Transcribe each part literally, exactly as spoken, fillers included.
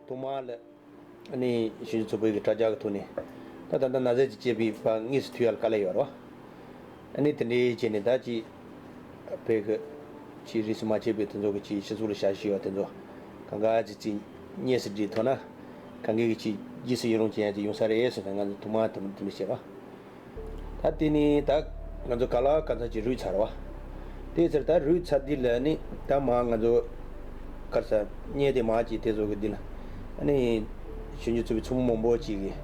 ཐོག་མར་ལ་ཨ་ནི་གཞོན་ནུ་ཚོགས་པའི་གི་དྲ་རྒྱ་གི་ཐོག་ནས་ད་ད་ལྟ་ན་ཟས་ཅིག་བཅད་པའི་བར་དངོས་སུ་ཐུག་ཡག་ལ་དཀའ་ལས་ཡོད་རེད་བ། ཨ་ནི་དེ་འདྲའི་བྱས་ནས་ད་ཅིག་བོད་གི་ཅིག་རིས་སུ་མ་ཆད་པའི་དེ་ཚོ་གི་ཅིག་སྤྱི་ཚོགས་ལ་ཞབས་ཞུ་ཡག་དེ་ཚོ་གང་ག་ཅིག་ཅིག་དངོས་སུ་བསྒྲིགས་ཐུབ་ན་གང་ག་གི་ཅིག་རྗེས་སུ་ཡི་རང་བྱེད་ཡག་ཅིག་ཡོང་ས་རེད་ཟེར་ནས་ང་ཚོ་ཐོག་མར་དེ་དེ་འདྲ་བྱས་རེད་བ། ད་དེ་ནི་ད་ང་ཚོ་ག་ལ་ག་ཚོད་ཅིག་རུལ་ཚར་བ། དེ་ཚར་ད་རུལ་ཚར་འདི་ལ་ནི་ད་མ་ང་ཚོ་ག་ས་བརྙན་དེ་མ་ཅིག་དེ་ཚོ་གི་འདི་ལ་ཨ་ནི་གཞོན་སྐྱེས་ཚོགས་པའི་ཚོགས་མི་མང་པོ་ཅིག་གིས་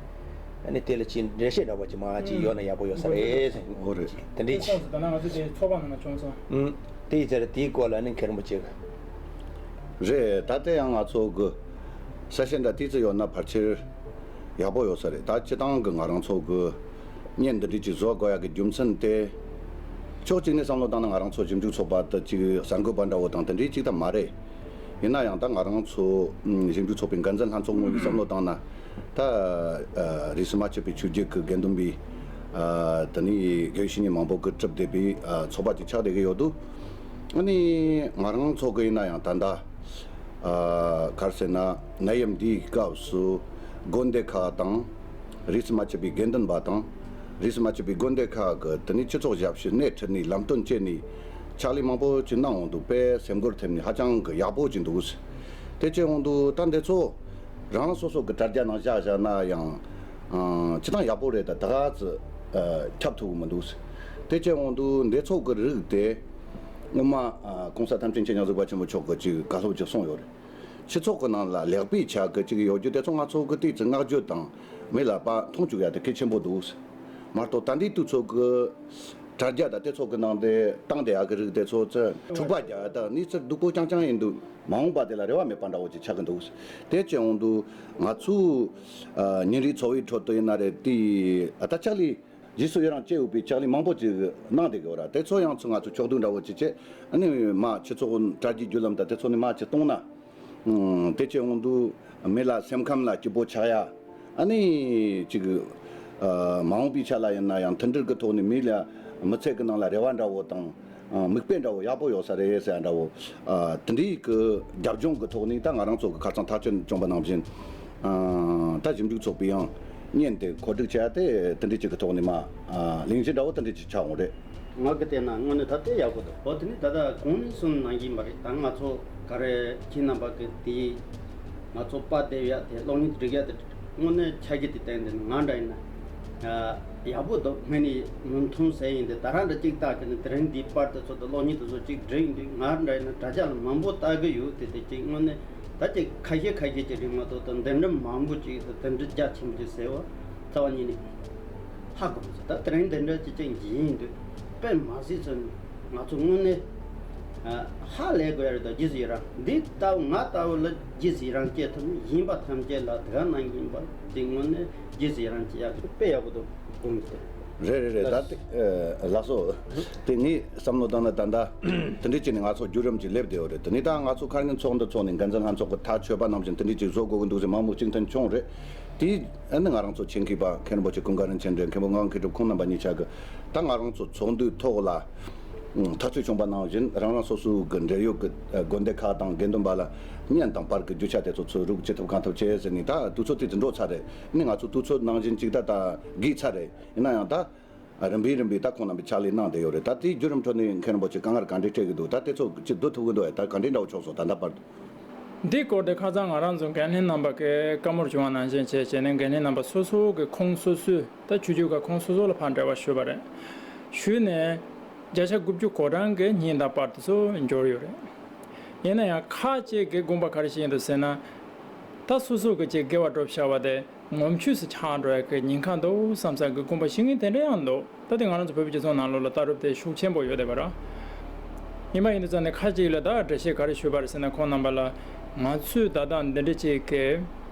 ཨ་ནི་དེ་ལ་ཅིག་འགྲེལ་བཤད་འདྲ་པོ་ཅིག་མ་ཅིག་ཡོད་ན་ཡག་པོ་ཡོད་ས་རེད་ཟེར། འོ་རེད། དེ་འདྲའི་ཅིག་ད་ན་ང་ཚོ་དེ་ཚོགས་པ་ནང་ན་བྱུང་སོང་། ཨུམ། དེ་ཡི་ཚར་དེའི་སྐོར་ལ་ནི་མཁན་རིན་པོ་ཆེ་གི་རེད། ད་ལྟ་ཡང་ང་ཚོ་གི་གསལ་བཤད་འདྲ་ཏོག་ཙམ་ཡོད་ན་ཕལ་ཆེར་ཡག་པོ་ཡོད་ས་རེད། ད་སྤྱི་བཏང་གི་ང་རང་ཚོ་གི་བརྙན་འདི་འདྲ་ཅིག་བཟོ་དགོས་ཡག་གི་རྒྱུ་མཚན་དེ། ཕྱོགས་གཅིག་ནས་བསམ་བློ་བཏང་ན་ང་རང་ཚོ་ཞིབ་འཇུག་ཚོགས་པ་དེ་ཅིག་གསར་འགོད་པ་འདྲ་བོ་དང་དེ་འདྲའི་ཅིག་ད་མ་རེད། ཡིན་ན་ཡང་ད་ང་རང་ཚོ་ཞིབ་འཇུག་ཚོགས་པའི་འགན་འཛིན་ལྷན་ཚོགས་ངོས་ནས་བསམ་བློ་བཏང་ན། ད་རིས་སུ་མ་ཆད་པའི་ཆོས་བརྒྱུད་ཀྱི་དགེ་འདུན་པའི་དེ་ནས་དགེ་བའི་བཤེས་གཉེན་མང་པོ་གིས་གྲུབ་བསྡད་པའི་ཚོགས་པ་ཅིག་ཆགས་བསྡད་ཀྱི་ཡོད་འདུག་ཨ་ནི་ང་རང་ཚོ་གི་ཡིན་ན་ཡང་ད་ལྟ་ག་རེ་ཟེར་ན་ནད་ཡམས་འདིའི་སྐབས་སུ་དགོན་སྡེ་ཁག་དང་། རིས་སུ་མ་ཆད་པའི་དགེ་འདུན་པ་དང་། རིས་སུ་མ་ཆད་པའི་དགོན་སྡེ་ཁག་གི་དེ་ནས་སྤྱི་ཚོགས་ཞབས་ཞུ་སྣེ་ཁྲིད་ནས་ལམ་སྟོན་བྱས་ནས་ཕྱག་ལས་མང་པོ་ཅིག་གནང་འོང་འདུག་དཔེ་སེམས་འགུལ་ཐེབས་ནས་ཧ་ཅང་གི་ཡག་པོ་ཅིག་འདུག་དེ་བྱས་འོང་དུས་ད་འདི་ཚོ་རང་རང་སོ་སོ་གི་དྲ་རྒྱ་ནང་བཞག་བཞག་ན་ཡང་ཅི་ཐང་ཡག་པོ་རེད། ད་ད་ག་ཚོད་ཁྱབ་ཐུབ་ཀྱི་མི་འདུག་དེ་བྱས་འོང་དུས་འདི་ཚོ་གི་རིགས་དེ་སྔོན་མ་༸གོང་ས་ཐམས་ཅད་མཁྱེན་མཁྱེན་ཞབས་དྲུང་པ་ཆེན་པོ་མཆོག་གིས་ཅིག་བཀའ་སློབ་ཅིག་གསུངས་ཡོད་རེད། སྤྱི་ཚོགས་ཀྱི་ནང་ལ་ལེགས་པའི་ཆ་གི་ཅིག་ཡོད་རྒྱུ་དེ་ཚོ་ང་ཚོ་གི་ཏོག་ཙམ་བསྔགས་བརྗོད་དང་མི་ལ་ཕར་མཐོང་བཅུག་ཡ་དེ་གལ་ཆེན་པོ་འདུག་མ་གཏོགས་ད་འདི་དུས་ཚོད་ཀྱི་དྲ་རྒྱ་དང་དེ་ཚོ་གི་ནང་དེ་བཏང་བསྡད་ཡ་གི་རིགས་དེ་ཚོ་ཚོས་འཁྲུག་པ་རྒྱག་ཡ་དང་གནས་ཚུལ་སྡུག་པོ་རྐྱང་རྐྱང་ཡིན་དུས་མ་འོངས་པ་དེ་ལ་རེ་བ་མེད་པ་འདྲ་བོ་ཅིག་ཆགས་ཀྱི་འདུག་དེ་བྱས་འོང་དུས་ང་ཚོའི་ཉིན་རེའི་འཚོ་བའི་ཁྲོད་དུ་ཡིན་ན་རེད། དེ་ད་ལྕགས་ལི་རྗེས་སུ་ཡི་རང་བྱེད་འོས་པའི་ལྕགས་ལི་མང་པོ་ཅིག་གནང་བསྡད་ཀྱི་ཡོད་ར། དེ་ཚོ་ཡང་ཚུར་ང་ཚོ་ཕྱོགས་བསྡུས་འདྲ་བོ་ཅིག་བྱས། ཨ་ནི་མ་སྤྱི་ཚོགས་དྲ་རྒྱའི་བརྒྱུད་ལམ་དང་དེ་ཚོ་ནས་མ་ཅིག་གཏོང་ན། ཨང་། དེ་བྱས་འོང་དུས་མི་ལ་སེམས་ཁམས་ལ་སྐྱིད་པོ་ཆགས་ཡ། ཨ་ནི་ཅིག་ཨ། མ་འོངས་པའི་ཆ་ལ་ཡིན་ན་ཡང་མཐུན་སྒྲིལ་གྱི་ཐོག་ནས་མི་ལ་མི་ཚེ་གི་ནང་ལ་རེ་བ་འདྲ་བོ་དང་། ཨ། མིག་དཔེ་འདྲ་བོ་ཡག་པོ་ཡོད་ས་རེད་ཟེར་ཡ་འདྲ་བོ། ཨ། དེ་འདྲའི་གི་རྒྱབ་ལྗོངས་ཀྱི་ཐོག་ནས་ད་ང་རང་ཚོ་གི་ཁ་སང་ཐག་གཅོད་བྱུང་བ་ནང་བཞིན། ཨ། ད་ཞིབ་འཇུག་ཚོགས་པའི་ཡང་བརྙན་དེ་གོ་སྒྲིག་བྱས་ཏེ་དེ་འདྲའི་ཅིག་གི་ཐོག་ནས་མ། ཨ། གླེང་གཞི་འདྲ་བོ་དེ་འདྲའི་ཅིག་ཆགས་འོང་རེད། ང་གི་བལྟས་ན་དངོས་གནས་ད་དེ་ཡག་པོ་འདུག་འོ་དེ་ནི་ད་ལྟ་གོང་ནས་གསུངས་གནང་གིན་པ་རེད། ད་ང་ཚོ་ག་རེ་ཁྱེད་རྣམ་པ་གི་དེ་ང་ཚོ་པར་འདེབས་ཡ་དེ་གློག་བརྙན་སྒྲིག་ཡ་དེ་དངོས་གནས་ཆ་རྒྱུས་དེ་བསྟན་དེ་ང་འདྲ་ཡིན་ན་ཡག་པོ་འདུག་ངས་ནི་མུན་ཐུང་ཟེར་ཡིན་དེ་ད་རང་འདྲ་གཅིག་ལྟ་གི་ནི་དེ་རིང་འདི་པར་དེ་ཚོ་དང་གློག་བརྙན་དེ་ཚོ་གཅིག་སྒྲིག་འདུག་ང་འདྲ་ཡིན་ན་དྲ་རྒྱ་ལ་མང་པོ་ལྟ་གི་ཡོད་དེ་དེ་གཅིག་དངོས་གནས་ད་གཅིག་ཁ་ཤས་ཁ་ཤས་ཀྱི་རིགས་མ་གཏོགས་ད་འདི་འདྲ་མང་པོ་གཅིག་ད་དེ་འདྲ་རྒྱ་ཆེན་པོ་གཅིག་ཟེར་བ་རྩ་བ་ཉིད་ནས། ཧ་གོ་མི་སྲིད། ད་དེ་རིང་འདི་འདྲ་ཅིག་ཅིག་བྱེད་ཡིན་དུས་དཔེ་མ་སྲིད་ཚོད་ནི་ང་ཚོ་དངོས་གནས་ཧ་ལས་དགོས་ཡ་རེད། ད་རྗེས་སུ་ཡི་རང་འདི་ལྟ་བུ་ང་ལྟ་བུ་ལ་རྗེས་སུ་ཡི་རང་སྐྱེ་ཐུབ་ན་ཡིན་པ་ཐམས་ཅད་ལ་དེ་ག་ནང་ཡིན་པ་ཅིག་དངོས་གནས་རྗེས་སུ་ཡི་རང་སྐྱེ་ཡ་དེ་དཔེ་ཡག་པོ་འདུག་དགོངས་ཏེ། རེད་རེད་རེད། ད་དེ་ལགས་སོ། དེ་ངས་བསམ་བློ་བཏང་ན་ད་ལྟ་དེ་འདྲས་བྱས་ནས་ང་ཚོ་བརྒྱུད་རིམ་ཅིག་སླེབས་བསྡད་ཡོད་རེད། དེ་ནས་ད་ང་ཚོ་ཁ་ཉིན་ཚོགས་འདུ་ཚོགས་ནས་འགན་འཛིན་ལྷན་ཚོགས་ཀྱི་ཐག་ཆོད་པ་ནང་བཞིན་དེ་འདྲས་ཅིག་བཟོ་དགོས་ཀྱི་འདུག་ཟེར་མང་པོ་གཅིག་མཐུན་བྱུང་རེད། དེ་ཨ་ནི་ང་རང་ཚོ་ཆེད་མཁས་པ་མཁན་རིན་པོ་ཆེ་ཀུན་དགའ་རིན་ཆེན་རེད། མཁན་པོ་ངག་དབང་མཁས་གྲུབ་ཁོང་རྣམ་པ་གཉིས་ཆ་གི་ད་ང་རང་ཚོ་ཚོགས་འདུའི་ཐོག་ལ་ཐག་གཅོད་བྱུང་པ་ནང་བཞིན་རང་རང་སོ་སོའི་གི་འབྲེལ་ཡོད་ཀྱི་དགོན་སྡེ་ཁག་དང་དགེ་འདུན་པ་ལ་བརྙན་དང་པར་གྱི་རྒྱུ་ཆ་དེ་ཚོ་ཚུར་རུག་ཅི་ཐུབ་གང་ཐུབ་བྱས་ཟེར་ནས་ད་དུས་ཚོད་དེ་ཚོ་འགྲོ་ཚར་རེད། ཨ་ནི་ང་ཚོ་དུས་ཚོད་ནང་བཞིན་ཅིག་ད་ད་བགོས་ཚར་རེད། ཡིན་ན་ཡང་ད། རིམ་པས་རིམ་པས་ད་ཁོང་རྣམ་པས་ཕྱག་ལས་གནང་བསྡད་ཡོད་རེད། ད་དེའི་བརྒྱུད་རིམ་ཁྲོད་ནས་མཁན་རིན་པོ་ཆེ་དཀའ་ངལ་ག་འདྲས་འཕྲད་ཀྱི་འདུག་ད་དེ་ཚོ་ཅིག་བསྡུ་ཐུབ་ཀྱི་འདུག་ཨེ། ད་ག་འདྲས་འདྲ་བོ་ཆགས་སོང་ད་ལྟ་བར་དུ། འདིའི་སྐོར་དེ་ཁ་སང་ང་རང་ཚོ་འགན་ལྷན་རྣམ་པ་གིས་བཀའ་མོལ་བྱུང་བ་ནང་བཞིན་བྱས་བྱས་ནས་འགན་ལྷན་རྣམ་པ་སོ་སོ་གི་ཁོངས་སོ་སོའི་ད་ཆོས་བརྒྱུད་ཁག་ཁོངས་སོ་སོ་ལ་ཕར་འབྲེལ་བ་ཞུས་པ་རེད། ཞུས་ནས་བརྒྱ་ཆ་དགུ་བཅུ་གོ་གྲངས་ཀྱི་བརྙན་དང་པར་དེ་ཚོ་འབྱོར་ཡོད་རེད། ཡིན་ན་ཡང་ཁག་ཅིག་གི་དགོངས་པ་ག་རེ་བཞེས་ཡིན་འདུག་ཟེར་ན། ད་སོ་སོ་གི་ཅིག་དགེ་བ་སྒྲུབ་བྱ་བ་དེ། ངོམ་ཆུད་སུ་ཆགས་འགྲོ་ཡ་གི་ཉེན་ཁ་འདུག་བསམ་བསམ་གི་དགོངས་པ་བཞེས་མཁན་དེ་འདྲ་ཡང་འདུག་ད་དེ་ང་རང་ཚོ་བོད་པའི་སྤྱི་ཚོགས་ནང་ལོགས་ལ་ལྟ་གྲུབ་དེ་ཤུགས་ཆེན་པོ་ཡོད་བསྡད་པ་ར། ཡིན་པ་ཡིན་དུས་ཙང་ནས་ཁ་ཅིག་ལ་ད་འགྲེལ་བཤད་ག་རེ་ཞུས་པ་རེད་ཟེར་ན། ཁོང་རྣམ་པ་ལ་ང་ཚོས་ད་ལྟ་འདི་འདྲ་ཅིག་གི་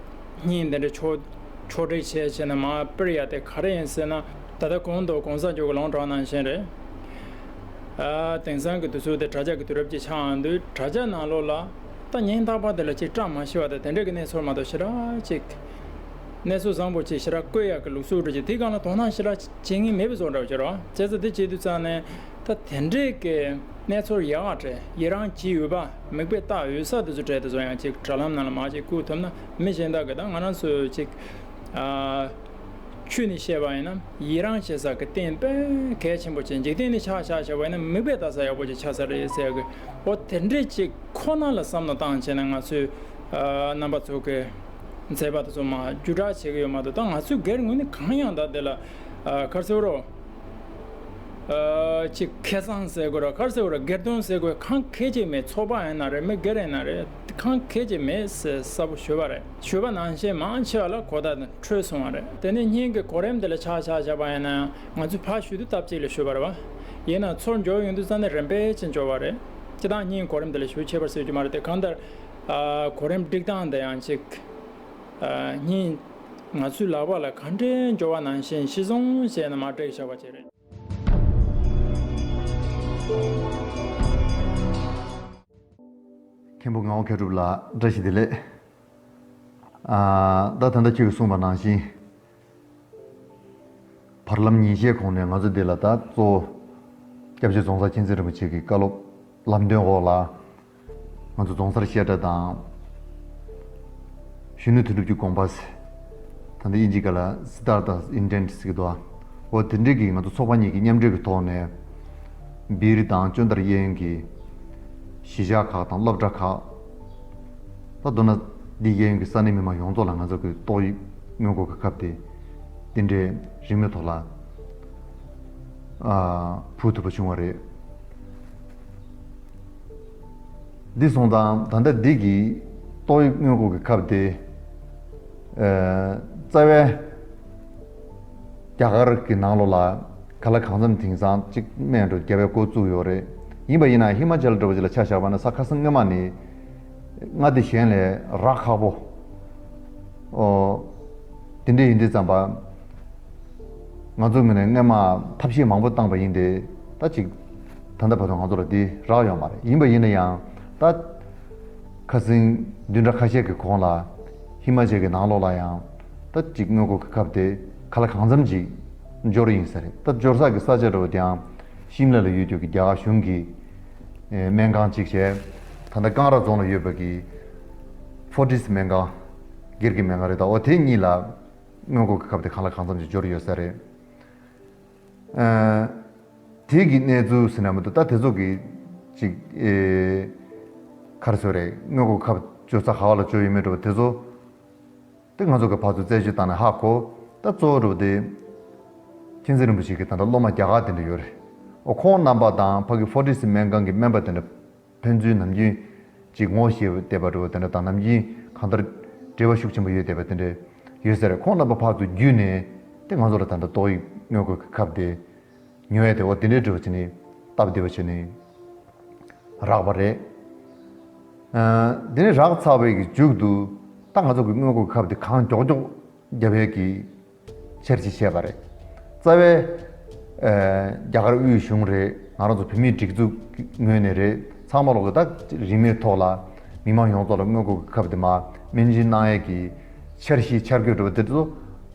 བརྙན་འདི་འདྲ་ཕྱོགས་ཕྱོགས་སྒྲིག་བྱས་བྱས་ནས་མར་སྤེལ་ཡ་དེ་ག་རེ་ཡིན་ཟེར་ན། ད་ལྟ་གོང་དུ་གོང་ས་མཆོག་གི་ལུང་དྲངས་ནང་བཞིན་རེད། ཨ། དེང་སང་གི་དུས་ཚོད་དེ་དྲ་རྒྱ་གི་དུས་རབས་ཅིག་ཆགས་ཡོང་དུས་དྲ་རྒྱ་ནང་ལོགས་ལ། ད་ཉིན་རྟག་པར་དེ་ལ་ཅིག་བཀྲ་མ་ཤིས་པ་དང་དེ་འདྲ་གི་གནས་ཚུལ་མ་གཏོགས་ཞེ་དྲག་ཅིག་གནས་ཚུལ་བཟང་པོ་ཅིག་ཞེ་དྲག་བཀོད་ཡག་གི་ལུགས་སྲོལ་འདྲ་ཅིག་དེའི་སྒང་ལ་དོ་སྣང་ཞེ་དྲག་བྱེད་མཁན་མེད་པའི་བཟོ་འདྲ་བོ་ཅིག་རེད། བྱས་ཙང་དེ་བྱེད་དུས་ཙང་ནས་ད་ ད་དེ་འདྲའི་གི་གནས་ཚུལ་ཡག་རེད། ཡི་རང་བྱེད་འོས་པ་མིག་དཔེ་ལྟ་འོས་ས་དེ་ཚོ་གྲས་དེ་ཚོ་ཡང་ཅིག་དྲ་ལམ་ནང་ལ་མར་ཅིག་བཀོད་ཐུབ་ན། མི་གཞན་དག་གི་ད་ང་རང་ཚོ་ཅིག་ཨ་ཆོས་ནས་བཤད་པ་ཡིན་ན་ཡི་རང་བྱེད་ས་གི་རྟེན་དཔེ་གལ་ཆེན་པོ་ཅན། འཇིག་རྟེན་ནས་ཆ་བཞག་བྱས་པ་ཡིན་ན་མིག་དཔེ་ལྟ་ས་ཡག་པོ་ཅིག་ཆགས་ས་རེད་ཟེར་གི། འོ་དེ་འདྲའི་ཅིག་ཁོ་ན་ལ་བསམ་བློ་བཏང་བྱས་ན། ང་ཚོས་ཨ་རྣམ་པ་ཚོ་གི་མཛད་པ་དེ་ཚོ་མར་བརྒྱུད་བསྒྲགས་བྱེད་གི་ཡོད་མ་གཏོགས། ད་ང་ཚོའི་སྒེར་ངོས་ནས་གང་ཡང་ད་དེ་ལ་ཨ་ག་རེ་ཟེར་རོ། ཨ་ཅིག་ཁེ་བཟང་ཟེར་དགོས་ར་ག་རེ་ཟེར་དགོས་ར། སྒེར་དོན་ཟེར་དགོས་གང་གལ་ཅིག་མེད། ཚོགས་པ་ཡིན་ན་རེད། མི་སྒེར་ཡིན་ན་རེད། གང་གལ་ཅིག་མེད་ཟེར་གསལ་པོ་ཞུས་པ་རེད། ཞུས་པ་ནང་བཞིན་མང་ཆེ་བ་ལ་གོ་བརྡ་དེ་འཕྲོད་སོང་བ་རེད། དེ་ནས་སྙིང་གི་གོ་རིམ་དེ་ལ་ཆ་བཞག་བྱས་པ་ཡིན་ན་ཡང་ང་ཚོས་ཕར་ཞུ་དུས་སྟབས་གཅིག་ལ་ཞུས་པ་རེད་བ། ཡིན་ན་ཚུར་འབྱོར་ཡོང་དུས་ཙམ་ནས་རིམ་པས་ཅིག་འབྱོར་བ་རེད། སྤྱིར་བཏང་སྙིང་གི་གོ་རིམ་དེ་ལ་ཞུ་ཁྱད་པར་ཟེར་རྒྱུ་མ་རེད་དེ། གང་ལྟར་ཨ་གོ་རིམ་སྒྲིག་སྟངས་དེ་ཡང་ཅིག་ཨ་སྙིང་ང་ཚོའི་ལག་པ་ལ་ག་འདྲའི་འབྱོར་བ་ནང་བཞིན་གཞི་བཟུང་བྱས་ནས་མར་སྒྲིག་བཞག་པ་ཅིག་རེད། མཁན་པོ་ངག་དབང་མཁས་གྲུབ་ལགས་བཀྲ་ཤིས་བདེ་ལེགས། ཨ་ད་ད་ལྟ་ཁྱེད་ཀྱིས་གསུངས་པ་ནང་བཞིན། བར་ལམ་ཉིན་ཤས་གོང་ནས་ང་ཚོ་འདི་ལ་ད་གཙོ་བོ་སྐྱབས་རྗེ་རྫོང་སར་མཁྱེན་བརྩེ་རིན་པོ་ཆེ་གི་བཀའ་སློབ་ལམ་སྟོན་འོག་ལ། ང་ཚོ་རྫོང་སར་བཤད་གྲྭ་དང་། གཞོན་ནུ་དོན་གྲུབ་ཀྱི་དགོངས་པ་ཟེར། ད་ལྟ་དབྱིན་ཇིའི་སྐད་ལ་Siddhartha's Intent ཟེར་གྱི་འདུག་ཨ། འོ་དེ་འདྲའི་གི་ང་ཚོ་ཚོགས་པ་གཉིས་ཀྱི་མཉམ་འབྲེལ་གྱི་ཐོག་ནས། སྦིར་དང་ཅོན་ཏར་གཡས་གཡོན་གྱི་གཞིས་ཆགས་ཁག་དང་སློབ་གྲྭ་ཁག་ད་མདོར་ན་འདི་གཡས་གཡོན་གྱི་ས་གནས་མི་མང་ཡོངས་རྫོགས་ལ་ང་ཚོ་གི་ཏོག་དབྱིབས་སྔོན་འགོག་གི་ཁབ་དེ་དེ་འདྲའི་རིན་མེད་ཐོག་ལ་ཨ་ཕུལ་ཐུབ་པ་བྱུང་བ་རེད། འདི་སོང་ཙང་ད་ལྟ་འདི་གི་ཏོག་དབྱིབས་སྔོན་འགོག་གི་ཁབ་དེ་ཨ་རྩ་བའི་རྒྱ་གར་གྱི་ནང་ལོགས་ལ་གང་ལ་གང་འཚམ་དེང་སང་གཅིག་སྨན་འགྲོ་རྒྱབ་པའི་འགོ་བཙུགས་ཡོད་རེད། ཡིན་པ་ཡིན་ན་ཧི་མ་ཅལ་འདྲ་བོ་ཅིག་ལ་ཆ་བཞག་པ་ན་ས་ཁ་སང་སྔོན་མ་ནས་མངའ་སྡེ་གཞན་ལས་རག་ཁག་པོ། ཨོ། དེ་འདྲ་ཡིན་དུས་ཙམ་པ། ང་ཚོའི་ངོས་ནས་སྔོན་མ་ཐབས་ཤེས་མང་པོ་བཏང་པ་ཡིན་ཏེ། ད་ཅིག་ད་ལྟ་བར་དུ་ང་ཚོ་ལ་འདི་རག་ཡོད་མ་རེད། ཡིན་པ་ཡིན་ན་ཡང་ད་ཁ་སང་བདུན་ཕྲག་ཁ་ཤས་ཀྱི་གོང་ལ་ཧི་མ་ཅལ་གྱི་ནང་ལོགས་ལ་ཡང་ད་ཅིག་སྔོན་འགོག་གི་ཁབ་དེ་གང་ལ་གང་འཚམ་ཅིག་འབྱོར་ཡིན་ས་རེད། ད་འབྱོར་ས་གི་ས་ཆ་འདྲ་བོ་དེའང་ཤིམ་ལ་ལ་ཡོད་རྒྱུ་གི་རྒྱ་གར་གཞུང་གི་ཨེ་སྨན་ཁང་གཅིག་བྱས། ད་ལྟ་ཀང་ར་རྫོང་ལ་ཡོད་པ་གི་ཧྥོར་ཏིས་སྨན་ཁང་། སྒེར་གྱི་སྨན་ཁང་རེད། ད་འོ་དེ་གཉིས་ལ་སྔོན་འགོག་གི་ཁབ་དེ་གང་ལ་གང་འཚམ་ཅིག་འབྱོར་ཡོད་ས་རེད། ཨ་དེ་གི་གནས་ཚུལ་ཟེར་ན་མི་འདུག་ད་དེ་ཚོ་གི་ཅིག་ཨེ་ག་རེ་ཟེར་རེད། སྔོན་འགོག་ཁབ་འབྱོར་ས་ག་བ་ལ་འབྱོར་ཡོད་མེད་འདྲ་བོ་དེ་ཚོ། དེ་ང་ཚོ་གི་ཕར་ཚུར་རྩད་གཅོད་བཏང་ནས་ཧ་གོ། ད་གཙོ་བོ་འདྲ་བོ་དེ། མཁྱེན་བརྩེ་རིན་པོ་ཆེ་གི་ད་ལྟ་སློབ་མ་རྒྱ་གར་དེ་འདྲ་ཡོད་རེད། འོ་ཁོང་རྣམ་པ་དང་ཕ་གི་ཧྥོར་ཏིས་སྨན་ཁང་གི་སྨན་པ་དེ་འདྲ། ཕན་ཚུན་ནམ་རྒྱུན་ཅིག་ངོ་ཤེས་བསྡད་པ་འདྲ་བོ་དེ་འདྲ་དང་། ནམ་རྒྱུན་གང་ལྟར་འབྲེལ་བ་ཤུགས་ཆེན་པོ་ཡོད་བསྡད་པ་དེ་འདྲ་ཡོད་ས་རེད། ཁོང་རྣམ་པ་ཕར་ཚུར་བརྒྱུད་ནས་དེ་ང་ཚོ་ལ་ད་ལྟ་ཏོག་དབྱིབས་སྔོན་འགོག་གི་ཁབ་དེ་ཉོ་ཡ་དེ་འོ་དེ་འདྲའི་འདྲ་བོ་བྱས་ནས་སྟབས་བདེ་བ་བྱས་ནས་རག་པ་རེད། ཨ་དེ་ནས་རག་ཚར་བའི་གི་མཇུག་ཏུ་ད་ང་ཚོ་གི་སྔོན་འགོག་གི་ཁབ་དེ་གང་མགྱོགས་མགྱོགས་རྒྱབ་ཡས་ཀྱི་འཆར་གཞི་བྱས་པ་རེད། རྩ་བའི་ཨ་རྒྱ་གར་དབུས་གཞུང་རེད། ང་རང་ཚོ་བོད་མིའི་སྒྲིག་འཛུགས་ཀྱི་ངོས་ནས་རེད། ཚང་མ་ལོག་གི་ད་རིན་མེད་ཐོག་ལ་མི་མང་ཡོངས་རྫོགས་ལ་སྔོན་འགོག་གི་ཁབ་དེ་མར་སྨན་སྦྱིན་གནང་ཡས་ཀྱི་འཆར་གཞི་འཆར་འགོད་འདྲ་བོ་དེ་ཚོ་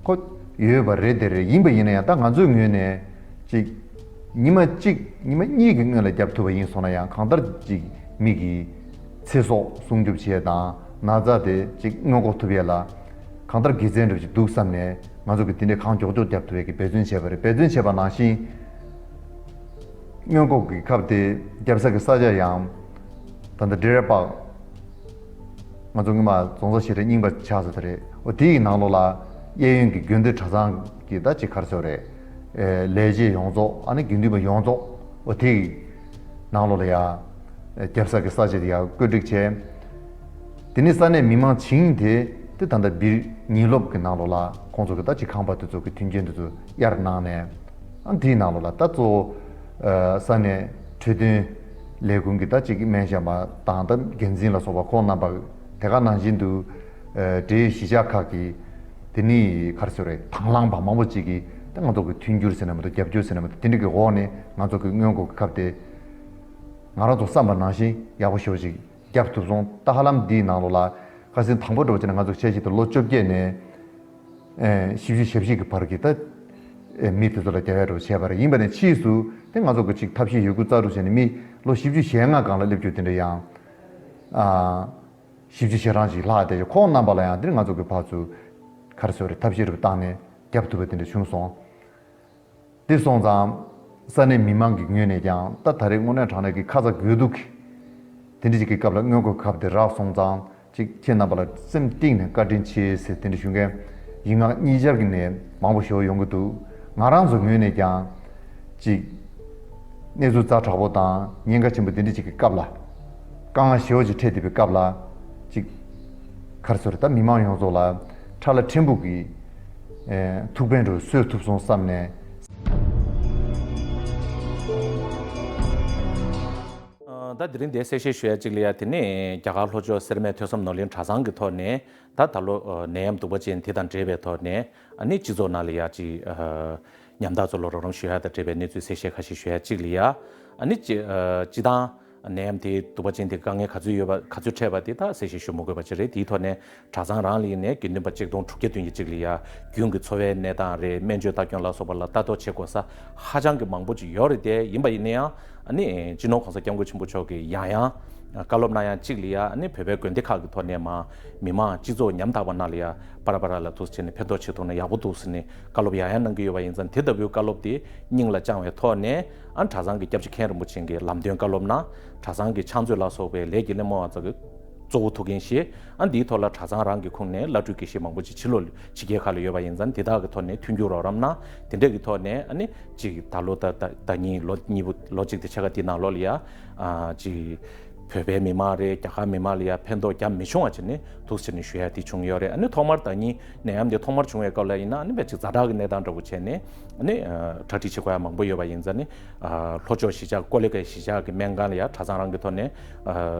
ཁོ་ཡོད་པ་རེད་དེ་རེད། ཡིན་པ་ཡིན་ན་ཡང་ད་ང་ཚོའི་ངོས་ནས་ཅིག་ཉི་མ་གཅིག་ཉི་མ་གཉིས་ཀྱི་སྔོན་ལ་བརྒྱབ་ཐུབ་པ་ཡིན་སོང་ན་ཡང་། གང་ལྟར་ཅིག་མི་གི་ཚེ་སྲོག་སྲུང་སྐྱོབ་བྱེད་དང་ན་ཚ་དེ་ཅིག་སྔོན་འགོག་ཐུབ་ཡས་ལ་གང་ལྟར་དགེ་མཚན་འདྲ་བོ་ཅིག་འདུག་བསམ་ནས་ང་ཚོ་གི་དེ་འདྲའི་གང་མགྱོགས་མགྱོགས་བརྒྱབ་ཐུབ་ཡས་ཀྱི་འབད་བརྩོན་བྱས་པ་རེད། འབད་བརྩོན་བྱས་པ་ནང་བཞིན་སྔོན་འགོག་གི་ཁབ་དེ་བརྒྱབ་ས་གི་ས་ཆ་ཡང་ད་ལྟ་འབྲི་རལ་པ། ང་ཚོ་སྔོན་མ་རྫོང་སར་བཤད་གྲྭ་རྙིང་པ་ཆགས་ས་དེ་རེད། འོ་དེ་ཡི་ནང་ལོགས་ལ་གཡས་གཡོན་གྱི་དགེ་འདུན་གྲྭ་ཚང་གི་ད་ཅིག་ག་རེ་ཟེར་རེད། ཨེ་ལས་བྱེད་ཡོངས་རྫོགས། ཨ་ནི་དགེ་འདུན་པ་ཡོངས་རྫོགས། འོ་དེ་ཡི་ནང་ལོགས་ལ་ཡ་ཨེ་རྒྱབ་ས་གི་ས་ཆ་དེ་ཡ་བཀོད་སྒྲིག་བྱས། དེ་ནས་ས་གནས་མི་མང་བྱིངས་དེ་དེ་ད་ལྟ་སྦིར་ཉིན་སློབ་ཀྱི་ནང་ལོགས་ལ་ཁོང་ཚོ་གི་ད་ཅིག་ཁང་པ་དེ་ཚོ་གི་མཐུན་རྐྱེན་དེ་ཚོ་གཡར་གནང་ནས། ཨ་དེའི་ནང་ལོགས་ལ་ད་གཙོ་བོ་ཨ་ས་གནས་འཕྲོད་བསྟེན་ལས་ཁུངས་ཀྱི་ད་ཅིག་སྨན་ཞབས་པ་དང་ད་འགན་འཛིན་ལ་སོགས་པ་ཁོང་རྣམ་པ། དེ་ག་ནང་བཞིན་དུ་ཨ་འབྲེལ་ཡོད་གཞིས་ཆགས་ཁག་གི་དེ་ནི་ག་རེ་ཟེར་རེད། དང་བླངས་པ་མང་པོ་ཅིག་གིས་ད་ང་ཚོ་གི་མཐུན་འགྱུར་ཟེར་ན་མི་འདུག་རྒྱབ་སྐྱོར་ཟེར་ན་མི་འདུག་དེ་འདྲ་གི་འོག་ནས་ང་ཚོ་གི་སྔོན་འགོག་གི་ཁབ་དེ་ང་རང་ཚོ་བསམ་པ་ནང་བཞིན་ཡག་པོ་ཞེ་པོ་ཅིག་བརྒྱབ་ཐུབ་སོང་། ད་ཧ་ལམ་འདིའི་ནང་ལོགས་ལ་ཁ་སང་དང་པོ་འདྲ་བོ་བྱས་ན་ང་ཚོ་འཆར་གཞི་དེ་ལོ་བཅོ་བརྒྱད་ནས་ཨེ་བཞི་བཅུ་ཞེ་བཞི་གི་བར་གྱི་ད་ མི་དེ་ཚོ་ལ་རྒྱབ་ཡ་འདྲ་བོ་བྱས་པ་རེད། ཡིན་པ་ནས་ཕྱིས་སུ་དེ་ང་ཚོ་གི་ཅིག་ཐབས་ཤེས་ཡོད་རྒུ་རྩལ་སྤྲུགས་བྱས་ནས་མི་ལོ་བཞི་བཅུ་ཞེ་ལྔ་སྒང་ལ་སླེབས་རྒྱུ་དེ་འདྲ་ཡང་ཨ་བཞི་བཅུ་ཞེ་གྲངས་ཅིག་ལྷག་བསྡད་ཀྱི། ཁོང་རྣམ་པ་ལ་ཡང་དེ་ང་ཚོ་གི་ཕར་ཚུར་ག་རེ་ཟེར་རེད། ཐབས་ཤེས་རེ་བཏང་ནས་རྒྱབ་ཐུབ་པ་དེ་འདྲ་བྱུང་སོང་། དེ་སོང་ཙང་ས་གནས་མི་མང་གི་ངོས་ནས་ཀྱང་ད་ད་རེས་དངོས་གནས་དྲང་གནས་ཀྱི་ཁ་ཚ་དགོས་གཏུགས་ཀྱི་དེ་འདྲ་ཅིག་གི་སྐབས་ལ་སྔོན་འགོག་ཁབ་དེ་རག་སོང་ཙང་ཅིག་ཁྱེད་རྣམ་པ་ལ་སེམས་གཏིང་ནས་བཀའ་དྲིན་ཆེ་ཟེར་དེ་འདྲ་ཞུ་མཁན་ཡིག་ངག་གཉིས་ཆར་གྱི་ནས་མང་པོ་ཞིག་ཡོང་གི་འདུག་ང་རང་ཚོ་ངོས་ནས་ཀྱང་ཅིག་གནས་ཚུལ་ཛ་དྲག་པོ་དང་ཉེན་ཁ་ཆེན་པོ་དེ་འདྲ་ཅིག་གི་སྐབས་ལ་དཀའ་ངལ་ཞེ་པོ་ཅིག་འཕྲད་བསྡད་པའི་སྐབས་ལ་ཅིག་ག་རེ་ཟེར་རེད། ད་མི་མང་ཡོངས་རྫོགས་ལ་ཁྲ་ལ་ཕྲན་བུ་གི་ཨེ་ཐུགས་ཕན་འདྲ་བོ་གསོས་ཐུབ་སོང་བསམ་ནས། ཨ། ད་དེ་རིང་འདིར་གསལ་བཤད་ཞུ་ཡ་གཅིག་ལ་ཡ་དེ་ནི་རྒྱ་གར་ལྷོ་ཕྱོགས་སེར་སྨད་ཐོས་བསམ་ནོར་གླིང་གྲྭ་ཚང་གི་ཐོག་ནས་ད་ད་ལོ་ཨ་ནད་ཡམས་གདུག་པ་ཅན་དེ་དང་འབྲེལ་བའི་ཐོག་ནས་ཨ་ནི་སྤྱི་ཚོགས་ནང་ལ་ཡ་ཅིག་ཨ་ཉམ་ཐག་ཚོ་ལ་རོགས་རམ་ཞུ་ཡ་དང་འབྲེལ་བའི་གནས་ཚུལ་གསལ་བཤད་ཁ་ཤས་ཞུ་ཡ་གཅིག་ལ་ཡ། ཨ་ནི་སྤྱི་ཨ་སྤྱི་བཏང་ནད་ཡམས་དེའི་གདུག་པ་ཅན་དེ་དཀའ་ངལ་ག་ཚོད་ཡོད་པ་ག་ཚོད་འཕྲད་པ་དེ་ད་གསལ་བཤད་ཞུ་མི་དགོས་པ་ཅིག་རེད། དེའི་ཐོག་ནས་གྲྭ་ཚང་རང་ལ་ཡིན་ནའི་དགེ་འདུན་པ་ཆིག་སྟོང་དྲུག་བརྒྱ་བདུན་ཅུ་ཅིག་ལ་ཡ་རྒྱུན་གྱི་འཚོ་བའི་གནས་སྟངས་རེད། སྨན་བཅོས་ལྟ་སྐྱོང་ལ་སོགས་པ་ལ་ལྟ་རྟོག་བྱེད་དགོས་ས་ཧ་ཅང་གི་མང་པོ་ཅིག་ཡོད་རེད་དེ། ཡིན་པ་ཡིན་ན་ཡང་ཨ་ནི་སྤྱི་ནོར་གོང་ས་སྐྱབས་མགོན་ཆེན་པོ་མཆོག་གིས་ཡང་ཡང་བཀའ་སློབ་གནང་ཡ་གཅིག་ལ་ཡ་ཨ་ནི་བོད་པའི་དགོན་སྡེ་ཁག་གི་ཐོག་ནས་མ་མི་མང་སྤྱི་ཚོགས་ཉམ་ཐག་པ་ནང་ལ་ཡ་པ་ར་པ་ར་ལ་འདུག་སེ་བྱས་ནས་ཕན་ཐོགས་བྱེད་ཐུབ་ན་ཡག་པོ་འདུག་ཟེར་ནས་བཀའ་སློབ་ཡང་ཡང་གནང་གི་ཡོད་པ་ཡིན་ཙང་། དེ་ལྟ་བུའི་བཀའ་སློབ་དེ་སྙིང་ལ་བཅངས་པའི་ཐོག་ནས་ཨ་གྲྭ་ཚང་གི་སྐྱབས་རྗེ་མཁན་རིན་པོ་ཆེ་གིས་ལམ་སྟོན་བཀའ་སློབ་གནང་། གྲྭ་ཚང་གི་ཕྱག་མཛོད་ལ་སོགས་པའི་ལས་ཀྱི་སླད་མ་བ་ཚོ་གི་གཙོ་བོ་ཐུགས་འགན་བཞེས། ཨ་འདིའི་ཐོག་ལ་གྲྭ་ཚང་རང་གི་ཁོངས་ནས་བླ་སྤྲུལ་དགེ་བཤེས་མང་པོ་ཅིག་ཕྱི་ལོགས་ཕྱི་རྒྱལ་ཁག་ལ་ཡོད་པ་ཡིན་ཙང་དེ་དག་གི་ཐོག་ནས་མཐུན་འགྱུར་རོགས་རམ་གནང་། དེ་འདྲ་གི་ཐོག་ནས་ཨ་ནི་ཅིག་ད་ལོ་ད་ད་ད་ཉིད་ལོ་གཉིས་པོ་ལོ་གཅིག་དེ་ཕྱེད་ཀ་དེའི་ནང་ལོགས་ལ་ཡ་ཨ་ཅིག་བོད་པའི་མི་མང་རེད། རྒྱ་གར་མི་མང་ལ་ཡ་ཕན་ཐོགས་རྒྱ་མི་ཆུང་བ་བྱས་ནས་འདུག་སེ་བྱས་ནས་ཞུ་ཡ་དེ་བྱུང་ཡོད་རེད། ཨ་ནི་ཐོག་མར་ད་ཉིད་ནད་ཡམས་དེ་ཐོག་མར་བྱུང་བའི་སྐབས་ལ་ཡིན་ན་ཨ་ནི་དཔེ་ཅིག་ཛ་དྲག་གི་གནས་སྟངས་འདྲ་པོ་བྱས་ནས་ཨ་ནི་ཨ་གྲ་སྒྲིག་བྱེད་དགོས་ཡ་མང་པོ་ཡོད་པ་ཡིན་ཙང་ནི། ཨ་ལྷོ་ཕྱོགས་གཞིས་ཆགས་ཀོ་ལི་གྷལ་གཞིས་ཆགས་ཀྱི་སྨན་ཁང་ལ་ཡ་གྲྭ་ཚང་རང་གི་ཐོག་ནས་ཨ་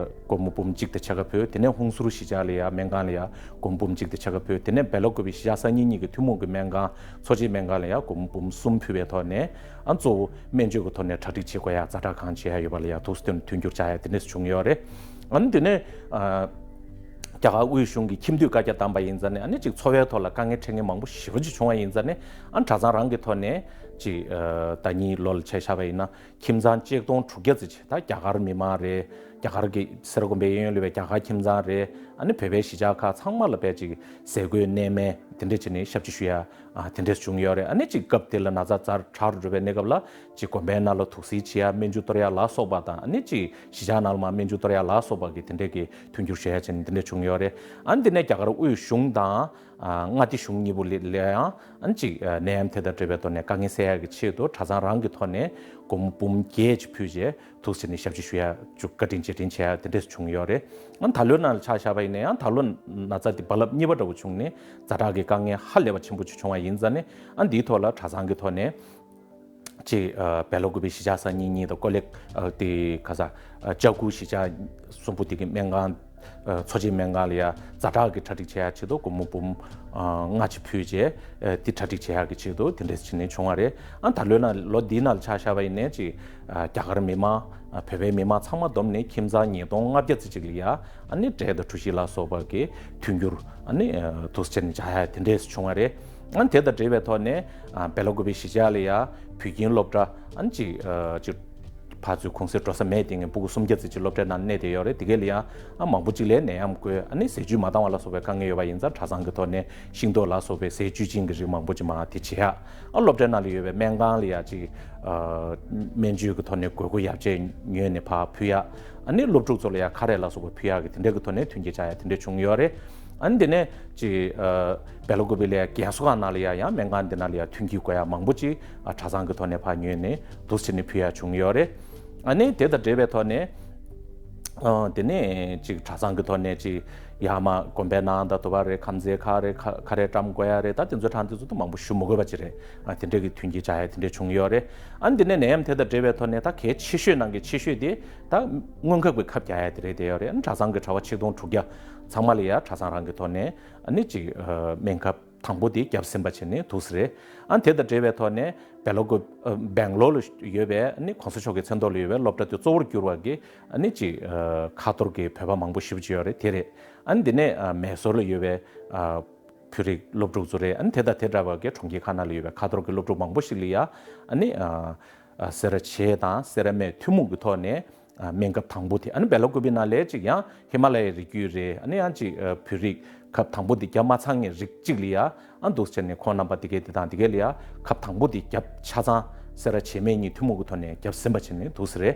སྒོར་མོ་འབུམ་གཅིག་དང་ཕྱེད་ཀ་ཕུལ། དེ་ནས་ཧུན་སུར་གཞིས་ཆགས་ལ་ཡ་སྨན་ཁང་ལ་ཡ་སྒོར་མོ་འབུམ་གཅིག་དང་ཕྱེད་ཀ་ཕུལ། དེ་ནས་སྦེ་ལ་ཀུ་པེ་གཞིས་ཆགས་གསར་རྙིང་གཉིས་ཀྱི་ཐུན་མོང་གི་སྨན་ཁང་འཚོ་བྱེད་སྨན་ཁང་ལ་ཡ་སྒོར་མོ་འབུམ་གསུམ་ཕུལ་བའི་ཐོག་ནས་ཨ་གཙོ་བོ་སྨན་བཅོས་ཀྱི་ཐོག་ནས་གྲ་སྒྲིག་བྱེད་དགོས་ཡ་ཛ་དྲག་གང་བྱེད་ཡ་ཡོད་པ་ལ་ཡ་འདུག་སེ་མཐུན་འགྱུར་བྱ་ཡ་དེ་འདྲ་བྱུང་ཡོད་རེད། ཨ་ནི་དེ་ནས་ཨ་རྒྱ་གར་དབུས་གཞུང་གིས་ཁྱིམ་སྡོད་བཀའ་རྒྱ་བཏང་པ་ཡིན་ཙང་ནི་ཨ་ནི་ཅིག་འཚོ་བའི་ཐོག་ལ་དཀའ་ངལ་འཕྲད་མཁན་མང་པོ་ཞེ་པོ་ཅིག་བྱུང་བ་ཡིན་ཙང་ནི་ཨ་གྲྭ་ཚང་རང་གི་ཐོག་ནས་ཅིག་ཨ་ཟླ་གཉིས་ལོ་ལ་ཆ་བཞག་པ་ཡིན་ན། ཁྱིམ་ཚང་ཆིག་སྟོང་དྲུག་བརྒྱ་ཙམ་ཅིག་ད་རྒྱ་གར་མི་མང་རེད། རྒྱ་གར་གྱི་སེ་ར་དགོན་པའི་གཡས་གཡོན་ལ་ཡོད་པའི་རྒྱ་གར་ཁྱིམ་ཚང་རེད། ཨ་ནི་བོད་པའི་གཞིས་ཆགས་ཁག་ཚང་མ་ལ་དཔེ་ཅིག་ཟས་གོས་གནས་མལ་དེ་འདྲ་བྱས་ནས་ཞབས་ཕྱི་ཞུ་ཡ་ཨ་དེ་འདྲ་བྱུང་ཡོད་རེད། ཨ་ནི་ཅིག་སྐབས་དེ་ལ་ན་ཚ་ཛ་དྲག་རུ་འགྲོ་བའི་གནས་སྐབས་ལ་ཅིག་དགོན་པའི་ནང་ལ་དུག་སེལ་བྱེད་ཡ་སྨན་ཆུ་གཏོར་ཡ་ལ་སོགས་པ་དང་ཨ་ནི་ཅིག་གཞིས་ཆགས་ནང་ལ་མ་སྨན་ཆུ་གཏོར་ཡ་ལ་སོགས་པ་གི་དེ་འདྲ་གི་མཐུན་འགྱུར་ཞུ་ཡ་བྱས་ནས་དེ་འདྲ་བྱུང་ཡོད་རེད། ཨ་ནི་དེ་ནས་རྒྱ་གར་དབུས་གཞུང་དང་། ཨ་མངའ་སྡེ་གཞུང་གཉིས་པོ་ལ་ལ་ཡང་ཨ་ནི་གཅིག་ཨ་ནད་ཡམས་དེ་དང་འབྲེལ་བའི་ཐོག་ནས་དཀའ་ངལ་སེལ་ཡག་གི་ཆེད་དུ་གྲྭ་ཚང་རང་གི་ཐོག་ནས་སྒོར་མོ་འབུམ་བརྒྱད་ཅིག་ཕུལ་རྗེས་འདུག་སེ་བྱས་ནས་ཞབས་ཕྱི་ཞུ་ཡ་ཅིག་བཀའ་དྲིན་རྗེས་དྲན་བྱེད་ཡ་དེ་འདྲས་བྱུང་ཡོད་རེད། ཨ་ད་ལོའི་ནང་ལ་ཆ་བཞག་པ་ཡིན་ན་ཡང་ད་ལོ་ན་ཚ་འདི་རྦ་རླབས་གཉིས་པ་འདྲ་བོ་བྱུང་ནས་ཛ་དྲག་གི་དཀའ་ངལ་ཧ་ལས་པ་ཆེན་པོ་ཅིག་བྱུང་བ་ཡིན་ཙང་ནས་ཨ་འདིའི་ཐོག་ལ་གྲྭ་ཚང་གི་ཐོག་ནས་ཅིག་ཨ་སྦེ་ལ་ཀུ་པེ་གཞིས་ཆགས་གསར་རྙིང་གཉིས་དང་ཀོ་ལེ་ཨ་དེ་ག་ས་ཨ་ལྕགས་སྐུ་གཞིས་ཆགས་གསུམ་པོ་དེ་གི་སྨན་ཁང་། ཨ་འཚོ་བྱེད་སྨན་ཁང་ལ་ཡ་ཛ་དྲག་གི་གྲ་སྒྲིག་བྱེད་ཡ་ཆེད་དུ་སྒོར་མོ་འབུམ་ཨ་ལྔ་ཅིག་ཕུལ་རྗེས་ཨ་དེ་གྲ་སྒྲིག་བྱེད་ཡ་གི་ཆེད་དུ་དེ་འདྲས་བྱས་ནས་བྱུང་བ་རེད། ཨ་ད་ལོའི་ནང་ལོ་འདིའི་ནང་ལ་ཆ་བཞག་པ་ཡིན་ནའི་ཅིག་ཨ་རྒྱ་གར་མི་མང་ཨ་བོད་པའི་མི་མང་ཚང་མ་བསྡོམས་ནས་ཁྱིམ་ཚང་ཉིས་སྟོང་ལྔ་བརྒྱ་ཙམ་ཅིག་ལ་ཡ་ཨ་ནི་འབྲས་དང་གྲོ་ཞིབ་ལ་སོགས་པ་གི་མཐུན་འགྱུར་ཨ་ནི་ཨ་འདུག་སེ་བྱས་ནས་བྱ་ཡ་དེ་འདྲས་བྱུང་བ་རེད། ཨ་ནི་དེ་དང་འབྲེལ་བའི་ཐོག་ནས་ཨ་སྦེ་ལ་ཀུ་པེ་གཞིས་ཆགས་ལ་ཡ་བོད་ཁྱིམ་སློབ་གྲྭ་ཨ་ནི་ཅིག་ཨ་ཅིག་ཕར་ཚུར་གུང་སེང་འགྲོ་ས་མེད་དེ་ངས་སྤུ་གུ་སུམ་བརྒྱ་ཙམ་ཅིག་སློབ་གྲྭའི་ནང་གནས་བསྡད་ཡོད་རེད། དེ་གས་ལ་ཡང་ཨ་མང་པོ་ཅིག་ལ་ནད་ཡམས་འགོས་ཨ་ནི་ཟས་བཅུད་མ་འདང་བ་ལ་སོགས་པའི་དཀའ་ངལ་ཡོད་པ་ཡིན་ཙང་གྲྭ་ཚང་གི་ཐོག་ནས་ཤིང་ཏོག་ལ་སོགས་པའི་ཟས་བཅུད་ཅན་གྱི་རིགས་མང་པོ་ཅིག་མར་དེ་བྱེད་ཡ། ཨ་སློབ་གྲྭའི་ནང་ལ་ཡོད་པའི་སྨན་ཁང་ལ་ཡ་ཅིག་ཨ་སྨན་བཅོས་ཀྱི་ཐོག་ནས་དགོས་མཁོ་ཡར་རྒྱས་ཉོས་ནས་ཕར་ཕུལ་ཡ། ཨ་ནི་སློབ་ཕྲུག་ཚོ་ལ་ཡ་ཁ་རས་ལ་སོགས་པ་ཕུལ་ཡ་གི་དེ་འདྲའི་གི་ཐོག་ནས་མཐུན་རྐྱེན་སྦྱར་ཡ་དེ་འདྲ་བྱུང་ཡོད་རེད། ཨ་ནི་དེ་ནས་ཅིག་ཨ་སྦེ་ལ་ཀུ་པེ་ལ་ཡ་རྒན་གསོ་ཁང་ནང་ལ་ཡ་ཡང་སྨན་ཁང་འདི་ནང་ལ་ཡ་མཐུན་རྐྱེན་དགོས་ཡ་མང་པོ་ཅིག་ཨ་གྲྭ་ཚང་གི་ཐོག་ནས་ཕར་ཉོས་ནས་འདུག་སེ་བྱས་ནས་ཕུལ་ཡ་བྱུང་ཡོད་རེད། ཨ་ནི་དེ་དང་འབྲེལ་བའི་ཐོག་ནས་ཨ་དེ་ནས་ཅིག་གྲྭ་ཚང་གི་ཐོག་ནས་ཅིག་ཡར་མར་དགོན་པའི་ནང་དང་དུ་བ་རེད། ཁམས་ཚན་ཁག་རེད། ཁ་ཁ་རས་བཀྲམ་དགོས་ཡ་རེད། ད་དེ་ཚོའི་གྲངས་དེ་ཚོ་ད་མང་པོ་ཞུ་མི་དགོས་པ་ཅིག་རེད། ཨ་དེ་འདྲ་གི་མཐུན་རྐྱེན་སྦྱར་ཡ་དེ་འདྲ་བྱུང་ཡོད་རེད། ཨ་ནི་དེ་ནས་ནད་ཡམས་དེ་དང་འབྲེལ་བའི་ཐོག་ནས་ད་གལ་ཆེ་ཤོས་ནང་གི་ཆེ་ཤོས་དེ་ད་དངོས་ཁབ་ཀྱི་ཁབ་རྒྱག་ཡ་དེ་རེད། དེ་ཡོད་རེད། ཨ་ནི་གྲྭ་ཚང་གི་གྲྭ་པ་ཆིག་སྟོང་དྲུག་བརྒྱ་ཚང་མ་ལ་ཡ་གྲྭ་ཚང་རང་གི་ཐོག་ནས་ཨ་ནི་ཅིག་ཨ་སྨན་ཁབ་དང་པོ་དེ་བརྒྱབ་ཟིན་པ་བྱས་ནས་འདུག་སེ་རེད། ཨ་ནི་དེ་དང་འབྲེལ་བའི་ཐོག་ནས་སྦེ་ལ་ཀུ་ཨ་སྦེང་ལོར་ལ་ཡོད་པའི་ཨ་ནི་གོང་ས་མཆོག་གི་མཚན་ཐོག་ལ་ཡོད་པའི་སློབ་གྲྭ་དེ་གཙོ་བོར་གྱུར་བ་གི་ཨ་ནི་ཅིག་ཨ་ཁ་ཐོར་གྱི་བོད་པ་མང་པོ་ཞེ་པོ་ཅིག་ཡོད་རེད། དེ་རེད། ཨ་ནི་དེ་ནས་ཨ་མེ་སོར་ལ་ཡོད་པའི་ཨ་ བོད་རིགས་སློབ་ཕྲུག་ཚོ་རེད། ཨ་ནི་དེ་དང་དེ་འདྲ་བ་གི་གྲོང་ཁྱེར་ཁག་ནང་ལ་ཡོད་པའི་ཁ་ཐོར་གྱི་སློབ་ཕྲུག་མང་པོ་ཞིག་ལ་ཡ་ཨ་ནི་ཨ་ཨ་སེ་ར་བྱེས་དང་སེ་ར་སྨད་ཐུན་མོང་གི་ཐོག་ནས་ཨ་སྨན་ཁབ་དང་པོ་དེ། ཨ་ནི་སྦེ་ལ་ཀུ་པི་ནང་ལ་ཅིག་ཡང་ཧི་མ་ལ་ཡའི་རི་རྒྱུད་རེད། ཨ་ནི་ཡང་ཅིག་ཨ་བོད་རིགས་ཁབ་དང་པོ་དེ་བརྒྱབ་མ་ཚར་མཁན་རིགས་གཅིག་ལ་ཡ་ཨ་འདུག་སེ་བྱས་ནས་ཁོང་རྣམ་པ་དེ་གའི་དེ་དང་དེ་གའི་ལ་ཡ་ཁབ་དང་པོ་དེ་བརྒྱབ་ཆ་ཚང་སེ་ར་བྱེས་སྨད་གཉིས་ཐུན་མོང་གི་ཐོག་ནས་བརྒྱབ་ཟིན་པ་བྱས་ནས་འདུག་སེ་རེད།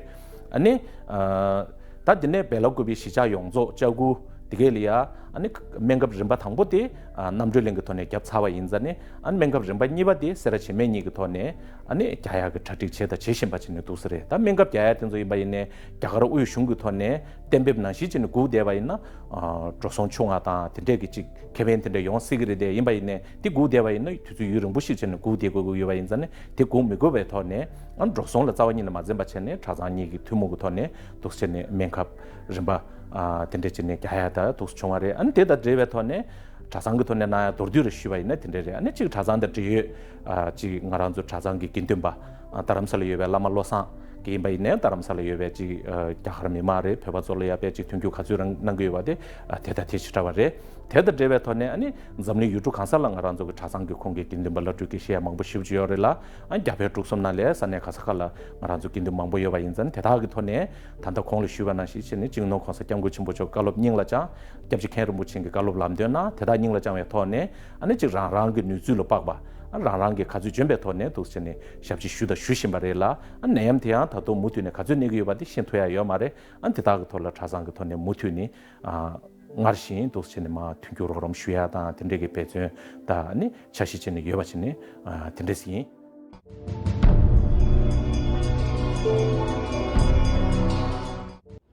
ཨ་ནི་ཨ་ད་དེ་ནས་སྦེ་ལ་ཀུ་པི་གཞིས་ཆགས་ཡོངས་རྫོགས་ལྕགས་སྐུ་དེ་གའི་ལ་ཡ་ཨ་ནི་སྨན་ཁབ་རིམ་པ་དང་པོ་དེ་ཨ་རྣམ་གྲོལ་གླིང་གི་ཐོག་ནས་བརྒྱབ་ཚར་བ་ཡིན་ཙང་ནི། ཨ་ནི་སྨན་ཁབ་རིམ་པ་གཉིས་པ་དེ་སེ་ར་བྱེས་སྨད་གཉིས་ཀྱི་ཐོག་ནས་ཨ་ནི་རྒྱག་ཡག་གི་གྲ་སྒྲིག་བྱས་དང་བྱེད་བཞིན་པ་བྱས་ནས་འདུག་སེ་རེད། ད་སྨན་ཁབ་རྒྱག་ཡག་དེ་ཚོ་ཡིན་པ་ཡིན་ནའི་རྒྱ་གར་དབུས་གཞུང་གི་ཐོག་ནས་གཏན་འབེབས་ནང་བཞིན་བྱས་ནས་སྒུག་བསྡད་པ་ཡིན་ན། ཨ་འགྲོ་སོང་ཆུང་བ་དང་དེ་འདྲས་ཀྱི་ཅིག་ཁེ་ཕན་དེ་འདྲས་ཡོང་སྲིད་ཀྱི་རེད་དེ། ཡིན་པ་ཡིན་ནའི་དེ་སྒུག་བསྡད་པ་ཡིན་ན་དུས་ཚོད་ཡུན་རིང་པོ་ཞིག་བྱས་ནས་སྒུག་བསྡད་དགོས་ཀྱི་ཡོད་པ་ཡིན་ཙང་ནི། དེ་སྒུག་མི་དགོས་པའི་ཐོག་ནས་ཨ་འགྲོ་སོང་ལ་རྩ་བ་ཉིད་ནས་མ་འཛེམས་པ་བྱས་ནས་གྲྭ་ཚང་གཉིས་ཀྱི་ཐུན་མོང་གི་ཐོག་ནས་འདུག་སེ་བྱས་ནས་སྨན་ཁབ་རིམ་པ་ཨ་དེ་འདྲས་བྱས་ནས་རྒྱག་ཡག་ད་འདུག་སེ་བྱུང་བ་རེད། ཨ་ནི་དེ་དང་འབྲེལ་བའི་ཐོག་ནས་གྲྭ་ཚང་གི་ཐོག་ནས་གནང་ཡག་མདོར་བསྡུས་རེ་ཞུས་པ་ཡིན་ན་དེ་འདྲས་རེད། ཨ་ནི་གཅིག་གྲྭ་ཚང་དང་འབྲེལ་ཡོད་ཨ་གཅིག་ང་རང་ཚོ་གྲྭ་ཚང་གི་དགེ་འདུན་པ་ཨ་རྡ་རམ་ས་ལ་ཡོད་པའི་བླ་མ་བློ་བཟང་གི་ཡིན་པ་ཡིན་ནའི་རྡ་རམ་ས་ལ་ཡོད་པའི་གཅིག་ཨ་རྒྱ་གར་མི་མང་རེད། བོད་པ་ཚོ་ལ་ཡ་དཔེ་གཅིག་མཐུན་འགྱུར་ག་ཚོད་རང་གནང་གི་ཡོད་པ་དེ་ཨ་དེ་དང་དེ་ཆ་འདྲ་བ་རེད། དེ་དང་འབྲེལ་བའི་ཐོག་ནས་ཨ་ནི་འཛམ་གླིང་ཡུལ་གྲུ་གང་ས་ལ་ང་རང་ཚོ་གི་གྲྭ་ཚང་གི་ཁོངས་ཀྱི་དགེ་འདུན་པ་བླ་སྤྲུལ་དགེ་བཤེས་ཡང་མང་པོ་ཞེ་པོ་ཅིག་ཡོད་རེད་ལ། ཨ་རྒྱ་བལ་འབྲུག་གསུམ་ནང་ལ་ས་གནས་ག་ས་ག་ལ་ང་རང་ཚོ་དགེ་འདུན་མང་པོ་ཡོད་པ་ཡིན་ཙང་། དེ་དག་གི་ཐོག་ནས་ད་ལྟ་གོང་ལ་ཞུས་པ་ནང་བཞིན་བྱས་ནས་སྤྱི་ནོར་༸གོང་ས་༸སྐྱབས་མགོན་ཆེན་པོ་མཆོག་བཀའ་སློབ་སྙིང་ལ་བཅངས། སྐྱབས་རྗེ་མཁན་རིན་པོ་ཆེ་གི་བཀའ་སློབ་ལམ་སྟོན་གནང་། དེ་དག་སྙིང་ལ་བཅངས་པའི་ཐོག་ནས་ཨ་ནི་གཅིག་རང་རང་གི་ནུས་ཚུལ་ལ་དཔག་པ། ཨ་རང་རང་གི་ག་ཚོད་འཇོན་པའི་ཐོག་ནས་འདུག་སེ་བྱས་ནས་ཞབས་ཕྱི་ཞུས་དང་ཞུ་བཞིན་པ་རེད་ལ། ཨ་ནད་ཡམས་དེ་ཡང་ད་དུང་མུ་མཐུད་ནས་ག་ཚོད་གནས་ཀྱི་ཡོད་པ་དེ་ཤེས་ཐུབ་ཡག་ཡོད་མ་རེད། ཨ་དེ་དག་གི་ཐོག་ལ་གྲྭ་ཚང་གི་ཐོག་ནས་མུ་མཐུད་ནས་ཨ་སྔར་བཞིན་འདུག་སེ་བྱས་ནས་མར་མཐུན་འགྱུར་རོགས་རམ་ཞུ་ཡག་དང་དེ་འདྲས་ཀྱི་འབད་བརྩོན་དང་ཨ་ནི་འཆར་གཞི་བྱས་ནས་ཡོད་པ་བྱས་ནས་ཨ་དེ་འདྲས་ཡིན།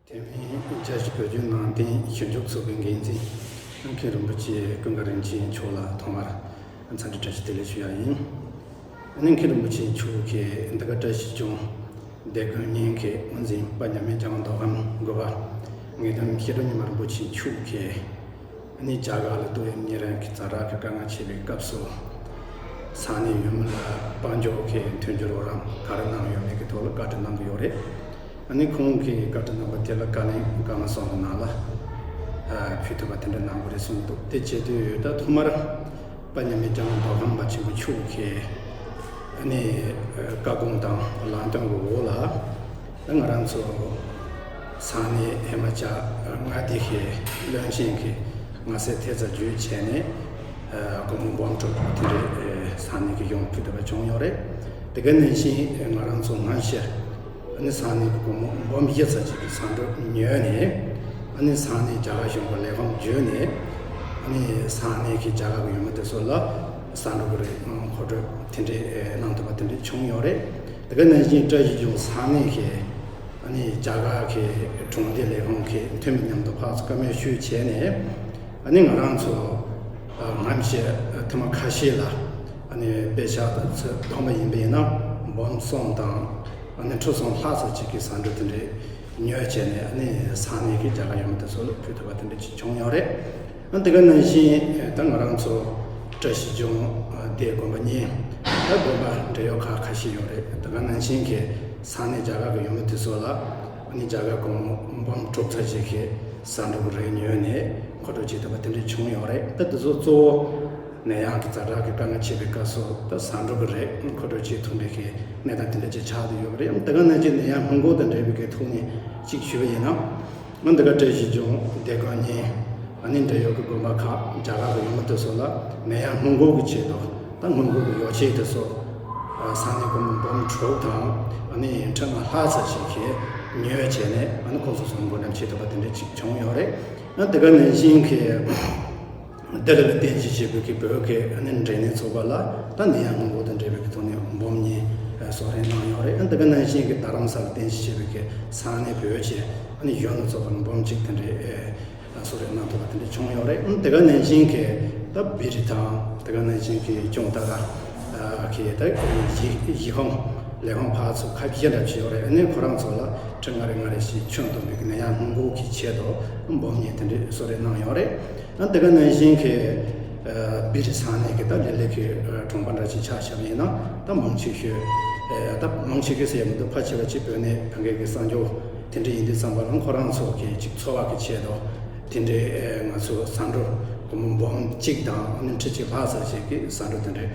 དེ་མིན་རྒྱལ་སྤྱིའི་བོད་བརྒྱུད་ནང་བསྟན་ཞིབ་འཇུག་ཚོགས་པའི་འགན་འཛིན་མཁན་རིན་པོ་ཆེ་ཀུན་དགའ་རིན་ཆེན་མཆོག་ལ་ཐོག་མར་འཚམས་འདྲི་བཀྲ་ཤིས་བདེ་ལེགས་ཞུ་ཡག་ཡིན། ཨ་ནི་མཁན་རིན་པོ་ཆེ་མཆོག་གིས་འདི་ག་བཀྲ་ཤིས་ལྗོངས་སྡེ་དགོན་གཉིས་ཀྱི་དབུ་འཛིན་དཔལ་མཉམ་མེད་ལྕམ་མདོ་ཁམས་དགོན་པ་ངེས་དོན་མཁྱེན་གྲུབ་ཉི་མ་རིན་པོ་ཆེ་མཆོག་གིས། ཨ་ནི་རྒྱ་གར་ལ་ཏོག་དབྱིབས་གཉན་རིམས་ཀྱི་ཛ་དྲག་གི་དཀའ་ངལ་ཆེ་བའི་སྐབས་སུ། ས་གནས་ཡུལ་མི་ལ་དཔལ་འབྱོར་གྱི་མཐུན་འགྱུར་རོགས་རམ་ག་རེ་གནང་ཡོད་མེད་ཀྱི་ཐོག་ལ་བཀའ་འདྲི་གནང་གི་ཡོད་རེད། ཨ་ནི་ཁོང་གིས་བཀའ་འདྲི་གནང་བ་དེ་ལ་བཀའ་ལན་སྐར་མ་གསུམ་གྱི་ནང་ལ་ཨ་ཕུལ་ཐུབ་པ་དེ་འདྲ་གནང་དགོས་རེད་གསུངས་འདུག་དེ་བྱེད་དུས་ད་ཐོག་མར་དཔལ་མཉམ་མེད་ལྕམ་མདོ་ཁམས་པ་ཆེན་པོ་མཆོག་གིས་ཨ་ནི་བཀའ་དགོངས་དང་ལམ་སྟོན་གྱི་འོག་ལ། ད་ང་རང་ཚོ་ས་གནས་ཧི་མ་ཅལ་མངའ་སྡེ་གི་བློན་ཆེན་གྱིས་མངའ་གསལ་ཐེབས་རྩ་བརྒྱུད་བྱས་ནས་སྒོར་མོ་འབུམ་དྲུག་དེ་འདྲའི་ས་གནས་ཀྱི་ཡོངས་ཕུལ་ཐུབ་པ་བྱུང་ཡོད་རེད། དེ་ག་ནང་བཞིན་ང་རང་ཚོ་སྔ་ཕྱིར་ཨ་ནི་ས་གནས་ཀྱི་སྒོར་མོ་འབུམ་བཞི་ཙམ་ཅིག་གི་ཟད་འགྲོ་ཉོས་ནས། ཨ་ནི་ས་གནས་རྒྱ་གར་གཞུང་གི་ལས་ཁུངས་བརྒྱུད་ནས། ཨ་ནི་ས་གནས་ཀྱི་རྒྱ་གར་གྱི་ཡུལ་མི་དེ་ཚོ་ལ་ཟད་འགྲོ་གི་རིགས་མཁོ་སྤྲོད་དེ་འདྲའི་གནང་ཐུབ་པ་དེ་འདྲའི་བྱུང་ཡོད་རེད། དེ་ག་ནང་བཞིན་བཀྲ་ཤིས་ལྗོངས་ས་གནས་ཀྱི་ཨ་ནི་རྒྱ་གར་གྱི་གྲོང་སྡེ་ལས་ཁུངས་ཀྱིས་མཐུན་པའི་མཉམ་དུ་ཕར་ཚུར་བཀའ་མོལ་ཞུས་བྱས་ནས། ཨ་ནི་ང་རང་ཚོ་ཨ་སྔ་ཕྱི་ཐེངས་མ་ཁ་ཤས་ལ་ཨ་ནི་དཔེ་ཆ་དང་ཚོད་བསྡོམས་པ་ཡིན་པ་ཡིན་ན་འབུམ་གསུམ་དང་ཨ་ནི་ཁྲི་གསུམ་ལྷག་ཙམ་ཅིག་གི་ཟད་འགྲོ་དེ་འདྲའི་ཉོས་བྱས་ནས། ཨ་ནི་ས་གནས་ཀྱི་རྒྱ་གར་ཡུལ་མི་དེ་ཚོ་ལ་ཕུལ་ཐུབ་པ་དེ་འདྲ་ཅིག་བྱུང་ཡོད་རེད། ཨ་དེ་ག་ནང་བཞིན་ད་ང་རང་ཚོ་བཀྲ་ཤིས་ལྗོངས་སྡེ་དགོན་པ་གཉིས། ད་དགོན་པ་འབྲེལ་ཡོད་ཁག་ཁ་ཤས་ཡོད་རེད། དེ་ག་ནང་བཞིན་གྱི་ས་གནས་རྒྱ་གར་གྱི་ཡུལ་མི་དེ་ཚོ་ལ་ཨ་ནི་རྒྱ་གར་སྒོར་མོ་འབུམ་དྲུག་ཙམ་ཅིག་གི་ཟད་འགྲོ་གི་རིགས་ཉོས་ནས་མཁོ་སྤྲོད་བྱེད་ཐུབ་པ་དེ་འདྲ་བྱུང་ཡོད་རེད། ད་དེ་ཚོ་གཙོ་བོ་ནད་ཡམས་ཀྱི་ཛ་དྲག་གི་དཀའ་ངལ་ཆེ་བའི་སྐབས་སུ་ད་ཟད་འགྲོ་གི་རིགས་མཁོ་སྤྲོད་བྱེད་ཐུབ་པའི་གི་གནས་སྟངས་དེ་འདྲ་ཅིག་ཆགས་བསྡད་ཡོད་པ་རེད། ཨ་དེ་ག་ནང་བཞིན་ནད་ཡམས་སྔོན་འགོག་དང་འབྲེལ་བའི་གི་ཐོག་ནས་ཅིག་ཞུས་པ་ཡིན་ན། ཨ་འདི་ག་བཀྲ་ཤིས་ལྗོངས་སྡེ་དགོན་གཉིས། ཨ་ནི་འབྲེལ་ཡོད་ཀྱི་དགོན་པ་ཁག་རྒྱ་གར་གྱི་ཡུལ་མི་དེ་ཚོ་ལ་ནད་ཡམས་སྔོན་འགོག་གི་ཆེད་དུ་ད་སྔོན་འགོག་གི་ཡོ་བྱད་དེ་ཚོ་ཨ་ས་གནས་སྒོར་མོ་འབུམ་དྲུག་དང་ཨ་ནི་ཁྲི་ལྔ་ལྷག་ཙམ་ཞིག་གིས་ཉོས་བྱས་ནས། ཨ་ནི་ཁོང་ཚོ་ཚོ་འགོ་འགྲེམས་བྱེད་ཐུབ་པ་དེ་འདྲ་ཅིག་བྱུང་ཡོད་རེད། ཨ་དེ་ག་ནང་བཞིན་གྱི་ལྡི་ལི་ལ་རྟེན་གཞི་བྱས་པའི་གི་བོད་ཀྱི་ཨ་ནི་འབྲས་ནད་ཚོགས་པ་ལ་ད་ནད་ཡམས་སྔོན་འགོག་དང་འབྲེལ་བའི་གི་ཐོག་ནས་འབུམ་གཉིས་གསོལ་རས་གནང་ཡོད་རེད། ཨ་དེ་ག་ནང་བཞིན་གྱི་རྡ་རམ་ས་ལ་རྟེན་གཞི་བྱས་པའི་གི་ས་གནས་བོད་ཀྱི་ཨ་ནི་གཞོན་ནུ་ཚོགས་པ་ལ་འབུམ་གཅིག་དེ་འདྲའི་གསོལ་རས་གནང་ཐུབ་པ་དེ་འདྲ་བྱུང་ཡོད་རེད། ཨ་དེ་ག་ནང་བཞིན་གྱི་ད་བི་རི་ཐང་། དེ་ག་ནང་བཞིན་གྱི་ཅུང་ད་ག་གི་ད་གཞི་གཞི་ཁང་ལས་ཁང་ཕར་ཚུར་ཁ་ཤས་འདྲ་བྱས་ཡོད་རེད། ཨ་ནི་ཁོ་རང་ཚོ་ལ་ཁྲི་ལྔ་རེ་ལྔ་རེ་ཞིག་ཁྱོན་བསྡོམས་པའི་གི་ནད་ཡམས་སྔོན་འགོག་གི་ཆེད་དུ་འབུམ་གཉིས་དེ་འདྲའི་གསོལ་རས་གནང་ཡོད་རེད། ཨ་དེ་ག་ནང་བཞིན་གྱི་ཨ་བི་རི་ས་གནས་ཀྱི་ད་ལི་ལི་གི་ཨ་གྲོང་པ་འདྲ་ཅིག་ཆ་བཞག་པ་ཡིན་ན་ད་མང་ཆེ་ཤོས་ཨ་ད་མང་ཆེ་གི་ཟེར་ཡ་མི་འདུག་ཕལ་ཆེ་བ་ཅིག་བོད་ནས་བོད་སྐད་ཀྱི་གསར་འགྱུར་དེ་འདྲ་ཡིན་དུས་ཙམ་པ་ལ་ཁོ་རང་ཚོ་གི་ཅིག་འཚོ་བ་གི་ཆེད་དུ་དེ་འདྲའི་ཨ་ང་ཚོ་ཟད་འགྲོ་ སྒོར་མོ་འབུམ་གཅིག་དང་ཨ་ནི་ཁྲི་གཅིག་ལྷག་ཙམ་ཞིག་གི་ཟད་འགྲོ་དེ་འདྲའི་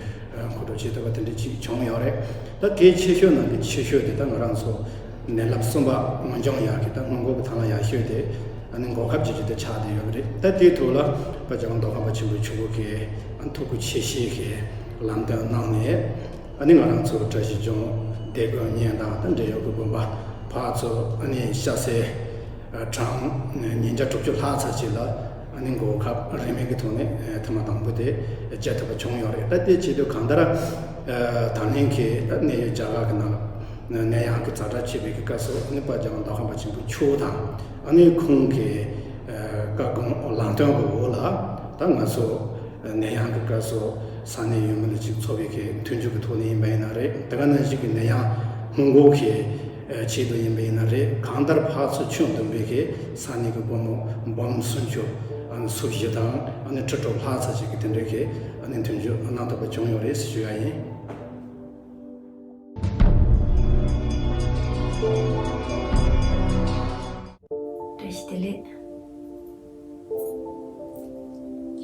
མཁོ་སྤྲོད་བྱེད་ཐུབ་པ་དེ་འདྲ་ཅིག་བྱུང་ཡོད་རེད། ད་གལ་ཆེ་ཤོས་ནང་གི་ཆེ་ཤོས་དེ་ད་ང་རང་ཚོ་ནད་རླབས་གསུམ་པ་སྔོན་སྦྱོང་ཡག་གི་ད་སྔོན་འགོག་གི་དང་བླངས་ཡག་ཤོས་དེ་ཨ་ནི་འགོག་ཁབ་བྱེད་རྒྱུ་དེ་ཆགས་བསྡད་ཡོད་པ་རེད། ད་དེའི་ཐོག་ལ་དཔལ་འབྱོར་མདོ་ཁམས་པ་ཆེན་པོའི་ཆུ་བོ་གིས་ཨ་ཐུགས་ཁུར་ཆེ་བཞེས་ཀྱིས་ལམ་སྟོན་གནང་ནས། ཨ་ནི་ང་རང་ཚོ་བཀྲ་ཤིས་ལྗོངས་སྡེ་དགོན་གཉན་ཐང་དང་འབྲེལ་ཡོད་ཀྱི་དགོན་པ་ཕར་ཚུར་ཨ་ནི་ཤ་ཚལ་གྲངས་ཉིས་བརྒྱ་དྲུག་ཅུ་ལྷག་ཙམ་ཞིག་ལ་ཨ་ནི་འགོག་ཁབ་རིན་མེད་ཀྱི་ཐོག་ནས་ཐེངས་མ་དང་པོ་དེ་བྱེད་ཐུབ་པ་བྱུང་ཡོད་རེད། ད་དེ་བྱེད་དུས་གང་ལྟར་ད་ལན་གྱི་ད་གནད་ཡོད་རྒྱ་གར་གྱི་ནང་ནད་ཡམས་ཀྱི་ཛ་དྲག་ཆེ་བའི་གི་སྐབས་སུ་ཨ་ནི་དཔལ་འབྱོར་མདོ་ཁམས་པ་ཆེན་པོ་མཆོག་དང་ཨ་ནི་ཁོང་གི་བཀའ་དགོངས་ལམ་སྟོན་གྱི་འོག་ལ་ད་ང་ཚོ་ནད་ཡམས་ཀྱི་སྐབས་སུ་ས་གནས་ཡུལ་མི་ལ་ཅིག་འཚོ་བའི་གི་མཐུན་འགྱུར་གྱི་ཐོག་ནས་ཡིན་པ་ཡིན་ན་རེད། དེ་ག་ནང་བཞིན་གྱི་ནད་ཡམས་སྔོན་འགོག་གི་ཆེད་དུ་ཡིན་པ་ཡིན་ན་རེད། གང་ལྟར་ཕར་ཚུར་ཁྱོན་བསྡོམས་པའི་གི་ས་གནས་ཀྱི་སྒོར་མོ་འབུམ་སུམ་ཅུ་ཨ་ནི་སུམ་བཞི་དང་ཨ་ནི་ཁྲི་དྲུག་ལྷག་ཙམ་ཞིག་གི་དེ་འདྲའི་གི་ཨ་ནི་མཐུན་འགྱུར་གནང་ཐུབ་པ་བྱུང་ཡོད་རེད་ཞུ་ཡ་ཡིན། བཀྲ་ཤིས་བདེ་ལེགས།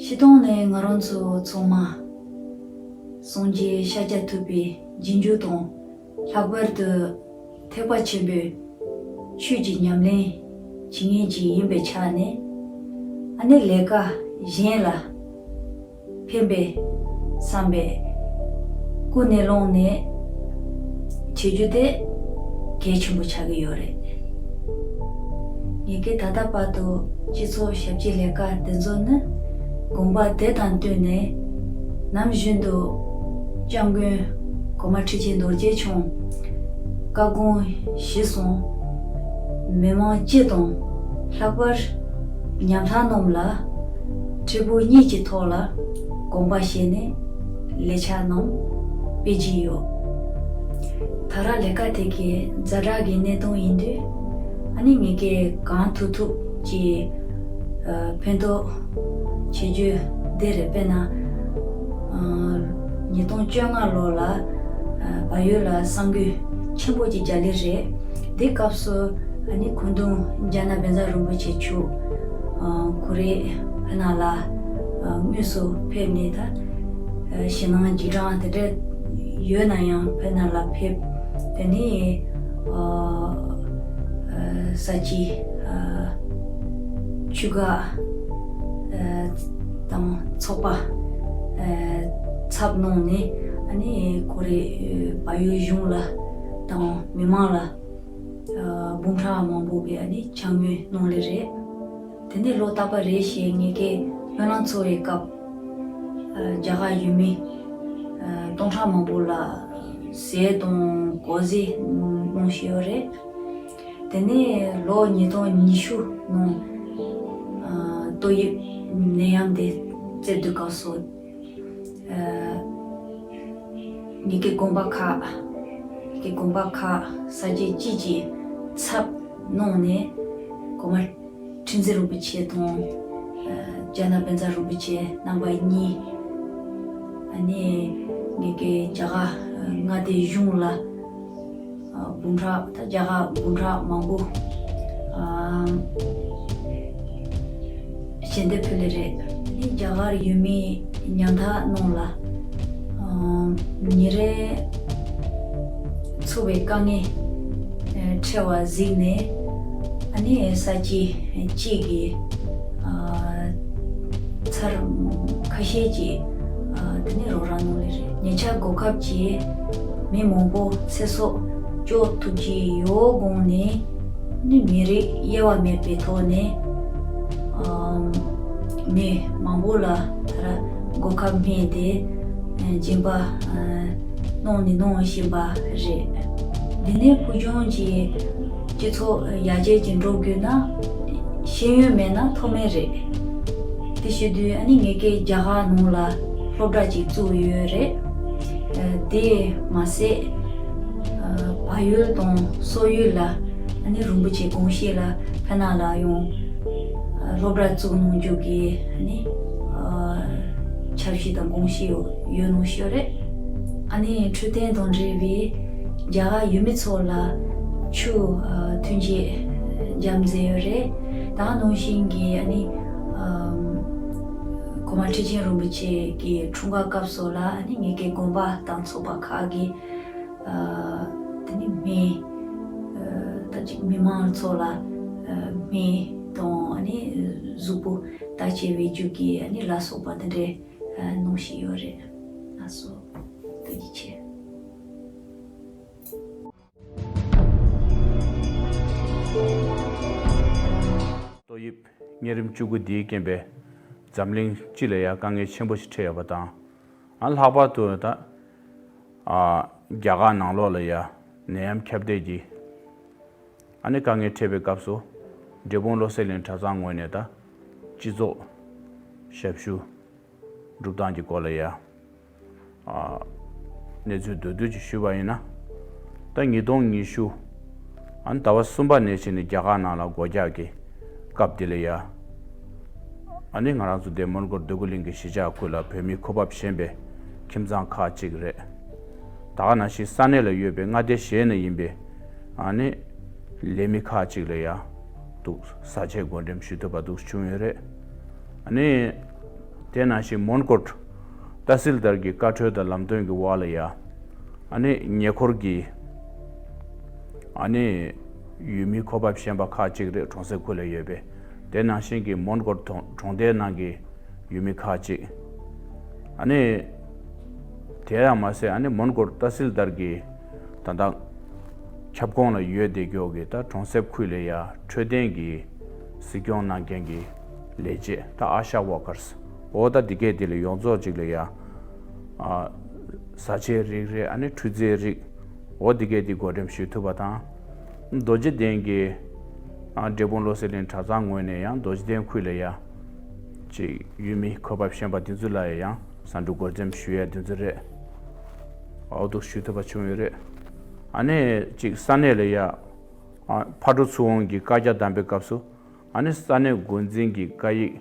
སྤྱིར་བཏང་ནས་ང་རང་ཚོ་ཚང་མ་སངས་རྒྱས་ཤཱཀྱ་ཐུབ་པའི་རྗེས་འཇུག་དང་། ལྷག་པར་དུ་ཐེག་པ་ཆེན་པོའི་ཆོས་ཀྱི་ཉམས་ལེན་བྱེད་མཁན་ཅིག་ཡིན་པའི་ཆ་ནས། ཨ་ནི་ལས་ཀ་གཞན་ལ་ཕན་པའི་བསམ་པའི་ཀུན་ནས་བསླངས་ནས་བྱེད་རྒྱུ་དེ་གལ་ཆེན་པོ་ཆགས་ཀྱི་ཡོད་རེད། ངེད་ཀྱིས་ད་ལྟ་བར་དུ་སྤྱི་ཚོགས་ཞབས་ཕྱིའི་ལས་ཀ་དེ་ཚོ་ནི་དགོངས་པ་དེ་དང་བསྟུན་ནས་ནམ་རྒྱུན་དུ་སྐྱབས་མགོན་གོང་མ་ཁྲི་ཆེན་རྡོ་རྗེ་འཆང་བཀའ་དགོངས་གཞིར་བཟུང་མི་མང་སྤྱི་དང་། ལྷག་པར་ཉམ་ཐག་རྣམས་ལ་འཕྲལ་ཕུགས་གཉིས་ཀྱི་ཐོག་ལ་དགོངས་པ་བཞེས་ནས་ལས་འཆར་རྣམས་སྤེལ་གྱི་ཡོད། ད་ར་ལས་ཀ་དེ་གའི་ཛ་དྲག་གི་གནད་དོན་ཡིན་དུས། ཨ་ནི་ངེད་ཀྱིས་གང་ཐུབ་ཐུབ་ཀྱིས་ཨ་ཕན་ཐོགས་བྱེད་རྒྱུ་དེ་རེད། དཔེར་ན་ཨ་ཉིས་སྟོང་བཅོ་ལྔ་ལོ་ལ་ཨ་བལ་ཡུལ་ལ་གསར་འགོད་ཆེན་པོ་ཅིག་རྒྱག་ལེ་རེད། དེ་སྐབས་སུ་ཨ་ནི་ཁུངས་ལྡན་རྒྱ་ནག་བཛྲ་རིན་པོ་ཆེ་མཆོག་ཨ་ཁོ་རེ་ཕ་ནང་ལ་ཨ་དངོས་སུ་ཕེབས་ནས། ད་ཨ་ཞེད་སྣང་རྒྱུག་གྲང་དེ་འདྲ་ཡོད་ན་ཡང་ཕ་ནང་ལ་ཕེབས། དེ་ནས་ཨ་ཨ་ས་སྐྱའི་ཨ་ཆོས་ཁ་ཨ་དང་ཚོགས་པ་ཨ་ཚབ་གནང་ནས། ཨ་ནི་ཁོ་རེ་བལ་ཡུལ་གཞུང་ལ་དང་མི་མང་ལ་ཨ་འབུམ་ཕྲག་མང་པོ་གི་ཨ་ནི་ཕྱག་དངུལ་གནང་ལེ་རེད། དེ་ནས་ལོ་རྟག་པ་རེ་བཞིན་ངེད་ཀྱིས་སྨོན་ལམ་འཚོགས་པའི་སྐབས་ཨ་རྒྱ་གར་ཡུལ་མི་ཨ་སྟོང་ཕྲག་མང་པོ་ལ་ཟས་དང་གོས་ཟས་གནང་བཞིན་ཡོད་རེད། དེ་ནས་ལོ་ཉིས་སྟོང་ཉི་ཤུ་ནང་ཨ་ཏོག་དབྱིབས་ནད་ཡམས་དེ་བཙུགས་དུས་སྐབས་སུ། ཨ་ངེད་ཀྱི་དགོན་པ་ཁག་ངེད་ཀྱི་དགོན་པ་ཁག་ས་སྐྱ་སྤྱི་གི་ཚབ་གནང་ནས་གོང་མ་ཁྲི་འཛིན་རིན་པོ་ཆེ་དང་ཨ་རྒྱ་ནག་བཛྲ་རིན་པོ་ཆེ་རྣམ་པ་གཉིས། ཨ་ནི་ངེད་ཀྱི་རྒྱ་གར་མངའ་སྡེ་གཞུང་ལ་ཨ་འབུམ་ཕྲག་ད་རྒྱ་གར་འབུམ་ཕྲག་མང་པོ་ཨ་ཞལ་འདེབས་ཕུལ་ལེ་རེད། ཨ་ནི་རྒྱ་གར་ཡུལ་མི་ཉམ་ཐག་རྣམས་ལ་ཨ་ཉིན་རེ་འཚོ་བའི་དཀའ་ངལ་ཨ་འཕྲད་པ་གཟིགས་ནས། ཨ་ནི་ས་སྐྱ་སྤྱི་གི་ཨ་ཚར་ཁ་ཤས་ཀྱིས་ཨ་དེ་ནས་རོགས་རམ་གནང་ལེ་རེད། ཉེ་ཆར་གོ་སྐབས་ཀྱིས་མི་མང་པོ་ཚེ་སྲོག་སྐྱོབ་ཐུབ་ཀྱི་ཡོད་དགོངས་ནས། ནི་མི་རིགས་དབྱེ་བ་མེད་པའི་ཐོག་ནས་ཨ་མི་མང་པོ་ལ་ད་ར་གོ་སྐབས་སྨིན་ཏེ་སྦྱིན་པ་ཨ་གནང་ནས་གནང་བཞིན་པ་རེད། འདི་ནས་ཕུགས་རྒྱང་གི་སྤྱི་ཚོགས་ཡར་རྒྱས་ཀྱི་འགྲོ་དགོས་ན་ཤེས་ཡོན་མེད་ན་ཐབས་མེད་རེད། དེ་བྱེད་དུས་ཨ་ནི་ངེད་ཀྱིས་རྒྱ་གར་ནང་ལ་སློབ་གྲྭ་ཅིག་བཙུགས་ཡོད་རེད། ཨ་དེ་མ་ཟད་ཨ་བལ་ཡུལ་དང་སོག་ཡུལ་ལ་ཨ་ནི་རིན་པོ་ཆེ་དགོངས་བཞེད་ལ་ཕ་ནང་ལ་ཡང་ཨ་སློབ་གྲྭ་བཙུགས་གནང་རྒྱུ་གི་ཨ་ནི་ཨ་འཆར་གཞི་དང་དགོངས་བཞེད་ཡོད་གནང་ཞུ་རེད། ཨ་ནི་འཕྲོད་བསྟེན་དང་འབྲེལ་བའི་རྒྱ་གར་ཡུལ་མི་ཚོ་ལ་ཆུ་ཨ་ཐོན་སྐྱེད་རྒྱབ་མཛད་ཡོད་རེད། ད་ནང་བཞིན་གྱི་ཨ་ནི་ཨ་ མ་ཁྲི་ཆེན་རིན་པོ་ཆེ་གི་འཁྲུངས་སྐར་སྐབས་སུ་ལ་ཨ་ནི་ངེད་ཀྱི་དགོན་པ་དང་ཚོགས་པ་ཁག་གི་ཨ་དེ་ནི་མི་ཨ་ད་ཅིག་མི་མང་ཚོ་ལ་ཨ་མི་དང་ཨ་ནི་གཟུགས་པོ་བརྟག་དཔྱད་བེད་སྤྱོད་ཀྱི་ཨ་ནི་ལ་སོགས་པ་དེ་འདྲའི་ཨ་གནང་བཞིན་ཡོད་རེད། ལགས་སོ། ཐུགས་རྗེ་ཆེ། ཏོག་དབྱིབས་གཉན་རིམས་བཅུ་དགུ་འདིའི་རྐྱེན་པས་འཛམ་གླིང་སྤྱི་ལ་ཡང་དཀའ་ངལ་ཆེན་པོ་ཞིག་འཕྲད་ཡོད་པ་དང་། ཨ་ལྷག་པར་དུ་ད་ཨ་རྒྱ་གར་ནང་ལོགས་ལ་ཡང་ནད་ཡམས་ཁྱབ་གདལ་གྱིས་ཨ་ནི་དཀའ་ངལ་འཕྲད་པའི་སྐབས་སུ་འབྲས་སྤུངས་བློ་གསལ་གླིང་གྲྭ་ཚང་ངོས་ནས་ད་སྤྱི་ཚོགས་ཞབས་ཞུ་སྒྲུབ་སྟངས་ཀྱི་སྐོར་ལ་ཡང་ཨ་གནས་ཚུལ་མདོར་བསྡུས་ཅིག་ཞུས་པ་ཡིན་ན། ད་ཉིས་སྟོང་ཉི་ཤུ་ཨ་ནི་ཟླ་བ་གསུམ་པ་ནས་བྱས་ནས་རྒྱ་གར་ནང་ལ་སྒོ་རྒྱག་གི་སྐབས་དེ་ལ་ཡ། ཨ་ནི་ང་རང་ཚོ་འདི་མོན་གྷོ་འདོད་རྒུ་གླིང་གི་གཞིས་ཆགས་ཁུལ་ལ་བོད་མི་འཁོར་བབས་ཞན་པའི་ཁྱིམ་ཚང་ཁག་ཅིག་རེད། ད་ག་ནང་བཞིན་ས་གནས་ལ་ཡོད་པའི་མངའ་སྡེ་གཞན་ནས་ཡིན་པའི་ཨ་ནི་ལས་མི་ཁག་ཅིག་ལ་ཡ་འདུག་བཟའ་ཆས་བགོ་འགྲེམས་ཞུ་ཐུབ་པ་འདུག་བྱུང་ཡོད་རེད། ཨ་ནི་དེ་ནང་བཞིན་མོན་གྷོ་ཏ་སིལ་དར་གྱི་བཀའ་འཁྲོལ་དང་ལམ་སྟོན་གྱི་འོག་ལ་ཡ། ཨ་ནི་ཉེ་འཁོར་གྱི་ཨ་ནི་ཡུལ་མི་འཁོར་བབས་ཞན་པ་ཁག་ཅིག་རེད། གྲོང་གསེབ་ཁུལ་ལ་ཡོད་པའི་དེ་ནང་བཞིན་གྱི་མོན་གྷོ་གྲོང་གྲོང་རྡལ་ནང་གི་ཡུལ་མི་ཁག་ཅིག་ཨ་ནི་དེ་ཡང་མ་ཟད་ཨ་ནི་མོན་གྷོ་ཏ་སིལ་དར་གྱི་ད་ལྟ་ཁྱབ་ཁོངས་ལ་ཡོད་བསྡད་རྒྱུ་གི་ད་གྲོང་གསེབ་ཁུལ་ལ་ཡ་འཕྲོད་བསྟེན་གྱི་གཟིགས་སྐྱོང་གནང་མཁན་གྱི་ལས་བྱེད་ད་ཨ་ཤ་ཝར་ཀར་སི་འོ་ད་འདི་གས་དེ་ལ་ཡོངས་རྫོགས་ཅིག་ལ་ཡ་ཨ་བཟའ་ཆས་རིགས་རེད། ཨ་ནི་འཕྲུལ་རྫས་རིགས་འོ་འདི་གས་དེ་བགོ་འགྲེམས་ཞུ་ཐུབ་པ་དང་། རྡོ་རྗེ་གདན་གྱི་ཨ་འབྲས་སྤུངས་བློ་གསལ་གླིང་གྲྭ་ཚང་ངོས་ནས་ཡང་རྡོ་རྗེ་གདན་ཁུལ་ལ་ཡ་ཅིག་ཡུལ་མི་འཁོར་བབས་ཞན་པ་དེ་ཚོ་ལ་ཡང་བཟའ་འབྲུ་བགོ་འགྲེམས་ཞུ་ཡ་དེ་ཚོ་རེད། འོ་འདུག་ཞུ་ཐུབ་པ་བྱུང་ཡོད་རེད། ཨ་ནི་ཅིག་ས་གནས་ལ་ཡ་ཨ་ཕར་འགྲོ་ཚུར་འོང་གི་བཀའ་རྒྱ་བསྡམས་པའི་སྐབས་སུ་ཨ་ནི་ས་གནས་འགོ་འཛིན་གྱི་བཀའ་ཡིག་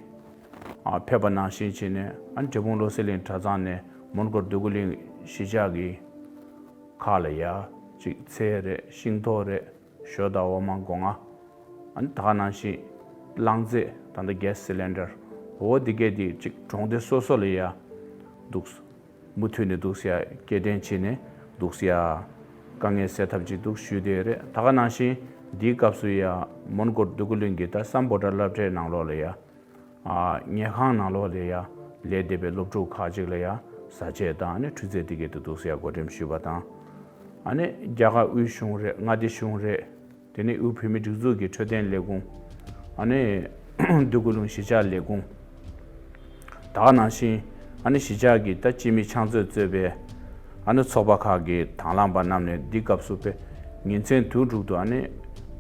ཨ་ཕེབས་པ་ནང་བཞིན་བྱས་ནས་ཨ་ནི་འབྲས་སྤུངས་བློ་གསལ་གླིང་གྲྭ་ཚང་ནས་མོན་གྷོ་འདོད་རྒུ་གླིང་གཞིས་ཆགས་ཀྱི་ཁག་ལ་ཡ་ཅིག་ཚལ་རེད། ཤིང་ཏོག་རེད། ཞོ་དང་འོ་མ་སྒོ་ང་ཨ་ནི་ད་ག་ནང་བཞིན་རླངས་རྫས་ད་ལྟ་གྷེ་སི་སི་ལིན་ཌར་འོ་འདི་གས་དེ་ཅིག་གྲོང་སྡེ་སོ་སོ་ལ་ཡ་འདུག་མུ་མཐུད་ནས་འདུག་སེ་ཡ་སྐྱེལ་འདྲེན་བྱས་ནས་འདུག་སེ་ཡ་དཀའ་ངལ་སེལ་ཐབས་ཅིག་འདུག་ཞུས་བསྡད་ཡོད་རེད། ད་ག་ནང་བཞིན་འདིའི་སྐབས་སུ་ཡ་མོན་གྷོ་འདོད་རྒུ་གླིང་གི་ད་སམ་བྷོ་ཊ་སློབ་གྲྭའི་ནང་ལོགས་ལ་ཡ་ཨ་ཉལ་ཁང་ནང་ལོགས་ལ་ཡ་ལས་བསྡད་པའི་སློབ་ཕྲུག་ཁག་ཅིག་ལ་ཡ་བཟའ་ཆས་དང་ཨ་ནི་འཕྲུལ་རྫས་འདི་གས་དེ་འདུག་སེ་ཡ་བགོ་འགྲེམས་ཞུས་པ་དང་། ཨ་ནི་རྒྱ་གར་དབུས་གཞུང་རེད། མངའ་སྡེ་གཞུང་རེད། དེ་ནས་དབུས་བོད་མིའི་སྒྲིག་འཛུགས་ཀྱི་འཕྲོད་བསྟེན་ལས་ཁུངས། ཨ་ནི་འདོད་རྒུ་གླིང་གཞིས་ཆགས་ལས་ཁུངས། ད་ག་ནང་བཞིན་ཨ་ནི་གཞིས་ཆགས་ཀྱི་ད་སྤྱི་མི་ཕྱག་མཛོད་གཙོས་པའི་ཨ་ནི་ཚོགས་པ་ཁག་གི་དང་བླངས་པ་རྣམས་ནས་འདི་སྐབས་སུ་དཔེ་ཉིན་མཚན་དུས་དྲུག་ཏུ་ཨ་ནི་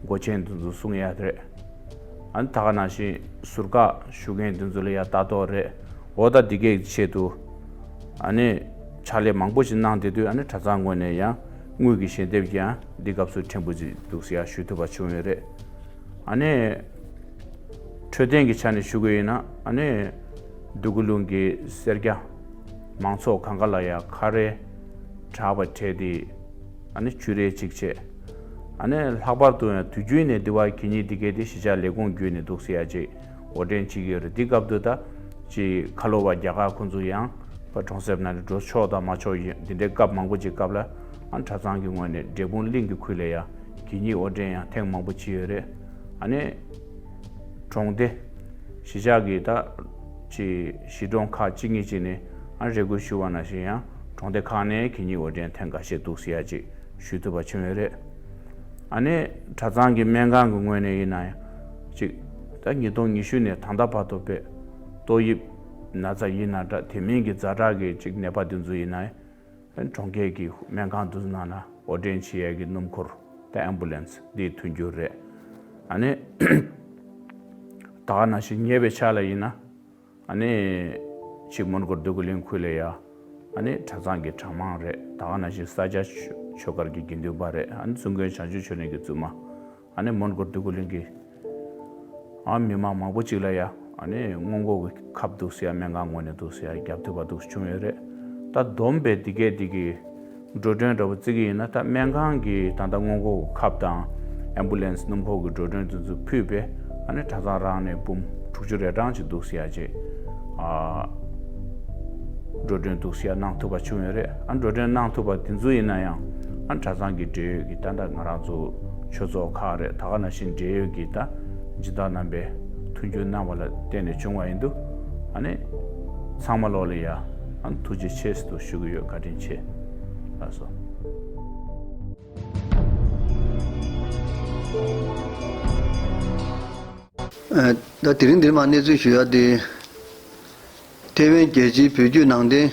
སྒོ་ཆེན་དེ་ཚོ་སྲུང་ཡ་རེད། ཨ་ནི་ད་ག་ནང་བཞིན་ཟུར་བཀག་ཞུ་མཁན་དེ་ཚོ་ལ་ཡ་ལྟ་རྟོག་རེད། འོ་ད་འདི་གའི་ཆེད་དུ་ཨ་ནི་ཕྱག་ལས་མང་པོ་ཞིག་གནང་བསྡད་དུས་ཨ་ནི་གྲྭ་ཚང་ངོས་ནས་ཡང་དངུལ་གྱི་ཞལ་འདེབས་ཀྱང་འདི་སྐབས་སུ་ཕྲན་བུ་ཅིག་འདུག་སེ་ཡ་ཞུ་ཐུབ་པ་བྱུང་ཡོད་རེད། ཨ་ནི་འཕྲོད་བསྟེན་གྱི་ཆ་ནས་ཞུ་གི་ཡིན་ན་ཨ་ནི་འདོད་རྒུ་གླིང་གི་སེར་སྐྱ་མང་ཚོགས་གང་ག་ལ་ཡ་ཁ་རས་དྲག་པ་སྤྲད་དེ་ཨ་ནི་བཅུ་རེ་གཅིག་བྱས། ཨ་ནི་ལྷག་པར་དུ་ཡང་དུས་རྒྱུན་ནས་འདི་བ་གད་སྙིགས་འདི་གས་དེ་གཞིས་ཆགས་ལས་ཁུངས་བརྒྱུད་ནས་འདུག་སེ་ཡ་ཅིག་འོར་འདྲེན་བྱེད་ཀྱི་ཡོད་རེད། འདི་སྐབས་དུ་ད་ཅིག་ཁ་ལོ་བ་རྒྱ་གར་ཁོང་ཚོ་ཡང་ཕར་གྲོང་གསེབ་ནང་ནས་འགྲོ་ཆོག་དང་མ་ཆོག་ཡིན་འདི་འདྲའི་སྐབས་མང་པོ་ཅིག་སྐབས་ལ་ཨ་གྲྭ་ཚང་གི་ངོས་ནས་འབྲས་སྤུངས་གླིང་གི་ཁུལ་ལ་ཡ་གད་སྙིགས་འོར་འདྲེན་ཡང་ཐེངས་མང་པོ་བྱས་ཡོད་རེད། ཨ་ནི་གྲོང་སྡེ་གཞིས་ཆགས་ཀྱི་ད་ཅིག་གཞིས་གྲོང་ཁག་གཅིག་གཉིས་ཅིག་ནས་ཨ་རེ་སྐུལ་ཞུ་བ་ནང་བཞིན་ཡང་གྲོང་སྡེ་ཁག་ནས་གད་སྙིགས་འོར་འདྲེན་ཐེངས་འགའ་ཤས་འདུག་སེ་ཡ་ཅིག་ཞུ་ཐུབ་པ་བྱུང་ཡོད་རེད། ཨ་ནི་གྲྭ་ཚང་གི་སྨན་ཁང་གི་ངོས་ནས་ཡིན་ན་ཡང་ཅིག་ད་ཉིས་སྟོང་ཉི་ཤུ་ནས་ད་ལྟ་བར་དུ་དཔེ་ཏོག་དབྱིབས་ན་ཚ་ཡིན་ན་འདྲ་དེ་མིན་གྱི་ཛ་དྲག་གི་ཅིག་ནད་པ་དེ་ཚོ་ཡིན་ན་ཡང་གྲོང་ཁྱེར་གྱི་སྨན་ཁང་དེ་ཚོ་ནང་ལ་འོར་འདྲེན་བྱེད་ཡས་ཀྱི་སྣུམ་འཁོར་ད་ཨེམ་བུ་ལན་སི་འདི་མཐུན་འགྱུར་རེད། ཨ་ནི་ད་ག་ནང་བཞིན་ཉེ་བའི་ཆར་ལ་ཡིན་ན། ཨ་ནི་ཅིག་མོན་གྷོ་འདོད་རྒུ་གླིང་ཁུལ་ལ་ཡ། ཨ་ནི་གྲྭ་ཚང་གི་གྲྭ་མང་རེད། ད་ག་ནང་བཞིན་ས་སྐྱ་ཆོས་ཆོས་སྒར་གྱི་དགེ་འདུན་པ་རེད། ཨ་ནི་ཙུང་ཁོན་བྱང་ཆུབ་ཆོས་གླིང་གི་བཙུན་མ། ཨ་ནི་མོན་གྷོ་འདོད་རྒུ་གླིང་གི་ཨ་མི་མང་མང་པོ་ཅིག་ལ་ཡ། ཨ་ནི་སྔོན་འགོག་གི་ཁབ་འདུག་སེ་ཡ་སྨན་ཁང་ངོས་ནས་འདུག་སེ་ཡ་རྒྱབ་ཐུབ་པ་འདུག་སེ་བྱུང་ཡོད་རེད། ད་བསྡོམས་པས་འདི་གས་འདི་གི་འགྲོ་གྲོན་འདྲ་པོ་བརྩི་གི་ཡིན་ན་ད་སྨན་ཁང་གི་ད་ལྟ་སྔོན་འགོག་ཁབ་དང་ཨེམ་བུ་ལན་སི་སྣུམ་འཁོར་གྱི་འགྲོ་གྲོན་དེ་ཚོ་ཕུད་པས་ཨ་ནི་གྲྭ་ཚང་རང་ནས་འབུམ་དྲུག་ཅུ་རེ་གྲངས་ཅིག་འདུག་སེ་ཡ་ཅིག་ཨ་ འགྲོ་གྲོན་འདུག་སེ་གནང་ཐུབ་པ་བྱུང་ཡོད་རེད། ཨ་འགྲོ་གྲོན་གནང་ཐུབ་པ་དེ་ཚོ་ཡིན་ན་ཡང་ཨ་གྲྭ་ཚང་གི་འབྲེལ་ཡོད་ཀྱི་ད་ལྟ་ང་རང་ཚོ་ཆོས་ཚོགས་ཁག་རེད། ད་ག་ནང་བཞིན་འབྲེལ་ཡོད་ཀྱི་ད་སྦྱིན་བདག་རྣམ་པས་མཐུན་འགྱུར་གནང་བ་ལ་བརྟེན་ནས་བྱུང་བ་ཡིན་འདུག་ཨ་ནི་ཚང་མ་ལོག་ལ་ཡ་ཨ་ཐུགས་རྗེ་ཆེ་ཟེར་དུ་ཞུ་གི་ཡོད། བཀའ་དྲིན་ཆེ་ལགས་སོ། ད་དེ་རིང་འདིར་མ་གནས་ཚུལ་ཞུ་ཡ་དེ། ཐེ་ཝན་རྒྱལ་སྤྱིའི་བོད་བརྒྱུད་ནང་བསྟན་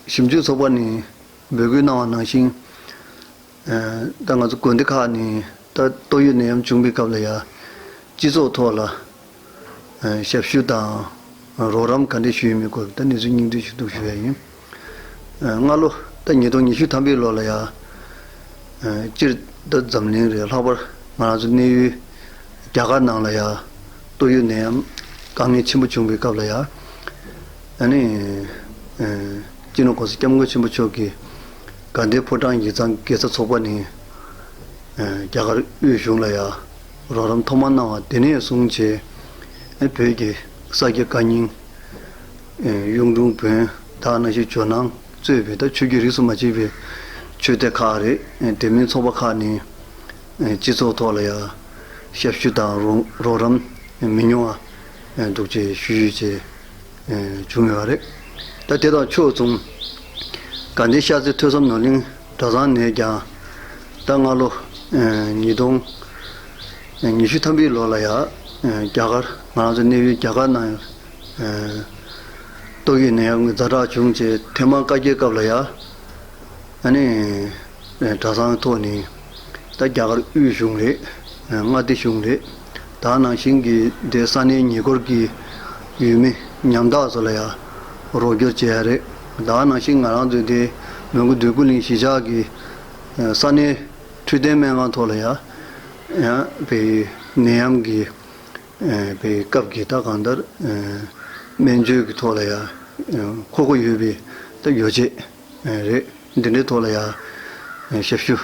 ཞིབ་འཇུག་ཚོགས་པ་ནས་འབོད་སྐུལ་གནང་བ་ནང་བཞིན། ད་ང་ཚོ་དགོན་སྡེ་ཁག་ནས་ད་ཏོག་དབྱིབས་ནད་ཡམས་བྱུང་བའི་སྐབས་ལ་ཡ། སྤྱི་ཚོགས་ཐོག་ལ་ཞབས་ཞུ་དང་རོགས་རམ་ག་འདྲས་ཞུས་ཡོད་མེད་སྐོར་ད་གནས་ཚུལ་སྙིང་བསྡུས་ཤིག་འདུག་ཞུ་ཡ་ཡིན། སྔ་ལོ་ད་ཉིས་སྟོང་ཉི་ཤུ་ཐམ་པའི་ལོ་ལ་ཡ། སྤྱིར་ད་འཛམ་གླིང་རེད། ལྷག་པར་ང་རང་ཚོ་གནས་ཡུལ་རྒྱ་གར་ནང་ལ་ཡ་ཏོག་དབྱིབས་ནད་ཡམས་དཀའ་ངལ་ཆེན་པོ་བྱུང་བའི་སྐབས་ལ་ཡ། ཨ་ནི་སྤྱི་ནོར་༸གོང་ས་༸སྐྱབས་མགོན་ཆེན་པོ་མཆོག་གིས་དགའ་ལྡན་ཕོ་བྲང་ཡིག་ཚང་དགེ་རྩ་ཚོགས་པ་ནས་རྒྱ་གར་དབུས་གཞུང་ལ་ཡ་རོགས་རམ་ཐོག་མར་གནང་བ་དེ་ནས་བཟུང་བྱས་བོད་ཀྱི་ས་སྐྱ་བཀའ་རྙིང་། གཡུང་དྲུང་བོན་དང་ནང་བཞིན་ཇོ་ནང་གཙོས་པའི་ད་ཆོས་བརྒྱུད་རིས་སུ་མ་ཆད་པའི་ཆོས་སྡེ་ཁག་རེད། དེ་མིན་ཚོགས་པ་ཁག་ནས་སྤྱི་ཚོགས་ཐོག་ལ་ཡང་ཞབས་ཞུ་དང་རོགས་རོགས་རམ་མི་ཉུང་བ་འདུག་ཅེས་ཞུ་ཞུ་ཅེས་བྱུང་ཡོད་རེད། ད་དེ་དང་ཕྱོགས་མཚུངས་དགའ་ལྡན་ཤར་རྩེ་ཐོས་བསམ་ནོར་གླིང་གྲྭ་ཚང་ནས་ཀྱང་ད་སྔ་ལོ་ཉིས་སྟོང་ཉི་ཤུ་ཐམ་པའི་ལོ་ལ་ཡང་རྒྱ་གར་ང་རང་ཚོ་གནས་ཡུལ་རྒྱ་གར་ནང་ཡང་། ཏོག་དབྱིབས་ནད་ཡམས་ཀྱི་ཛ་དྲག་བྱུང་རྗེས་ཐེངས་མ་བཀའ་བརྒྱད་སྐབས་ལ་ཡ། ཨ་ནི་གྲྭ་ཚང་ཐོག་ནས་ད་རྒྱ་གར་དབུས་གཞུང་རེད། མངའ་སྡེ་གཞུང་རེད། ད་ནང་བཞིན་གྱི་དེ་ས་གནས་ཉེ་འཁོར་གྱི་ཡུལ་མི་ཉམ་ཐག་ཚོ་ལ་ཡ་རོགས་སྐྱོར་བྱས་ཡ་རེད། ད་ནང་བཞིན་ང་རང་ཚོའི་དེ་མོན་གྷོ་འདོད་རྒུ་གླིང་གཞིས་ཆགས་ཀྱི་ས་གནས་འཕྲོད་བསྟེན་སྨན་ཁང་ཐོག་ལ་ཡ་ཡང་པའི་ནད་ཡམས་ཀྱི། པའི་སྐབས་ཀྱི་ད་གང་ལྟར་སྨན་བཅོས་ཀྱི་ཐོག་ལ་ཡང་མཁོ་དགོས་ཡོད་པའི་ད་ཡོ་བྱད་རེད། འདི་འདྲའི་ཐོག་ལ་ཡང་ཞབས་ཞུ་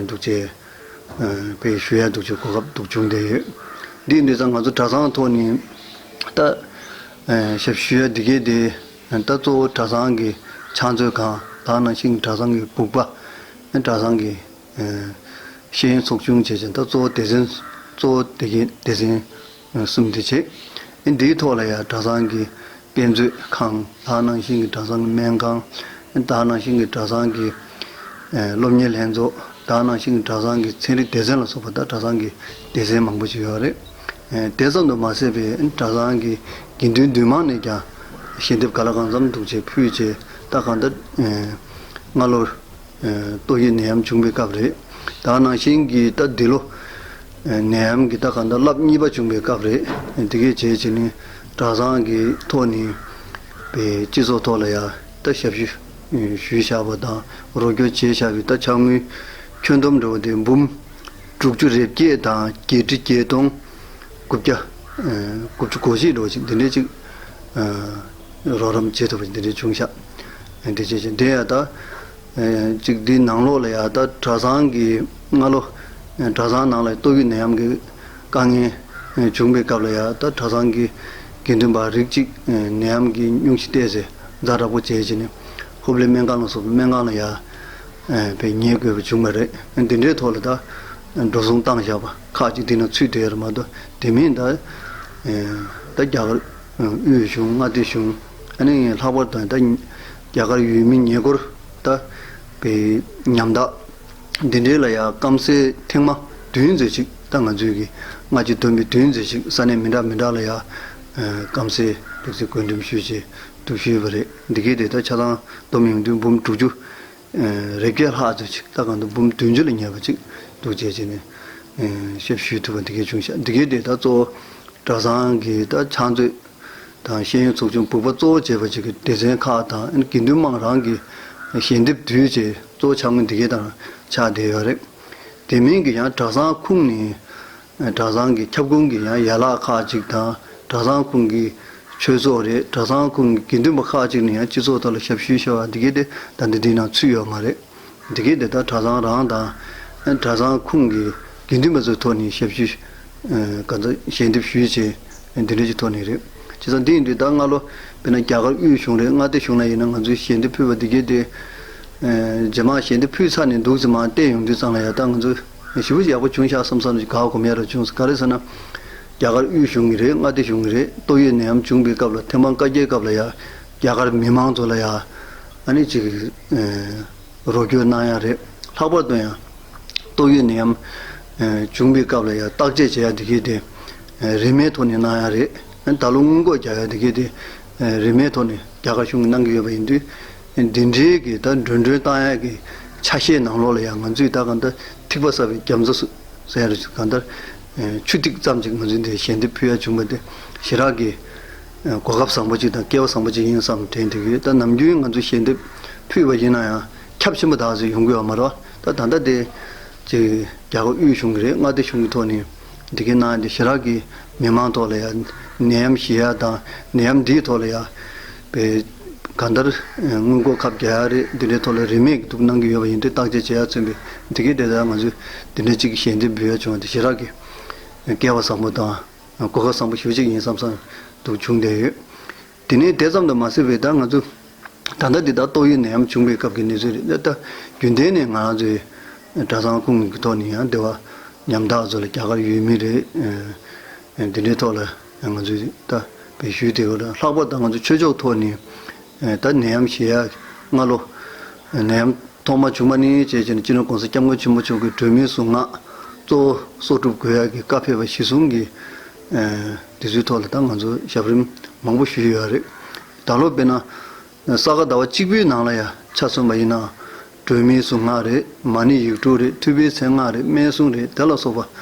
འདུག་ཅེས་པའི་ཞུ་ཡ་འདུག་ཅེས་གོ་སྐབས་འདུག་བྱུང་བསྡད་ཡོད། འདི་འདི་ཙང་ང་ཚོ་གྲྭ་ཚང་ཐོག་ནས་ད་ཞབས་ཞུ་ཡ་འདི་གས་དེ་ད་གཙོ་བོ་གྲྭ་ཚང་གི་ཕྱག་མཛོད་ཁང་དང་ནང་བཞིན་གྲྭ་ཚང་གི་སྦུག་པ་གྲྭ་ཚང་གི་ཤེས་ཡོན་ཚོགས་ཆུང་བྱས་ཙང་ད་གཙོ་བོ་སྡེ་ཚན་གཙོ་བོ་སྡེ་དགེ་སྡེ་ཚན་གསུམ་དེ་བྱས། འདིའི་ཐོག་ལ་ཡང་གྲྭ་ཚང་གི་དཔེ་མཛོད་ཁང་དང་ནང་བཞིན་གྱི་གྲྭ་ཚང་གི་སྨན་ཁང་དང་ནང་བཞིན་གྱི་གྲྭ་ཚང་གི་སློབ་གཉེར་ལྷན་ཚོགས་དང་ནང་བཞིན་གྱི་གྲྭ་ཚང་གི་ཚན་རིག་སྡེ་ཚན་ལ་སོགས་པ་ད་གྲྭ་ཚང་གི་སྡེ་ཚན་མང་པོ་ཞིག་ཡོད་རེད། དེ་ཙམ་དུ་མ་ཟད་པའི་གྲྭ་ཚང་གི་དགེ་འདུན་འདུས་མང་ནས་ཀྱང་ཞལ་འདེབས་ག་ལ་གང་འཚམ་འདུག་ཅེས་ཕུལ་བྱས་ད་གང་ལྟར་སྔ་ལོར། ཏོག་དབྱིབས་ནད་ཡམས་བྱུང་བའི་སྐབས་རེད། ད་ནང་བཞིན་གྱི་ད་འདི་ལོ་ནད་ཡམས་ཀྱི་ད་གང་ལྟར་རླབས་གཉིས་པ་བྱུང་བའི་སྐབས་རེད། འདི་གས་བྱས་བྱས་ནས་གྲྭ་ཚང་གི་ཐོག་ནས་པའི་སྤྱི་ཚོགས་ཐོག་ལ་ཡང་ད་ཞབས་ཞུ་ཞུས་བཞག་པ་དང་རོགས་སྐྱོར་བྱས་བཞག་པའི་ད་ཕྱག་དངུལ་ཁྱོན་བསྡོམས་འདྲ་བོ་དེ་འབུམ་དྲུག་ཅུ་རེ་བརྒྱད་དང་བརྒྱད་ཁྲི་བརྒྱད་སྟོང་དགུ་བརྒྱ་དགུ་བཅུ་གོ་གཅིག་འདྲ་བོ་ཅིག་འདི་འདྲའི་ཅིག་རོགས་རམ་བྱེད་ཐུབ་པ་འདི་འདྲའི་བྱུང་ཤག་འདི་བྱས་བྱས་འདི་ཡང་ད། གཅིག་འདིའི་ནང་ལོགས་ལ་ཡང་ད་གྲྭ་ཚང་གི་སྔ་ལོ་གྲྭ་ཚང་ནང་ལ་ཏོག་དབྱིབས་ནད་ཡམས་ཀྱི་དཀའ་ངལ་བྱུང་བའི་སྐབས་ལ་ཡང་ད་གྲྭ་ཚང་གི་དགེ་འདུན་པ་རིགས་གཅིག་ནད་ཡམས་ཀྱི་སྙུང་གཞི་བལྟས་ཚེ་ཛ་དྲག་པོ་བྱས་བྱས་ནས་ཧོབ་ལེ་སྨན་ཁང་ལ་སོགས་པའི་སྨན་ཁང་ལ་ཡང་བའི་ཉལ་དགོས་པ་བྱུང་བ་རེད། འདི་འདྲའི་ཐོག་ལ་ད་འགྲོ་སོང་བཏང་བཞག་པ་ཁག་ཅིག་འདི་ནང་ཚུད་བསྡད་ཡོད་རེད་མ་གཏོགས་དེ་མིན་ད་ད་རྒྱ་གར་དབུས་གཞུང་མངའ་སྡེ་གཞུང་ཨ་ནི་ལྷག་པར་དུ་ད་རྒྱ་གར་ཡུལ་མི་ཉེ་འཁོར། ད་པའི་ཉམ་ཐག་འདི་འདྲའི་ལ་ཡང་སྐམ་སའི་ཐེངས་མ་བདུན་ཙམ་ཞིག་ད་ང་ཚོའི་གི་སྔ་ཕྱི་བསྡོམས་པའི་བདུན་ཙམ་ཞིག་ས་གནས་མི་འདྲ་མི་འདྲ་ལ་ཡང་སྐམ་སའི་འདུག་སེ་བགོ་འགྲེམས་ཞུས་བྱས་འདུག་ཞུས་པ་རེད། འདི་གའི་དེ་ད་ཆ་ཚང་བསྡོམས་ཡོང་དུས་འབུམ་དྲུག་ཅུ་རེ་བརྒྱད་ལྷག་ཙམ་ཞིག་ད་གང་དུ་འབུམ་བདུན་ཅུ་ལ་ཉེ་བ་ཅིག་འདུག་བྱས་བྱས་ནས་ཞབས་ཞུ་ཐུབ་པ་འདི་གའི་བྱུང་ཤག་འདི་གའི་དེ་ད་གཙོ་བོ་གྲྭ་ཚང་གི་ད་ཕྱག་མཛོད། དང་ཤེས་ཡོན་ཚོགས་ཆུང་སྦུག་པ་གཙོ་བོ་བྱས་པ་ཅིག་གི་སྡེ་ཚན་ཁག་དང་དགེ་འདུན་དམངས་རང་གི་ཞལ་འདེབས་བསྡུས་བྱས་གཙོ་བོ་ཕྱག་དངུལ་འདི་གའི་དང་ཆགས་བསྡད་ཡོད་རེད། དེ་མིན་གྱི་ཡང་གྲྭ་ཚང་ཁུངས་ནས་གྲྭ་ཚང་གི་ཁྱབ་ཁོངས་ཀྱི་ཡང་ཡན་ལག་ཁག་ཅིག་དང་གྲྭ་ཚང་ཁུངས་ཀྱི་ཆོས་ཚོགས་རེད། གྲྭ་ཚང་ཁུངས་ཀྱི་དགེ་འདུན་པ་ཁག་ཅིག་ནས་ཡང་སྤྱི་ཚོགས་ཐོག་ལ་ཞབས་ཞུ་ཞུ་བ་འདི་གའི་དེ་ད་འདི་འདི་ནང་ཚུད་ཡོད་མ་རེད། འདི་གའི་དེ་ལྟར་གྲྭ་ཚང་རང་དང་། གྲྭ་ཚང་ཁུངས་ཀྱི་དགེ་འདུན་པ་ཚོའི་ཐོག་ནས་ཞབས་ཞུ། ག་ཚོད་ཞལ་འདེབས་ཞུས་བྱས། འདི་འདྲ་ཞིག་ཐོག་ནས་རེད། བྱས་ཙང་འདི་ཡིན་དུས་ད་སྔ་ལོ། དཔེར་ན་རྒྱ་གར་དབུས་གཞུང་རེད། མངའ་སྡེ་གཞུང་ལ་ཡིན་ན་ང་ཚོས་ཞལ་འདེབས་ཕུལ་བ་འདི་གས་དེ། རྗེས་མ་ཞལ་འདེབས་ཕུལ་ཚར་ནས་འདུག་ཙམ་མར་བལྟས་ཡོང་དུས་ཙང་ལ་ཡ། ད་ང་ཚོ་ཞེ་པོ་ཅིག་ཡག་པོ་བྱུང་ཤག་བསམ་བསམ་ཅིག་ག་གོམས་ཡ་ར་བྱུང་སོང་། ག་རེ་ཟེར་ན། རྒྱ་གར་དབུས་གཞུང་གི་རེད། མངའ་སྡེ་གཞུང་གི་རེད། ཏོག་དབྱིབས་ནད་ཡམས་བྱུང་བའི་སྐབས་ལ་ཐེམ་སྤང་བཀའ་རྒྱའི་སྐབས་ལ་ཡ། རྒྱ་གར་མི་མང་ཚོ་ལ་ཡ། ཨ་ནི་ཅིག་རོགས་སྐྱོར་གནང་ཡ་རེད། ལྷག་པར་དུ་ཡང་ཏོག་དབྱིབས་ནད་ཡམས་བྱུང་བའི་སྐབས་ལ་ཡང་བརྟག་དཔྱད་བྱེད་ཡ་འདི་གས་དེ་རིན་མེད་ཐོག་ནས་གནང་ཡ་རེད། ད་ལོ་སྔོན་འགོག་རྒྱག་ཡ་འདི་གས་དེ་རིན་མེད་ཐོག་ནས་རྒྱ་གར་གཞུང་གིས་གནང་གི་ཡོད་པ་ཡིན་དུས། འདི་འདྲའི་གི་ད་འགྲོ་གྲོན་བཏང་ཡ་གི་ཆ་ཤས་ནང་ལོགས་ལ་ཡང་ང་ཚོས་ད་གང་ལྟར་ཐིགས་པ་གསར་པའི་རྒྱ་མཚོ་ཟེར་ཡ་རེད། གང་ལྟར་ཆུ་ཐིགས་ཙམ་ཅིག་ང་ཚོས་འདི་ཞལ་འདེབས་ཕུལ་ཡ་བྱུང་བ་དེ་ཞེ་དྲག་གི་གོ་སྐབས་བཟང་པོ་ཅིག་དང་སྐལ་བ་བཟང་པོ་ཅིག་ཡིན་བསམ་དྲན་འདུག་ཡོད། ད་ནམ་རྒྱུན་ང་ཚོ་ཞལ་འདེབས་ཕུལ་བ་ཡིན་ན་ཡང་ཁྱབ་ཆེན་པོ་དག་ཚོད་ཡོང་གི་ཡོད་མ་རེད། ད་ད་ལྟ་དེ་ཅིག་རྒྱ་གར་དབུས་གཞུང་གི་རེད། མངའ་སྡེ་གཞུང་གི་ཐོག་ནས་འདི་གའི་གནང་ཡ་དེ་ཞེ་དྲག་གི་མི་མང་ཐོག་ལ་ཡ་ནད་ཡམས་ཞི་ཡ་དང་ནད་ཡམས་འདིའི་ཐོག་ལ་ཡ་པའི་གང་ལྟར་སྔོན་འགོག་ཁབ་རྒྱག་ཡ་རེད། འདི་འདྲའི་ཐོག་ལ་རིན་མེད་ཀྱི་འདུག་གནང་གི་ཡོད་པ་ཡིན་དུས་བརྟག་དཔྱད་བྱེད་ཡ་མཚོན་པའི་འདི་གའི་དེ་ལྟར་ང་ཚོས་འདི་འདྲ་ཅིག་ཞལ་འདེབས་འབུལ་ཡ་བྱུང་བ་དེ་ཞེ་དྲག་གི་སྐལ་བ་བཟང་པོ་དང་གོ་སྐབས་བཟང་པོ་ཞེ་པོ་ཅིག་ཡིན་བསམ་བསམ་འདུག་བྱུང་བསྡད་ཡོད། དེ་ནས་དེ་ཙམ་དུ་མ་ཟད་པའི་ད་ང་ཚོ་ད་ལྟ་འདི་ད་ཏོག་དབྱིབས་ནད་ཡམས་བྱུང་བའི་སྐབས་ཀྱི་གནས་ཚུལ་རེད། ད་ད་རྒྱུན་ལྡན་ནས་ང་རང་ཚོའི་གྲྭ་ཚང་ཁོངས་ཀྱི་ཐོག་ནས་ཡང་འབྲེལ་བ་ཉམ་ཐག་ཚོ་ལ་རྒྱ་གར་ཡུལ་མི་རེད། འདི་འདྲའི་ཐོག་ལ་ང་ཚོས་ད་བེད་ཞུས་དེ་ག་ལ་ལྷག་པར་ད་ང་ཚོ་ཆོས་ཕྱོགས་ཐོག་ནས་ད་ནད་ཡམས་ཞི་ཡ་སྔ་ལོ་ནད་ཡམས་ཐོག་མ་བྱུང་བ་ནས་བྱས་བྱས་ནས་སྤྱི་ནོར་༸གོང་ས་༸སྐྱབས་མགོན་ཆེན་པོ་མཆོག་གིས་སྒྲོལ་མའི་གཟུངས་སྔགས་གཙོ་བོ་གསོག་སྒྲུབ་དགོས་ཡ་གི་བཀའ་ཕེབས་པ་གཞིར་བཟུང་གིས། དེ་ཚོའི་ཐོག་ལ་ད་ང་ཚོ་ཞབས་རིམ་མང་པོ་ཞུས་ཡོད་རེད། ད་ལོ་དཔེར་ན་ས་ག་ཟླ་བ་གཅིག་པུའི་ནང་ལ་ཡ་ཆ་མཚོན་པ་ཡིན་ན། སྒྲོལ་མའི་གཟུངས་སྔགས་རེད། མ་ཎི་ཡིག་དྲུག་རེད། ཐུབ་པའི་མཚན་སྔགས་རེད། སྨན་གཟུངས་རེད། དེ་ལ་སོགས་པ་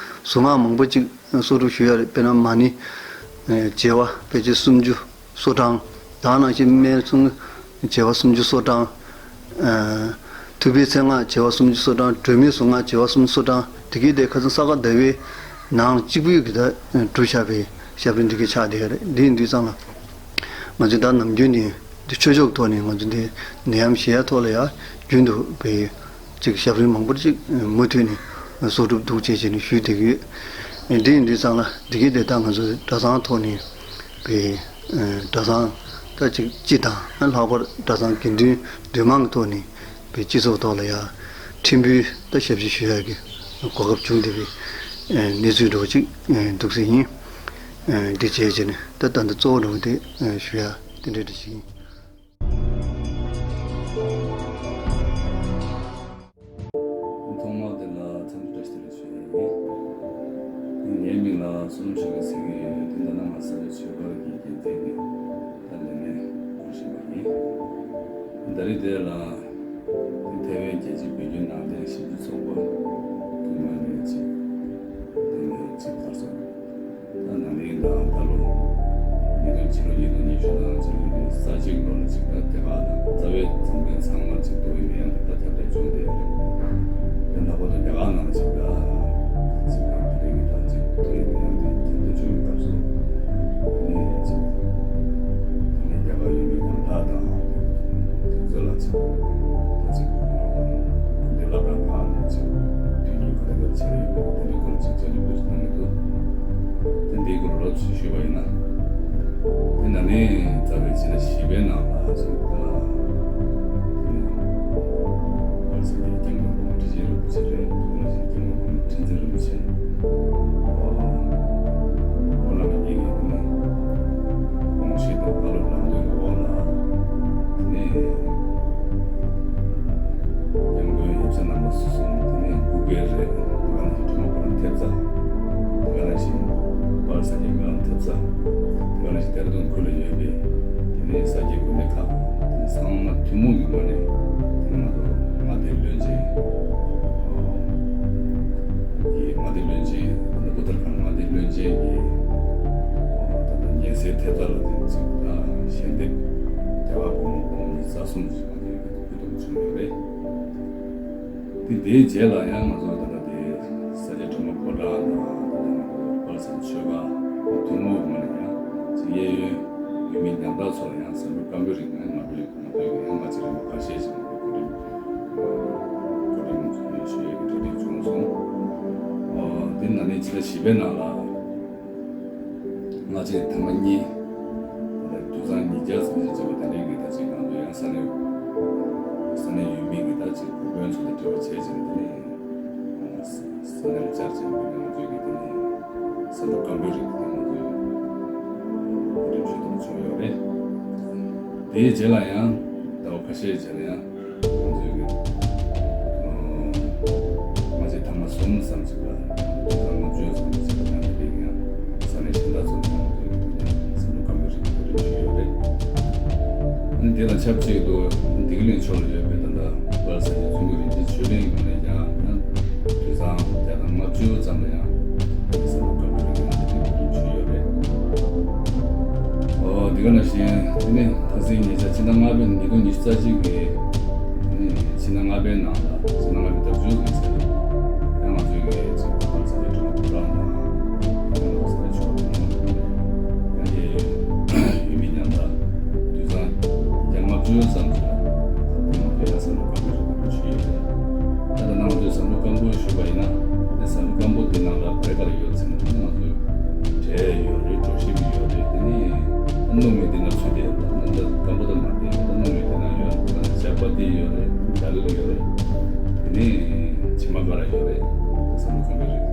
གཟུངས་སྔགས་མང་པོ་ཅིག་གསོག་སྒྲུབ་ཞུས་ཡོད་རེད། དཔེར་ན་མ་ཎི་བྱེ་བ་ཕལ་ཆེར་སུམ་ཅུ་སོ་གྲངས། དེ་ནང་བཞིན་སྨན་གཟུངས་བྱེ་བ་སུམ་ཅུ་སོ་གྲངས། ཨ། ཐུབ་པའི་མཚན་སྔགས་བྱེ་བ་སུམ་ཅུ་སོ་གྲངས། སྒྲོལ་མའི་གཟུངས་སྔགས་བྱེ་བ་སུམ་ཅུ་སོ་གྲངས། དེ་གའི་དེ་ཁ་སང་ས་ག་ཟླ་བའི་ནང་གཅིག་པུའི་གི་ད་གྲུབ་བཞག་པའི་ཞབས་རིམ་འདི་གའི་ཆགས་བསྡད་ཡོད་རེད། འདི་ཡིན་དུས་ཙང་ལ་ང་ཚོས་ད་ནམ་རྒྱུན་ནས་འདི་ཆོས་ཕྱོགས་ཐོག་ནས་ང་ཚོ་འདི་ནད་ཡམས་ཞི་ཡ་ཐོག་ལ་ཡ་རྒྱུན་དུ་བའི་ཅིག་ཞབས་རིམ་མང་པོ་ཅིག་མུ་མཐུད་ནས་གསོག་སྒྲུབ་འདུག་བྱས་བྱས་ནས་ཞུས་བསྡད་ཀྱི་ཡོད། འདི་ཡིན་དུས་ཙང་ལ་འདི་གའི་དེ་ད་ང་ཚོ་གྲྭ་ཚང་ཐོག་ནས་པའི་གྲྭ་ཚང་ད་ཅིག་སྤྱི་དང་ལྷག་པར་གྲྭ་ཚང་དགེ་འདུན་འདུས་མང་གི་ཐོག་ནས་པའི་སྤྱི་ཚོགས་ཐོག་ལ་ཡ་ཕྲན་བུའི་ད་ཞབས་ཕྱི་ཞུ་ཡ་གི་གོ་སྐབས་བྱུང་བསྡད་པའི་གནས་ཚུལ་འདྲ་བོ་ཅིག་འདུག་སེ་ཡིན། འདི་བྱས་བྱས་ནས་ད་ད་འདི་གཙོ་བོ་འདྲ་བོ་དེ་ཞུ་ཡ་དེ་འདྲ་འདྲ་ཞིག་ཡིན། ཐོག་མར་དེ་ལ་འཚམས་འདྲི་བཀྲ་ཤིས་བདེ་ལེགས་ཞུ་ཡ་ཡིན། ངའི་མིང་ལ་བསོད་ནམས་ཆོས་སྐྱིད་ཟེར་གྱི་ཡོད། དེ་ད་ནང་ང་ས་ཆ་ཆོས་སྒར་གྱི་རྒྱལ་ཐད་ནས་ད་ལས་གནས་སྐོར་བཞིན་པ་ཡིན། ད་རེས་དེ་ལ་ཐའེ་ཝན་རྒྱལ་སྤྱིའི་བོད་བརྒྱུད་ནང་བསྟན་ཞིབ་འཇུག་ཚོགས་པ་གི་ངོས་ནས་ཅིག་དེ་ནས་ཅིག་ག་རེ་ཟེར། ད་ན་ནིང་དང་ད་ལོ་ཉིས་སྟོང་ཕྱི་ལོ་ཉིས་སྟོང་ཉི་ཤུ་དང་ཕྱི་ལོ་ཉིས་སྟོང་རྩ་གཅིག་ལོ་ལ་ཅིག་ད་དེ་ག་དང་རྩ་བའི་འཛམ་གླིང་ཚང་མར་ཅིག་ཏོག་དབྱིབས་ནད་ཡམས་དེ་ད་ཁྱབ་གདལ་བྱུང་བསྡད་ཡོད་རེད། དེ་ལྷག་པར་དུ་རྒྱ་གར་ནང་ཅིག་ད་ཅིག་ད་དེ་རིང་གི་ད་ཅིག་ཏོག་དབྱིབས་ནད་ཡམས་དེ་ཁྱབ་གདལ་བྱུང་བའི་སྐབས་སུ་ནས་ཅིག་དེ་ནས་རྒྱ་གར་ཡུལ་མི་ཉམ་ཐག་དང་དེ་ཚོ་ལ་ཅིག་ད་ཅིག་འདི་ལ་རང་ཁག་ནས་ཅིག་དུས་རྒྱུན་ག་རེ་ག་རེ་བྱས་ཡོད་པ་དེ་འདྲའི་སྐོར་ཅིག་བཅར་འདྲི་བཀོད་གནང་གི་འདུག་དེ་འདིའི་སྐོར་རོབ་ཅིག་ཞུས་པ་ཡིན་ན། དེ་ན་ནིང་རྩ་བའི་ཕྱི་ཟླ་བཞི་པའི་ནང་ལ་ཅིག་ད་དེ་ནས་པར་སེང་གེ་སྐྱབས་མགོན་གོང་མ་ཁྲི་ཆེན་རིན་པོ་ཆེ་རེད། དེ་ནང་བཞིན་སྐྱབས་མགོན་གོང་མ་ཁྲི་འཛིན་རིན་པོ་ཆེ། ཨོ་བླ་མ་གཉིས་ཀྱི་དེ་ནས་དགོངས་བཞེས་དང་བཀའ་སློབ་གནང་དོན་གྱི་འོག་ལ་དེ་ནས། སྐྱབས་མགོན་ཡབ་སྲས་རྣམ་པ་གསུམ། དེ་ནས་སྐུ་སྒེར་རེད། དེ་ག་ནང་བཞིན་སྒྲོལ་མ་ཕོ་བྲང་ཐེབས་རྩ། དེ་ག་ནང་བཞིན་དཔལ་ས་སྐྱའི་སྨོན་ལམ་ཐེབས་རྩ། དེ་ག་ནང་བཞིན་ལྡེ་ར་ལྡུན་ཁུལ་ལ་ཡོད་པའི་དེ་ནས་ས་སྐྱའི་དགོན་སྡེ་ཁག་དེ་ཚང་མ་ཐུན་མོང་གི་ངོས་ནས་དེ་ནས་ང་ཚོ་མངའ་སྡེ་བློན་ཆེན་གྱི་མངའ་སྡེ་བློན་ཆེན་ད་ལྟ་ཨུ་ཏར་ཁཱན་མངའ་སྡེ་བློན་ཆེན་གྱི་ད་ལྟ་ཉེ་སྲས་ཐེབས་རྩ་ལ་དེ་ཚོ་ཞལ་འདེབས་རྒྱ་གར་སྒོར་མོ་སྟོང་ཉིས་རྩ་གསུམ་ཞིག་ང་ཚོས་ཕུལ་ཐུབ་པ་བྱུང་ཡོད་རེད། དེ་དེའི་རྗེས་ལ་ཡང་ང་ཚོ་ད་ལྟ་དེ་ས་སྐྱ་སྒྲོལ་མ་ཕོ་བྲང་དང་ད་ལྟ་ང་ཚོ་དཔལ་བཟང་ཆོས་སྒར་ཐུན་མོང་ངོས་ནས་ཡང་ཅིག་གཡས་གཡོན་ཡུལ་མི་ཉམ་ཐག་ཚོ་ལ་ཡང་ཟམ་པའི་སྐམ་པོའི་རིང་ང་ང་ཚོ་ཡང་ང་ཚོ་ཡང་ང་ཚོ་རིང་ཁ་ཤས་ཤིག་གོ་སྒྲིག་གོ་སྒྲིག་ཞུ་ཡས་ཀྱི་གྲ་སྒྲིག་བྱུང་སོང་། དེ་ནང་ནས་ཕྱི་ཟླ་བཞི་པའི་ནང་ལ། སྔ་ཕྱི་ཐེངས་མ་གཉིས། ད་ལྟ་དུད་ཚང་ཉིས་བརྒྱ་ཙམ་ ཞེས་པ་བྱས་ཙང་དེ་ནས་ས་གནས་ལ་བཅར་ཙམ་པའི་ནང་ཚུད་ཀྱི་དེ་ནས་ས་འབྲུ་སྐམ་པོའི་རིགས་དེ་ང་ཚོས་གོ་སྒྲིག་ཞུ་ཐུབ་པ་བྱུང་ཡོད་རེད། དེའི་རྗེས་ལ་ཡང་ཟླ་བ་ཁ་ཤས་རྗེས་ལ་ཡང་ང་ཚོས་ཀྱི་ཨ་སྔ་རྗེས་ཐེངས་མ་གསུམ་ཙམ་ཞིག་ལ་དུས་བཟང་ལྔ་བཅུ་ཙམ་ཞིག་ལ་ཡང་དེ་ཡང་ས་གནས་གཞན་དག་ཚོ་དང་ང་ཚོས་ཀྱི་ས་འབྲུ་སྐམ་པོའི་རིགས་གོ་སྒྲིག་ཞུས་ཡོད་རེད། ཨ་ནི་དེ་དང་ཆབས་ཅིག་ཏུ་བདེ་སྐྱིད་གླིང་ཕྱོགས་ལ་ཡོད་པའི་ད་ལྟ་པར་ས་ཆ་ཚོང་གི་རིན་ཆེན་ཆོས་གླིང་ཡོང་ནས་ཀྱང་ཡང་དུས་བཟང་བརྒྱ་དང་ལྔ་བཅུ་ཙམ་ལ་ཡང་ས་འབྲུ་སྐམ་པོའི་རིགས་ཀྱི་ང་ཚོས་གོ་སྒྲིག་ཞུས་ཡོད་རེད། ཨོ་དེ་ག་ནང་བཞིན་དེ་ནི་ཁ་སང་ཉེ་ཆར་ཕྱི་ཟླ་ལྔ་པའི་ཉིས་སྟོང་ཉི་ཤུ་རྩ་གཅིག་གི་ནི་ཕྱི་ཟླ་ལྔ་པའི་ནང་ལ་ཕྱི་ཟླ་ལྔ་པའི་ཟླ་མཇུག་གི་ཚེ་ཡང་ང་ཚོའི་གི་ཚིག་པར་ས་ཆ་གྲོང་པ་དང་ཡང་ལོ་ས་ཆ་ཆུང་ཡང་ཡེ་ཡུལ་མི་ཉམ་ཐག་དུས་བཟང་བརྒྱ་ལྔ་བཅུ་ཙམ་ཞིག་ལ་དེ་ནི་དེ་ཡང་ས་འབྲུ་སྐམ་པོའི་རིགས་ཀྱི་ཆུ་ཡོད་རེད། ད་ལྟ་ནང་དུ་ས་འབྲུ་སྐམ་པོ་ཞུས་པ་ཡིན་ན་དེ་ས་འབྲུ་སྐམ་པོ་དེ་ནང་ལ་བར་ག་ལ་ཡོད་ཟེར་ན་ང་ཚོས་འབྲས་ཡོད་རེད། གྲོ་ཞིབ་ཡོད་རེད། དེ་ནི་སྣུམ་མི་དེ་ནང་ཚུད་དེ་ད་ནི་འདི་སྐམ་པོ་དང་མ་བསྟེན་པ་ད་སྣུམ་མི་དེ་ནང་ཡོད་རེད། ད་ཇ་པ་ཏི་ཡོད་རེད། དཱལ་ཡོད་རེད། དེ་ནི་ཕྱེ་མ་ཀ་ར་ཡོད་རེད། ས་འབྲུ་སྐམ་པོའི་རིགས་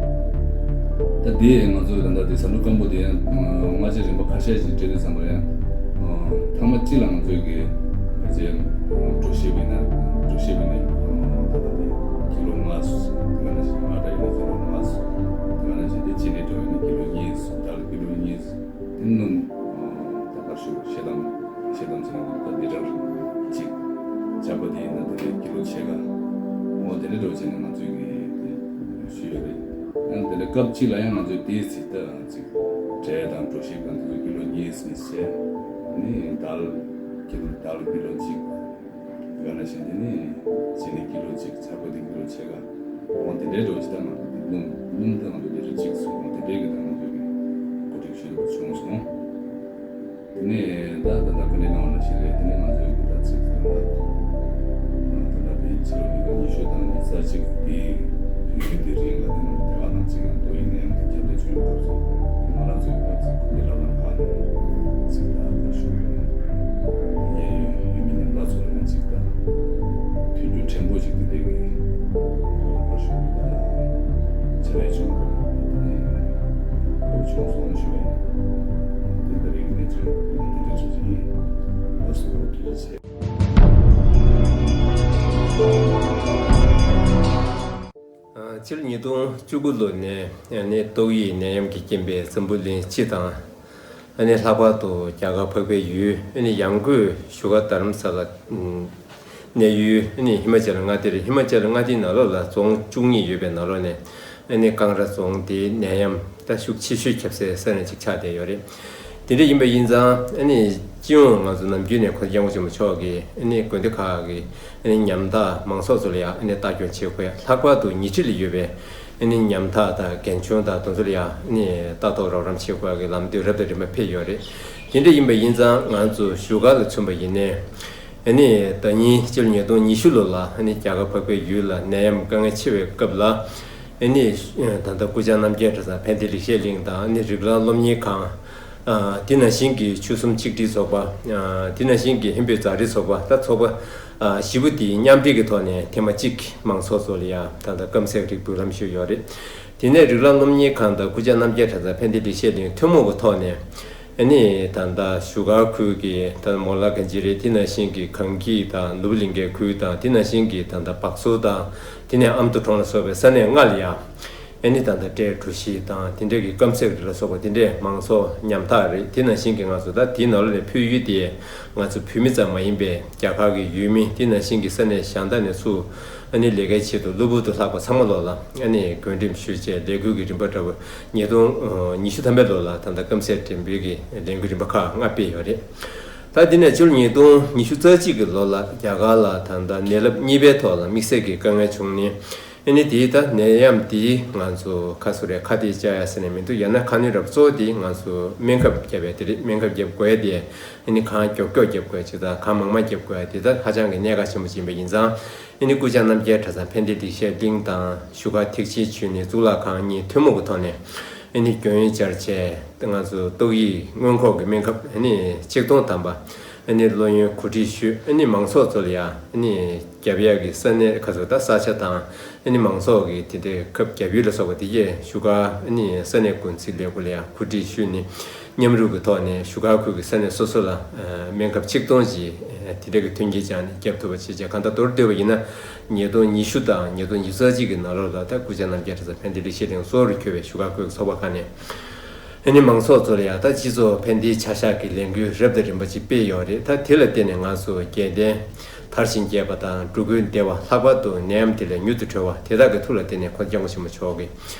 ད་དེ་ང་ཚོས་ད་ལྟ་དེ་ས་འབྲུ་སྐམ་པོ་དེ་ཡང་སྔ་རྗེས་རིམ་པ་ཁ་ཤས་ཤིག་བྲིས་དུས་ཙམ་པ་ཡང་ཐེངས་མ་གཅིག་ལ་ང་ཚོས་གི་ཕལ་ཆེར་གྲོ་ཞིབ་ཡིན་ན་གྲོ་ཞིབ་ཡིན་ན་ད་ལྟ་དེ་ཀི་ལོ་ལྔ་སུ་དེ་ག་ནང་བཞིན་ཨ་ཊ་ཡིན་ན་ཀི་ལོ་ལྔ་སུ་དེ་ག་ནང་བཞིན་དེ་ཅི་ནི་འགྲོ་ཡིན་ན་ཀི་ལོ་གཉིས་སུ་དཱལ་ཀི་ལོ་གཉིས་སུ། དེ་སྣུམ་ད་ག་ཞུ་ཤེལ་དམ་ཤེལ་དམ་ཟེར་ན་ད་ལི་ཊར་གཅིག་ཇ་པ་ཏི་ཡིན་ན་དེ་ལས་ཀི་ལོ་ཕྱེད་ཀ་འོ་དེ་འདྲ་འགྲོ་བྱས་ནས་ང་ཚོས་གི་དེ་ཞུས་ཡོད་རེད། ཡང་དེ་ལས་སྐབས་གཅིག་ལ་ཡང་ང་ཚོས་དེའི་ཚིག་ད་ཅིག་འབྲས་དང་གྲོ་ཞིབ་དང་དེ་ཚོ་ཀི་ལོ་གཉིས་ཟིན་བྱས་ནི་དཱལ་ཀི་ལོ་དཱལ་ཀི་ལོ་གཅིག་དེ་ག་ནང་བཞིན་དེ་ནི་ཅི་ནི་ཀི་ལོ་གཅིག་ཇ་པ་ཏི་ཀི་ལོ་ཕྱེད་ཀ་འོ་དེ་འདྲའི་འགྲོ་བྱས་ད་ང་ཚོས་དེ་སྣུམ་སྣུམ་ད་ང་ཚོས་ལི་ཊར་གཅིག་སོང་འོ་དེ་འདྲའི་གི་ད་ང་ཚོས་གི་གོ་སྒྲིག་ཞུས་བྱུང་སོང་། དེ་ནས་ད་ད་ལྟ་ཀུན་ནས་གནང་བ་ཞིག་རེད། དེ་ནས་ང་ཚོའི་གི་ད་ཚིག་དེ་ལ་ད་ལྟ་དེ་ཕྱི་ལོ་ཉིས་སྟོང་ཉི་ཤུ་དང་ཉི་ཤུ་རྩ་གཅིག་དེའི་དུས་ཡུན་དེ་རིང་ལ་དེ་ནས་དེ་བ་དང་ཚིག་ཡང་ཏོག་དབྱིབས་ནད་ཡམས་དེ་ཁྱབ་གདལ་བྱུང་བའི་སྐབས་སུ་ང་རང་ཚོའི་ད་ཚིག་ཀུན་ནས་ལབ་ན་ཕ་ནས་ཚིག་ད་ཁ་ཤུགས་ཡོད་ཡིན་ཡུལ་མི་རྣམ་པ་ཚོ་ལ་ཡང་ཚིག་ད་དུས་རྒྱུན་ཕྲན་བུ་ཞིག་དེ་འདྲའི་གི་ཁ་ཤུགས་ད་ཆེ་རེ་བྱུང་བ་དེ་ནས་ཁོ་བྱུང་སོང་ཞུ་བ་ཡིན། དེ་ལྟར་ཡིན་ནས་ཚུལ་དེ་འདྲ་ཚུལ་ཅིག་ཡིན། ལགས་སོ། ཐུགས་རྗེ་ཆེ། ཕྱི་ལོ་ཉིས་སྟོང་བཅུ་དགུ་ལོ་ནས་ནི་ཏོག་དབྱིབས་ནད་ཡམས་ཀྱི་རྐྱེན་པས་འཛམ་བུ་གླིང་སྤྱི་དང་ཨ་ནི་ལྷག་པར་དུ་རྒྱ་གར་འཕགས་པའི་ཡུལ་ཨ་ནི་ཡང་སྒོས་བཞུགས་སྒར་རྡ་རམ་ས་ལ་གནས་ཡུལ་ཨ་ནི་ཧི་མ་ཅལ་མངའ་སྡེ་རེད། ཧི་མ་ཅལ་མངའ་སྡེའི་ནང་ལོགས་ལ་རྫོང་བཅུ་གཉིས་ཡོད་པའི་ནང་ལོགས་ནས་ཨ་ནི་ཀང་ར་རྫོང་དེ་ནད་ཡམས་ད་ཤུགས་ཆེ་ཤོས་ཁྱབ་སའི་ས་གནས་ཅིག་ཆགས་བསྡད་ཡོད་རེད། དེ་འདྲ་ཡིན་པ་ཡིན་ཙང་ཨ་ནི་སྤྱི་ཡོངས་ང་ཚོ་ནམ་རྒྱུན་ནས་གོང་ས་སྐྱབས་མགོན་ཆེན་པོ་མཆོག་གིས་ཨ་ནི་དགོན་སྡེ་ཁག་གི་ཨ་ནི་ཉམ་ཐག་མང་ཚོགས་ཚོ་ལ་ཡང་ཨ་ནི་ལྟ་སྐྱོང་བྱེད་དགོས་ཡ། ལྷག་པར་དུ་ཉེ་འཁྲིས་ལ་ཡོད་པའི་ཨ་ནི་ཉམ་ཐག་དང་རྒན་ཆུང་དང་དེ་ཚོ་ལ་ཡང་ཨ་ནི་ལྟ་རྟོག་རོགས་རམ་བྱེད་དགོས་ཡ་གི་ལམ་སྟོན་རབ་དང་རིམ་པ་ཕེབས་ཡོད་རེད། དེ་འདྲ་ཡིན་པ་ཡིན་ཙང་ང་ཚོ་བཞུགས་སྒར་ལ་མཚོན་པ་ཡིན་ནའི་ཨ་ནི་ཟླ་ཉིན་སྤྱི་ལོ་ཉིས་སྟོང་ཉི་ཤུ་ལོ་ལ་ཨ་ནི་རྒྱ་གར་འཕགས་པའི་ཡུལ་ལ་ནད་ཡམས་དཀའ་ངལ་ཆེ་བའི་སྐབས་ལ་ཨ་ནི་ད་ལྟ་སྐུ་བཅར་རྣམ་རྒྱལ་གྲྭ་ཚང་ཕན་བདེ་ལེགས་བཤད་གླིང་དང་ཨ་ནི་རིགས་ལམ་སློབ་གཉེར་ཁང་། ཨ་དེ་ནང་བཞིན་གྱི་ཆོལ་གསུམ་ཆིག་སྒྲིལ་ཚོགས་པ། ཨ་དེ་ནང་བཞིན་གྱི་ཧིན་བོད་མཛའ་འབྲེལ་ཚོགས་པ། ད་ཚོགས་པ་ཨ་བཞི་པོ་དེ་མཉམ་འབྲེལ་གྱི་ཐོག་ནས་ཐེངས་མ་གཅིག་མང་ཚོགས་ཚོ་ལ་ཡང་ད་ལྟ་སྐམ་སའི་རིགས་འབུལ་ལམ་ཞུས་ཡོད་རེད། དེ་ནས་རིགས་ལམ་སློབ་གཉེར་ཁང་དང་སྐུ་བཅར་རྣམ་རྒྱལ་གྲྭ་ཚང་ཕན་བདེ་ལེགས་བཤད་གླིང་ཐུན་མོང་གི་ཐོག་ནས་ཨ་ནི་ད་ལྟ་བཞུགས་སྒར་ཁུལ་གྱི་ད་མོ་ལ་གན་ཇི་རེད། དེ་ནང་བཞིན་གྱི་གངས་སྐྱིད་དང་ནོར་བུ་གླིང་ཁའི་ཁུལ་དང་དེ་ནང་བཞིན་གྱི་ད་ལྟ་བག་གསུ་དང་དེ་ནས་ཨ་མདོ་གྲོང་ལ་སོགས་པའི་ས་གནས་ལྔ་ལ་ཡང་། ཨ་ནི་ད་ལྟ་སྤྲེལ་གྲོ་ཞིབ་དང་དེ་འདྲས་ཀྱི་སྐམ་སའི་རིགས་ལ་སོགས་པ་དེ་འདྲས་མང་ཚོགས་ཉམ་ཐག་རེད། དེ་ནང་བཞིན་གྱི་ང་ཚོ་ད་དེའི་ནང་ལོགས་ནས་ཕུལ་ཡུལ་དེ་ང་ཚོ་བོད་མི་ཙམ་མ་ཡིན་པའི་རྒྱ་གར་གྱི་ཡུལ་མི་དེ་ནང་བཞིན་གྱི་ས་གནས་གཞན་དག་ནས་ཚུར་ཨ་ནི་ལས་ཀའི་ཆེད་དུ་གློ་བུར་དུ་ལྷག་པ་ཚང་མ་ལོག་ལ་ཨ་ནི་བགོ་འགྲེམས་ཞུས་བྱས་ལས་འགུལ་གྱི་རིམ་པ་འདྲ་བོ་ཉིས་སྟོང་ཉི་ཤུ་ཐམ་པའི་ལོ་ལ་ད་ལྟ་སྐམ་སའི་འགྲེམས་སྤེལ་གྱི་ལས་འགུལ་རིམ་པ་ཁག་ལྔ་སྤེལ་ཡོད་རེད། ད་དེ་ནས་ཕྱི་ལོ་ཉིས་སྟོང་ཉི་ཤུ་རྩ་གཅིག་གི་ལོ་ལ་རྒྱ་གར་ལ་ད་ལྟ་ནད་རླབས་གཉིས་པའི་ཐོག་ལ་དམིགས་བསལ་གྱི་དཀའ་ངལ་བྱུང་ནས། ཨ་ནི་དེའི་ད་ནད་ཡམས་དེ་ང་ཚོ་ཁ་གསོ་རེད་ཁ་གཏད་བཅག་ཡ་ཟེར་ནས་མི་འདུག་ཡང་ན་ཁ་སྣོན་རབས་གཙོ་བོ་དེ་ང་ཚོ་སྨན་ཁབ་བརྒྱབ་ཡ་དེ་རེད། སྨན་ཁབ་བརྒྱབ་དགོས་ཡ་དེ་ཨ་ནི་གང་མགྱོགས་མགྱོགས་བརྒྱབ་དགོས་ཡ་ཅིག་དང་གང་མང་མང་བརྒྱབ་དགོས་ཡ་དེ་ད་ཧ་ཅང་གི་གནད་འགག་ཆེན་པོ་ཅིག་ཡིན་པ་ཡིན་ཙང་ཨ་ནི་སྐུ་བཅར་རྣམ་རྒྱལ་གྲྭ་ཚང་ཕན་བདེ་ལེགས་བཤད་གླིང་དང་བཞུགས་སྒར་ཐེག་ཆེན་ཆོས་གླིང་གཙུག་ལག་ཁང་གཉིས་ཐུན་མོང་གི་ཐོག་ནས་ཨ་ནི་རྒྱུན་ཨུད་བཅར་བྱས་ང་ཚོ་ཏོག་དབྱིབས་སྔོན་འགོག་གི་སྨན་ཁབ་ཨ་ནི་ཆིག་སྟོང་ཐམ་པ། ཨ་ནི་བློ་ཡོན་གོ་སྒྲིག་ཞུས། ཨ་ནི་མང་ཚོགས་ཚོ་ལ་ཡང་ཨ་ནི་རྒྱབ་ཡག་གི་ས་གནས་ཁ་ཚོ་ད་ས་ཆ་དང་ཨ་ནི་མང་ཚོགས་ཀྱི་དེ་འདྲའི་ཁབ་རྒྱབ་ཡུལ་ལ་སོགས་པ་དེ་གས་བཞུགས་སྒར་ཨ་ནི་ས་གནས་ཀུན་གཟིགས་ལས་ཁུངས་ལ་ཡང་གོ་སྒྲིག་ཞུས་ནས། མཉམ་རུབ་ཀྱི་ཐོག་ནས་བཞུགས་སྒར་ཁུལ་གྱི་ས་གནས་སོ་སོ་ལ་ཨ་སྨན་ཁབ་ཆིག་སྟོང་ཞིག་ཨ་དེ་འདྲ་གི་མཐུན་རྐྱེན་སྦྱངས་ནས་བརྒྱབ་ཐུབ་པ་བྱས་རྗེས། གང་ལྟར་མདོར་བསྡུས་པ་ཡིན་ན་ཉིས་སྟོང་ཉི་ཤུ་དང་ཉིས་སྟོང་ཉི་ཤུ་རྩ་གཅིག་གི་ནང་ལོགས་ལ་ད་སྐུ་ཕྱྭ་རྣམ་རྒྱལ་གྲྭ་ཚང་ཕན་བདེ་ལེགས་བཤད་གླིང་གཙོ་བོར་གྱུར་པའི་བཞུགས་སྒར་ཁུལ་གྱི་ཚོགས་པ་ཁག་ནས་ཨ་ནི་མང་ཚོགས་ཚོ་ལ་ཡང་ད་སྤྱི་ཚོགས་ཕན་བདེའི་བྱ་གཞག་གི་ལས་འགུལ་རབ་དང་རིམ་པ་ཅིག་སྤེལ་ཡོད་རེད། ད་དེ་ལ་བརྟེན་ནས་ང་ཚོ་རྒྱལ་བསྟན་དར་ཞིང་རྒྱས་པ་དང་འགྲོ་ཀུན་བདེ་བ། ལྷག་པར་དུ་ནད་ཡམས་དེ་ལས་མྱུར་དུ་གྲོལ་བ་དེ་དག་གི་ཐུགས་ལ་བརྟེན་ནས་༸གོང་ས་༸སྐྱབས་མགོན་ཆེན་པོ་མཆོག་གིས་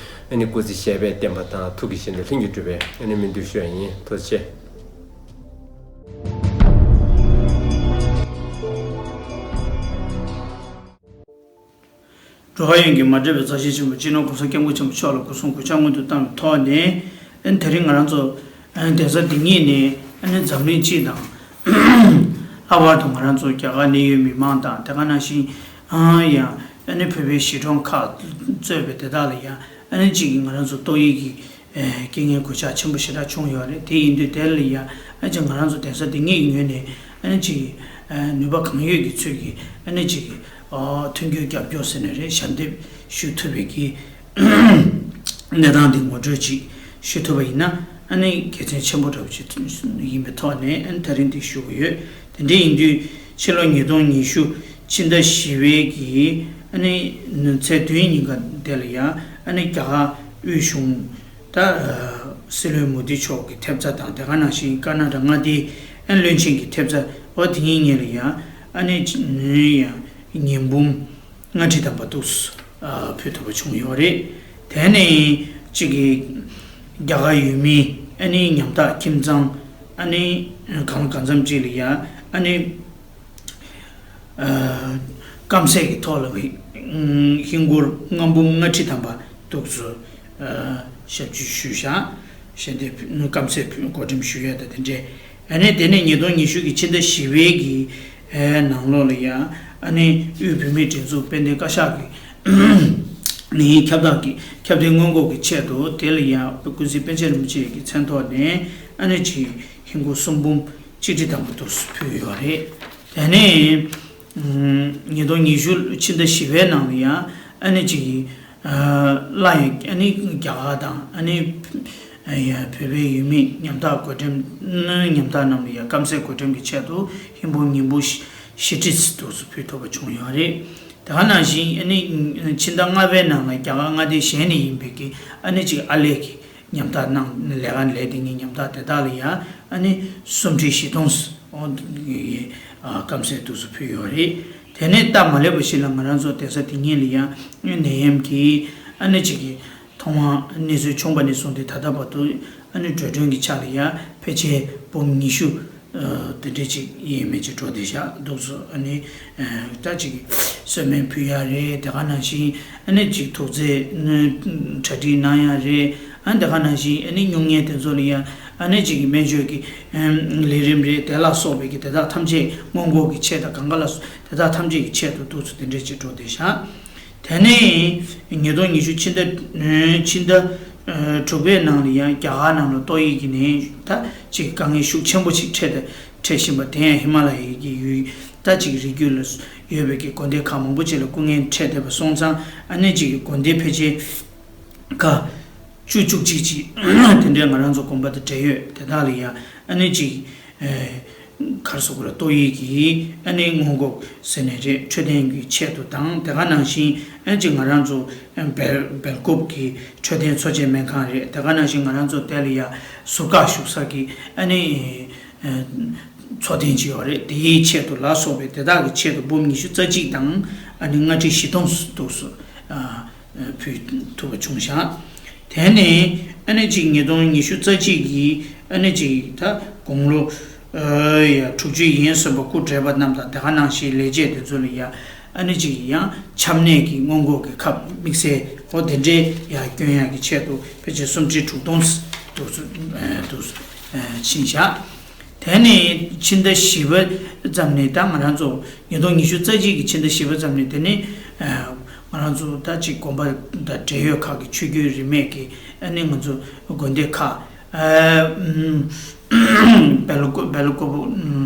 ཨ་ནི་སྐུ་ཚེ་ཞབས་པད་བརྟན་པ་དང་ཐུགས་ཀྱི་བཞེད་དོན་ལྷུན་གྱིས་གྲུབ་པའི་ཨ་ནི་སྨོན་འདུན་ཞུ་ཡ་ཡིན། ཐུགས་རྗེ་ཆེ། འགྲོ་བ་ཡོངས་ཀྱི་མ་འདྲེས་པའི་མཛའ་བཤེས་ཆེན་པོ་སྤྱི་ནོར་༸གོང་ས་༸སྐྱབས་མགོན་ཆེན་པོ་མཆོག་ལ་སྐུ་གསུང་གུས་ཕྱག་སྔོན་དུ་བཏང་བའི་ཐོག་ནས། ཨ་ནི་དེ་རིང་ང་རང་ཚོ་ཨ་ནི་གདན་ས་འདི་ཉིད་ནས་ཨ་ནི་འཛམ་གླིང་སྤྱི་དང་། ལྷག་པར་དུ་ང་རང་ཚོ་རྒྱ་གར་གནད་ཡོད་མི་མང་དང་། དེ་ག་ནང་བཞིན་ཨ་ཡང་ཨ་ནི་བོད་པའི་གཞིས་གྲོང་ཁག་གཙོས་པའི་དེ་དག་ལ་ཡང་ཨ་ནི་གཅིག་གིས་ང་རང་ཚོ་ཏོག་དབྱིབས་ཀྱི་ཨ་རྐྱེན་ངན་གོད་ཆག་ཆེན་པོ་ཞེ་དྲག་བྱུང་ཡོད་རེད། དེ་ཡིན་དུས་དེ་ལ་ཡང་ཨ་ཅག་ང་རང་ཚོ་གདན་ས་འདི་ཉིད་ཀྱི་ངོས་ནས་ཨ་ནི་གཅིག་ཨ་ནུས་པ་གང་ཡོད་ཀྱི་ཚུལ་གྱིས་ཨ་ནི་གཅིག་ཨ་མཐུན་འགྱུར་རྒྱབ་སྐྱོར་ཟེར་ནས་རེད། ཞབས་འདེགས་ཞུ་ཐུབ་པའི་གི་གནས་སྟངས་འདི་ངོ་སྤྲོད་ཅིག་ཞུ་ཐུབ་པ་ཡིན་ན་ཨ་ནི་དགེ་མཚན་ཆེན་པོ་འདྲ་པོ་ཅིག་ཡིན་པའི་ཐོག་ནས་ཨ་ནི་ད་རིང་འདི་ཞུ་གི་ཡོད། དེ་འདྲ་ཡིན་དུས་ཕྱི་ལོ་ཉིས་སྟོང་ཉི་ཤུ་ཕྱི་ཟླ་བཞི་པའི་གི་ཨ་ནི་ཚེས་བདུན་ཉིན་ཀ་དེ་ལ་ཡང་ཨ་ནི་རྒྱ་གར་དབུས་གཞུང་ད་སྲིད་བློན་མོ་དི་མཆོག་གི་ཐེབས་རྩ་དང་། དེ་ག་ནང་བཞིན་ཀར་ནཱ་ཊ་མངའ་སྡེའི་ཨ་ནི་བློན་ཆེན་གྱི་ཐེབས་རྩ་འོ་དེ་གཉིས་ལ་ཡང་ཨ་ནི་ཡང་ཉི་འབུམ་ལྔ་ཁྲི་ཐམ་པ་འདུག་སེ་ཕུལ་ཐུབ་པ་བྱུང་ཡོད་རེད། དེ་ནས་གཅིག་གི་རྒྱ་གར་ཡུལ་མིའི་ཨ་ནི་ཉམ་ཐག་ཁྱིམ་ཚང་ཨ་ནི་གང་གང་འཚམ་ཅིག་ལ་ཡང་ཨ་ནི་སྐམ་སའི་གི་ཐོག་ལ་ཧིན་སྒོར་ལྔ་འབུམ་ལྔ་ཁྲི་ཐམ་པ་འདུག་སེ་ཞབས་ཕྱི་ཞུས་བཞག་ཞལ་འདེབས་སྐམ་སའི་བགོ་འགྲེམས་ཞུ་ཡས་དང་དེ་འདྲས། ཨ་ནི་དེ་ནས་ཉིས་སྟོང་ཉི་ཤུ་གི་ཕྱི་ཟླ་བཞི་པའི་གི་ནང་ལོགས་ལ་ཡང་ཨ་ནི་དབུས་བོད་མིའི་སྒྲིག་འཛུགས་དཔལ་ལྡན་བཀའ་ཤག་གི་ནས་ཁྱབ་བསྒྲགས་ཀྱི་ཁྱབ་གདལ་སྔོན་འགོག་གི་ཆེད་དུ་དེ་ལ་ཡང་ཀུན་གཟིགས་པཎ་ཆེན་རིན་པོ་ཆེ་གི་མཚན་ཐོག་ནས་ཨ་ནི་ཅིག་ཧིན་སྒོར་སུམ་འབུམ་གཅིག་ཁྲི་ཐམ་པ་འདུག་སེ་ཕུལ་ཡོད་རེད། དེ་ནས་ཉིས་སྟོང་ཉི་ཤུ་ཕྱི་ཟླ་བཞི་པའི་ནང་ལ་ཡང་ཨ་ནི་ཅིག་སླར་ཡང་ཨ་ནི་རྒྱ་གར་དང་ཨ་ནི་ཡང་བོད་པའི་ཡུལ་མི་ཉམ་ཐག་བགོ་འགྲེམས་ཉམ་ཐག་རྣམས་ལ་ཡང་སྐམ་སའི་བགོ་འགྲེམས་ཀྱི་ཆེད་དུ་ཧིན་སྒོར་ཉིས་འབུམ་བཞི་ཁྲི་འདུག་སེ་ཕུལ་ཐུབ་པ་བྱུང་ཡོད་རེད། དེ་ག་ནང་བཞིན་ཨ་ནི་ཕྱི་ཟླ་ལྔ་པའི་ནང་ལ་རྒྱ་གར་མངའ་སྡེ་གཞན་ནས་ཡིན་པའི་གི་ཨ་ནི་ཅིག་ཨར་ལས་ཀྱི་ཉམ་ཐག་གནང་ལས་ཀ་ལས་དེ་ཉིད་ཉམ་ཐག་དེ་དག་ལ་ཡང་ཨ་ནི་སུམ་ཁྲི་བཞི་སྟོང་སྐམ་སའི་འདུག་སེ་ཕུལ་ཡོད་རེད། དེ་ནས་སྟབས་མ་ལེགས་པ་ཞིག་ལ་ང་རང་ཚོ་གདན་ས་དེ་ཉིད་ལ་ཡང་ནད་ཡམས་ཀྱི་ཨ་ནི་ཅིག་གི་ཐོག་མར་གནས་ཚུལ་བྱུང་བ་ནས་བཟུང་སྟེ་ད་ལྟ་བར་དུ་ཨ་ནི་འགྲོ་གྲོན་གྱི་ཆ་ལ་ཡང་ཕལ་ཆེར་འབུམ་ཉི་ཤུ་དེ་འདྲས་ཅིག་ཡས་མས་ཅིག་འགྲོ་བསྡད་བཞག་འདུག་སེ། ཨ་ནི་ད་ཅིག་གསོལ་སྨན་ཕུལ་ཡ་རེད། དེ་ག་ནང་བཞིན་ཨ་ནི་ཅིག་དུག་རྫས་གྲ་སྒྲིག་གནང་ཡ་རེད། ཨ་ནི་དེ་ག་ནང་བཞིན་ཨ་ནི་སྨྱུང་གནས་དེ་ཚོ་ལ་ཡ་ཨ་ནི་ཅིག་སྨན་བཅོས་ཀྱི་ལས་རིམ་རེད། དེ་ལ་སོགས་པའི་གི་དེ་དག་ཐམས་ཅད་སྔོན་འགོག་གི་ཆེད་དང་གང་ག་ལ་སོགས་དེ་དག་ཐམས་ཅད་ཀྱི་ཆེད་དུ་འདུག་སེ་དེ་འདྲས་ཅིག་འགྲོ་བསྡད་བཞག་དེ་ནས་ཉིས་སྟོང་ཉི་ཤུ་ཕྱི་ཟླ་ཕྱི་ཟླ་དྲུག་པའི་ནང་ལ་ཡང་རྒྱ་གར་ནང་ལ་ཏོག་དབྱིབས་ཀྱི་ནད་ད་ཅིག་དཀའ་ངལ་ཤུགས་ཆེན་པོ་ཅིག་འཕྲད་འཕྲད་བཞིན་པ། དེ་ཡང་ཧི་མ་ལ་ཡའི་གི་ཡུལ་ད་ཅིག་རི་རྒྱུད་ལ་ཡོད་པའི་གི་དགོན་སྡེ་ཁག་མང་པོ་ཅིག་ལ་སྐུ་ངལ་འཕྲད་བསྡད་པ་སོང་ཙང་ཨ་ནི་ཅིག་གི་དགོན་སྡེ་ཕལ་ཆེར་ཁག་བཅུ་བཅུ་གཅིག་ཅིག་དེ་འདྲའི་ང་རང་ཚོ་དགོན་པ་དང་འབྲེལ་ཡོད་དེ་དག་ལ་ཡང་ཨ་ནི་ཅིག་ག་རེ་ཟེར་དགོས་རེད། ཏོག་དབྱིབས་ཀྱི་ཨ་ནི་སྔོན་འགོག་ཟེར་ནས་རེད། འཕྲོད་བསྟེན་གྱི་ཆེད་དུ་དང་དེ་ག་ནང་བཞིན་ཨ་ནི་ཅིག་ང་རང་ཚོ་སྦེལ་སྦེལ་ཀོབ་ཀྱི་འཕྲོད་བསྟེན་གསོ་བྱེད་སྨན་ཁང་རེད། དེ་ག་ནང་བཞིན་ང་རང་ཚོ་དེ་ལ་ཡ་ཟུར་བཀག་ཞུགས་ས་གི་ཨ་ནི་འཚོ་རྟེན་ཅིག་ཡོད་རེད། དེའི་ཆེད་དུ་ལ་སོགས་པའི་དེ་དག་གི་ཆེད་དུ་འབུམ་ཉི་ཤུ་རྩ་གཅིག་དང་ཨ་ནི་ལྔ་ཁྲི་བཞི་སྟོང་འདུག་སེ་ཕུལ་ཐུབ་པ་བྱུང་བཞག་དེ་ནས་ཨ་ནི་ཅིག་ཉིས་སྟོང་ཉི་ཤུ་རྩ་གཅིག་གི་ཨ་ནི་ཅིག་ད་དགུང་ལོ་ཡ་དྲུག་ཅུ་ཡན་ཟིན་པ་སྐུ་བགྲེས་པ་རྣམས་དང་དེ་ག་ནང་བཞིན་ལས་བྱེད་དེ་ཚོ་ལ་ཡ་ཨ་ནི་ཅིག་ཡང་ཆམ་ནད་ཀྱི་སྔོན་འགོག་གི་ཁབ་དམིགས་བསལ་འོ་དེ་འདྲའི་ཡ་སྐྱོན་ཡག་གི་ཆེད་དུ་ཕལ་ཆེར་སུམ་ཁྲི་དྲུག་སྟོང་དུ་དུ་ཕྱིན་བཞག་དེ་ནས་ཕྱི་ཟླ་བཞི་པ་ཙམ་ནས་ད་ང་རང་ཚོ་ཉིས་སྟོང་ཉི་ཤུ་རྩ་གཅིག་གི་ཕྱི་ཟླ་བཞི་པ་ཙམ་ནས་དེ་ནས་ང་རང་ཚོ་ད་ཅིག་དགོན་པ་དང་འབྲེལ་ཡོད་ཁག་གི་ཆོས་བརྒྱུད་རིས་མེད་ཀྱི་ཨ་ནི་ང་ཚོ་དགོན་སྡེ་ཁག་སྦེལ་ཀོ་སྦེལ་ཀོབ་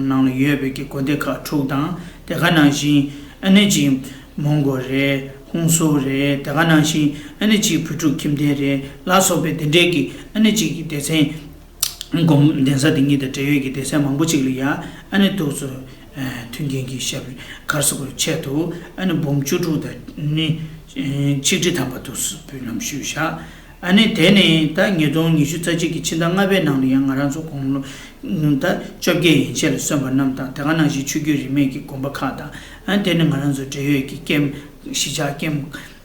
ནང་ལ་ཡོད་པའི་གི་དགོན་སྡེ་ཁག་དྲུག་དང་། དེ་ག་ནང་བཞིན་ཨ་ནི་ཅིག་མོན་གྷོ་རེད། ཧུན་སུར་རེད། དེ་ག་ནང་བཞིན་ཨ་ནི་ཅིག་བོད་ཕྲུག་ཁྱིམ་སྡེ་རེད་ལ་སོགས་པའི་དེ་འདྲའི་གི་ཨ་ནི་ཅིག་གི་སྡེ་ཚན། སྒོམ་གདན་ས་འདི་ཉིད་དང་འབྲེལ་ཡོད་ཀྱི་སྡེ་ཚན་མང་པོ་ཅིག་ལ་ཡང་ཨ་ནི་ཏོག་ཙམ་མཐུན་རྐྱེན་གྱི་ཞབས་གར་སོགས་ཀྱི་ཆེད་དུ་ཨ་ནི་འབུམ་བཅུ་དྲུག་དང་ནི་ཆིག་ཁྲི་ཐམ་པ་དུ་སུ་འབུལ་ལམ་ཞུས་བཞག་ཨ་ནི་དེ་ནི་ད་ཉིས་སྟོང་ཉི་ཤུ་རྩ་གཅིག་གི་ཕྱི་ཟླ་ལྔ་པའི་ནང་ལ་ཡང་ང་རང་ཚོ་དགུང་ལོ་ད་བཅོ་བརྒྱད་ཡན་ཆད་ལ་སོན་པ་རྣམས་དང་། དེ་ག་ནང་བཞིན་ཆོས་བརྒྱུད་རིས་མེད་ཀྱི་དགོན་པ་ཁག་དང་། ཨ་ནི་དེ་ནི་ང་རང་ཚོ་འབྲེལ་ཡོད་ཀྱི་ཀེམ་གཞིས་ཆགས་ཀེམ་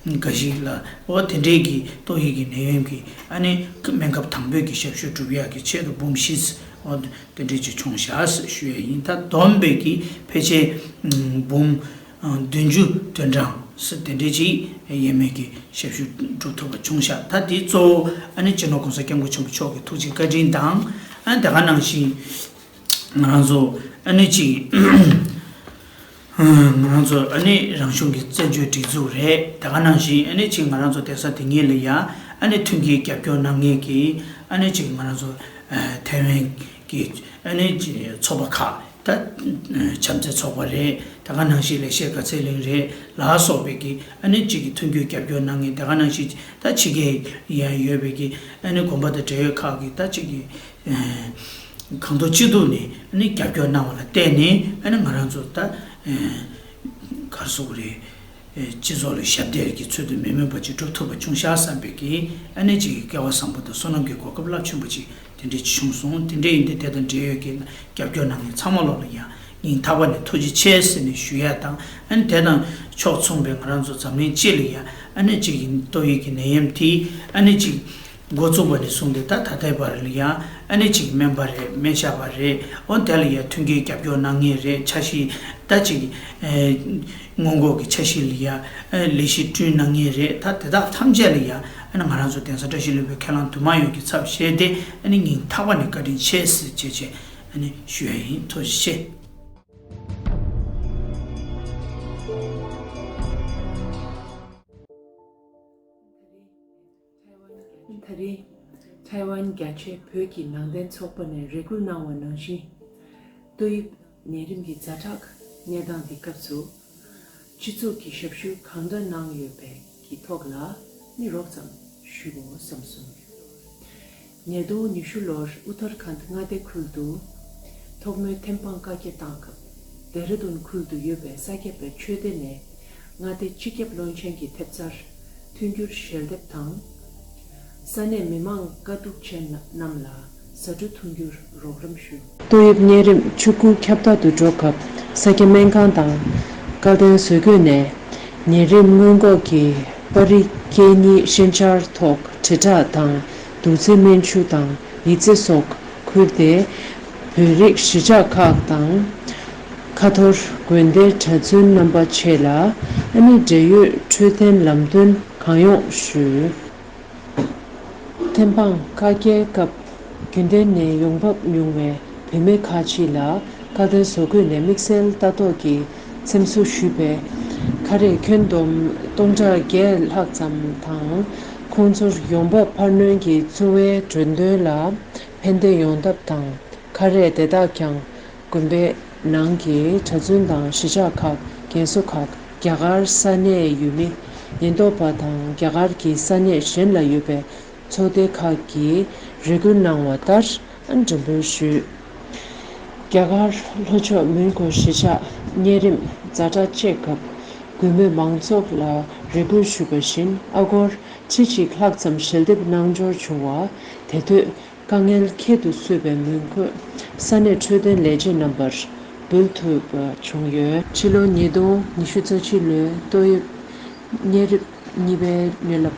འགའ་ཞིག་ལ་འོ་དེ་འདྲའི་གི་ཏོག་དབྱིབས་ཀྱི་ནད་ཡམས་ཀྱི་ཨ་ནི་སྨན་ཁབ་དང་པོའི་གི་ཞབས་ཞུ་སྒྲུབ་ཡག་གི་ཆེད་དུ་འབུམ་བཞི་འོ་དེ་འདྲའི་ཅིག་བྱུང་བཞག་ཞུ་ཡ་ཡིན། ད་བསྡོམས་པའི་གི་ཕལ་ཆེར་འབུམ་བདུན་ཅུ་དོན་གྲངས་དེ་འདྲའི་ཅིག་ཡས་མས་ཀྱི་ཞབས་ཞུ་སྒྲུབ་ཐུབ་པ་བྱུང་བཞག་ད་དེའི་གཙོ་བོ་ཨ་ནི་སྤྱི་ནོར་༸གོང་ས་༸སྐྱབས་མགོན་ཆེན་པོ་མཆོག་གི་ཐུགས་རྗེ་བཀའ་དྲིན་དང་། ཨ་ནི་དེ་ག་ནང་བཞིན་ང་རང་ཚོ་ཨ་ནི་ཅིག་ང་རང་ཚོ་ཨ་ནི་རང་གཞུང་གི་བཙན་བྱོལ་སྒྲིག་འཛུགས་རེད། དེ་ག་ནང་བཞིན་ཨ་ནི་ཅིག་ང་རང་ཚོ་གདན་ས་དེ་ཉིད་ལ་ཡང་ཨ་ནི་མཐུན་རྐྱེན་རྒྱབ་སྐྱོར་གནང་མཁན་གྱི་ཨ་ནི་ཅིག་ང་རང་ཚོ་ཐའེ་ཝན་གྱི་ཨ་ནི་ཅིག་ཚོགས་པ་ཁག་ད་བྱམས་བརྩེ་ཚོགས་པ་རེད། དེ་ག་ནང་བཞིན་ལེགས་བཤད་དགའ་ཚལ་གླིང་རེད་ལ་སོགས་པའི་གི་ཨ་ནི་ཅིག་གི་མཐུན་རྐྱེན་རྒྱབ་སྐྱོར་གནང་མཁན། དེ་ག་ནང་བཞིན་ད་ཕྱི་རྒྱལ་ཡང་ཡོད་པའི་གི་ཨ་ནི་དགོན་པ་དང་འབྲེལ་ཡོད་ཁག་གི་ད་ཅིག་གི་གང་ཐུབ་ཅི་ཐུབ་ནས་ཨ་ནི་རྒྱབ་སྐྱོར་གནང་བ་ལ་བརྟེན་ནས་ཨ་ནི་ང་རང་ཚོ་ད་ག་རེ་ཟེར་དགོས་རེད། སྤྱི་ཚོགས་ལ་ཞབས་འདེགས་ཀྱི་ཚུལ་དུ་མི་དམན་པ་ཅིག་སྒྲུབ་ཐུབ་པ་བྱུང་ཤག་བསམ་པའི་གི་ཨ་ནི་ཅིག་གི་སྐལ་བ་བཟང་པོ་དང་བསོད་ནམས་ཀྱི་གོ་སྐབས་རླབས་ཆེན་པོ་ཅིག་དེ་འདྲ་ཅིག་བྱུང་སོང་། དེ་འདྲ་ཡིན་དུས་དེ་དང་འབྲེལ་ཡོད་ཀྱི་རྒྱབ་སྐྱོར་གནང་མཁན་ཚང་མ་ལོག་ལ་ཡང་སྙིང་ཐག་པ་ནས་ཐུགས་རྗེ་ཆེ་ཟེར་ནས་ཞུ་ཡ་དང་། ཨ་ནི་དེ་དང་ཕྱོགས་མཚུངས་པའི་ང་རང་ཚོ་འཛམ་གླིང་སྤྱི་ལ་ཡང་ཨ་ནི་ཅིག་གི་ཏོག་དབྱིབས་ཀྱི་ནད་ཡམས་དེ་ཨ་ནི་ཅིག་འགོ་བཙུགས་པ་ནས་བཟུང་སྟེ་ད་ད་ལྟའི་བར་ལ་ཡང་ཨ་ནི་ཅིག་སྨན་པ་རེད། སྨན་ཞབས་པ་རེད། འོ་དེ་ལ་ཡང་མཐུན་རྐྱེན་རྒྱབ་སྐྱོར་གནང་མཁན་རེད། འཆར་གཞི་ད་ཅིག་སྔོན་འགོག་གི་འཆར་གཞི་ལ་ཡང་ལས་གཞི་བསྐྲུན་གནང་མཁན་རེད། ད་དེ་དག་ཐམས་ཅད་ལ་ཡང་ཨ་ནི་ང་རང་ཚོ་གདན་ས་བཀྲ་ཤིས་ལྷུན་པོའི་ཁས་བླངས་འདུས་མང་ཡོངས་ཀྱི་ཚབ་བྱས་ཏེ་ཨ་ནི་སྙིང་ཐག་པ་ནས་བཀའ་དྲིན་ཆེ་ཟེར་བྱས་བྱས་ཨ་ནི་ཞུ་ཡ་ཡིན། ཐུགས་རྗེ་ཆེ། ད་རེས་ཐའེ་ཝན་རྒྱ་ཆེ་བོད་ཀྱི་ནང་བསྟན་ཚོགས་པ་ནས་རེ་སྐུལ་གནང་བ་ནང་བཞིན། ཏོག་དབྱིབས་ནད་རིམས་ཀྱི་ཛ་དྲག་གནས་སྟངས་ཀྱི་སྐབས་སུ། སྤྱི་ཚོགས་ཀྱི་ཞབས་ཞུ་གང་འདྲ་གནང་ཡོད་པའི་གི་ཐོག་ལ་ནི་རོབ་ཙམ་ཞུ་དགོས་བསམ་སོང་། ཉིས་སྟོང་ཉི་ཤུ་ལོར་ཨུ་ཐར་ཁཱན་མངའ་སྡེ་ཁུལ་དུ་ཐོག་མའི་ཐེམ་སྤང་བཀའ་རྒྱ་བཏང་སྐབས། ལྡེ་ར་ལྡུན་ཁུལ་དུ་ཡོད་པའི་ས་སྐྱ་པའི་ཆོས་སྡེ་ནས་མངའ་སྡེ་སྤྱི་ཁྱབ་བློན་ཆེན་གྱི་ཐེབས་རྩར་མཐུན་འགྱུར་ཞལ་འདེབས་དང་། ས་གནས་མི་མང་དཀའ་སྡུག་ཅན་རྣམས་ལ་ཟ་འབྲུ་མཐུན་འགྱུར་རོགས་རམ་ཞུས། ཏོག་དབྱིབས་གཉན་རིམས་ཆུ་ཁུག་ཁྱབ་གདལ་དུ་འགྲོ་སྐབས་ས་སྐྱ་སྨན་ཁང་དང་སྐལ་ལྡན་བཟོ་བཀོད་ནས་ནད་རིམས་སྔོན་འགོག་གི་པར་རིས་སྐྱེལ་གཉིས་ཤན་སྦྱར་ཐོག་དྲིལ་བསྒྲགས་དང་བདུད་རྩི་སྨན་ཆུ་དང་ཡི་ཙི་སོགས་ཁུར་ཏེ་བོད་རིགས་གཞིས་ཆགས་ཁག་དང་། ཁ་ཐོར་དགོན་སྡེའི་གྲྭ་བཙུན་རྣམ་པ་ཆེ་ལ་ཨ་ནི་འབྲེལ་ཡོད་འཕྲོད་བསྟེན་ལམ་སྟོན་གང་ཡོང་ཞུས། ཐེམ་སྤང་བཀའ་རྒྱའི་སྐབས་རྒྱུན་ལྡན་ནས་ཡོང་འབབ་ཉུང་བའི་བུད་མེད་ཁག་ཅིག་ལ་སྐལ་ལྡན་བཟོ་བཀོད་ནས་དམིགས་བསལ་ལྟ་རྟོག་གི་འཚེམ་བཟོ་ཞུས་པས། ཁ་རས་ཁྱོན་བསྡོམས་སྟོང་ཕྲག་བརྒྱད་ལྷག་ཙམ་དང་། ཁོང་ཚོར་ཡོང་འབབ་འཕར་སྣོན་གྱི་འཚོ་བའི་འགྲོ་དོན་ལ་ཕན་བདེ་ཡོང་ཐབས་དང་། ཁ་རས་དེ་དག་ཀྱང་དགོན་པའི་ནང་གི་གྲྭ་བཙུན་དང་གཞིས་ཆགས་ཁག་རྒན་གསོ་ཁག་རྒྱ་གར་ས་གནས་ཡུལ་མི་ཉེན་རྟོག་པ་དང་རྒྱ་གར་གྱི་ས་གནས་གཞན་ལ་ཡོད་པའི་ཚོགས་སྡེ་ཁག་གིས་རེ་སྐུལ་གནང་བ་ལྟར་འགྲེམས་སྤེལ་ཞུས། རྒྱ་གར་ལྷོ་ཕྱོགས་མོན་གྷོ་གཞིས་ཆགས་གཉན་རིམས་ཛ་དྲག་ཅན་སྐབས་དགོན་པའི་མང་ཚོགས་ལ་རེ་སྐུལ་ཞུས་པ་བཞིན། ཨ་སྒོར་ཁྲི་གཅིག་ལྷག་ཙམ་ཞལ་འདེབས་གནང་འབྱོར་བྱུང་བ། དེ་དུས་དཀའ་ངལ་ཁྱད་དུ་གསོད་པའི་མོན་གྷོ་ས་གནས་འཕྲོད་བསྟེན་ལས་བྱེད་རྣམ་པར་འབུལ་ཐུབ་པ་བྱུང་ཡོད། ཕྱི་ལོ་ཉིས་སྟོང་ཉི་ཤུ་རྩ་གཅིག་ལོའི་ཏོག་དབྱིབས་གཉན་རིམས་གཉིས་པའི་གནས་ལབ།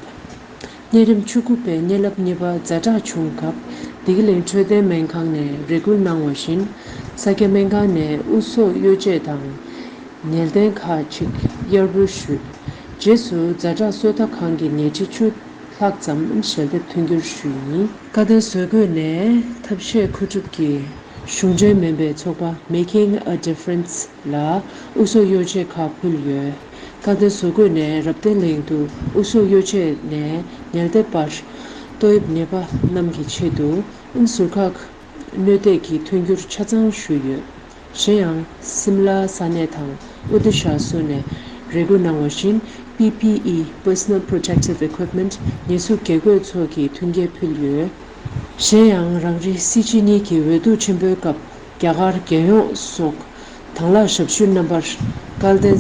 གཉན་རིམས་ཆུ་ཁུག་པའི་གནས་ལབ་གཉིས་པ་ཛ་དྲག་བྱུང་སྐབས། བདེ་སྐྱིད་གླིང་འཕྲོད་བསྟེན་སྨན་ཁང་ནས་རེ་སྐུལ་གནང་བ་བཞིན། ས་སྐྱ་སྨན་ཁང་ནས་དབུགས་སོགས་གཡོ་ཆས་དང་ནད་ལྡན་ཁག་ཅིག་གཡར་འབུལ་ཞུས། རྗེས་སུ་ཛ་དྲག་གསོ་ལྟ་ཁང་གི་ཉལ་ཁྲི་བཅུ་ལྷག་ཙམ་ཞལ་འདེབས་མཐུན་འགྱུར་ཞུས་ཡིན། བཀའ་བསྟན་བཟོ་བཀོད་ནས་ཐབས་ཤེས་མཁོ་སྒྲུབ་ཀྱིས་གཞུང་འབྲེལ་མིན་པའི་ཚོགས་པ་Making a Difference ལ་དབུགས་སོགས་གཡོ་ཆས་ཁག་ཕུལ་ཡོད། བཀའ་བསྟན་བཟོ་བཀོད་ནས་རབ་བརྟན་གླིང་དུ་དབུགས་སོགས་གཡོ་ཆས་ནས་ཉལ་སྡེབ་བར་ཏོག་དབྱིབས་ནད་པ་རྣམས་ཀྱི་ཆེད་དུ་ཟུར་ཁག་ གནོད་འདོད་ཀྱི་མཐུན་འགྱུར་ཆ་ཚང་ཞུས་ཡོད། གཞན་ཡང་སིམ་ལ་ས་གནས་དང་ཨོ་ཏི་ཤ་སོགས་ནས་རེ་སྐུལ་གནང་བ་བཞིན། པི་པི་ཨི་Personal Protective Equipment ཉེར་བཞི་བརྒྱད་སྐོར་ཚོགས་ཀྱིས་མཐུན་རྐྱེན་ཕུལ་ཡོད། གཞན་ཡང་རང་རེ་སྲིད་སྤྱི་གཉིས་ཀྱི་འོས་བསྡུ་ཆེན་པོའི་སྐབས་རྒྱ་གར་རྒྱལ་ཡོངས་སོགས་དང་བླངས་ཞབས་ཞུ་རྣམ་པར་སྐལ་ལྡན་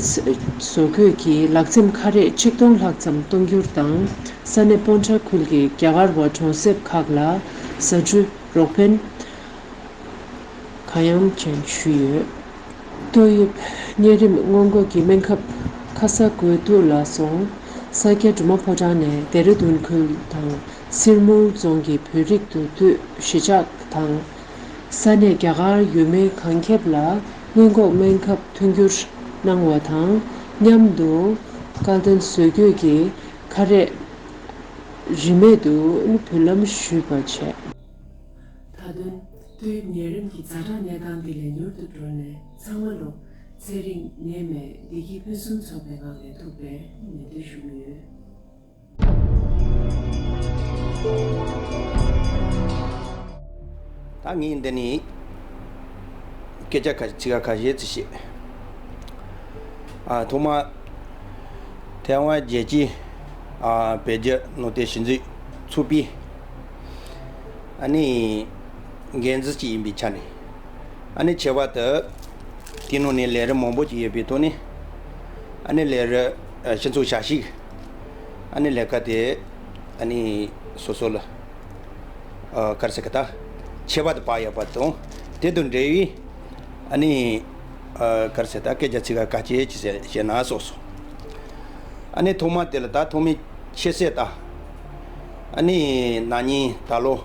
བཟོ་བཀོད་ཀྱི་ལག་རྩེད་ཁ་རས་ཆིག་སྟོང་ལྷག་ཙམ་གཏོང་རྒྱུར་དང་། ས་གནས་སྤོན་ཊ་ཁུལ་གྱི་རྒྱ་གར་བ་གྲོང་གསེབ་ཁག་ལ་ཟ་འབྲུ་རོགས་ཕན་གང་ཡོང་ཅན་ཞུས་ཡོད། ཏོག་དབྱིབས་གཉན་རིམས་སྔོན་འགོག་གི་སྨན་ཁབ་ཁ་ས་དགོས་གཏུག་ལ་སོང་། ས་སྐྱ་སྒྲོལ་མ་ཕོ་བྲང་ནས་ལྡེ་ར་ལྡུན་ཁུལ་དང་སིར་མུར་རྫོང་གི་བོད་རིགས་འདུས་སྡོད་གཞིས་ཆགས་དང་། ས་གནས་རྒྱ་གར་ཡུལ་མི་གང་ཁྱབ་ལ་སྔོན་འགོག་སྨན་ཁབ་མཐུན་འགྱུར་གནང་བ་དང་མཉམ་དུ་སྐལ་ལྡན་བཟོ་བཀོད་ཀྱི་ཁ་རས་རིན་མེད་དུ་འབུལ་ལམ་ཞུས་པ་བྱས། མཐའ་དོན། ཏོག་དབྱིབས་ནད་རིམས་ཀྱི་ཛ་དྲག་གནས་སྟངས་འདི་ལས་མྱུར་དུ་གྲོལ་ནས་ཚང་མ་ལོ་ཚེ་རིང་ནད་མེད་བདེ་སྐྱིད་ཕུན་སུམ་ཚོགས་པའི་ངང་ལས་ཐུག་པའི་ནན་ཏན་ཞུ་གི་ཡོད། ད་ངས་འདི་ནས་སྐད་ཆ་ཁ་ཚིག་ཁ་ཤས་ཙི་བཤད། ཨ་ཐོག་མ་ཐའེ་ཝན་རྒྱལ་སྤྱིའི་ཨ་བོད་བརྒྱུད་ནང་བསྟན་ཞིབ་འཇུག་ཚོགས་པའི་ཨ་ནི་འགན་འཛིན་ཅིག་ཡིན་པའི་ཆ་ནས། ཨ་ནི་ཁྱད་པར་དུ་དེའི་ནང་ནས་ལས་རིམ་མང་པོ་ཅིག་ཡོད་པའི་ཐོག་ནས། ཨ་ནི་ལས་རིམ་ཨ་སྤྱི་ཚོགས་ཞབས་ཞུ་ཨ་ནི་ལས་ཀ་དེ་ཨ་ནི་སོ་སོ་ལ་ཨ་ག་རེ་ཟེར་གི་ད་ཁྱད་པར་དུ་བབས་ཡོད་པ་དང་། དེ་དང་འབྲེལ་བའི་ཨ་ནི་ཨ་ག་རེ་ཟེར་ད་སྐད་ཆ་ཚིག་ཁ་ཁ་ཤས་ཅིག་བཤད་བཤད་ན་སོགས་སོ། ཨ་ནི་ཐོག་མ་དེ་ལ་ད་ཐོག་མའི་ཁྱད་ཆོས་དང་། ཨ་ནི་ན་ནིང་ད་ལོ།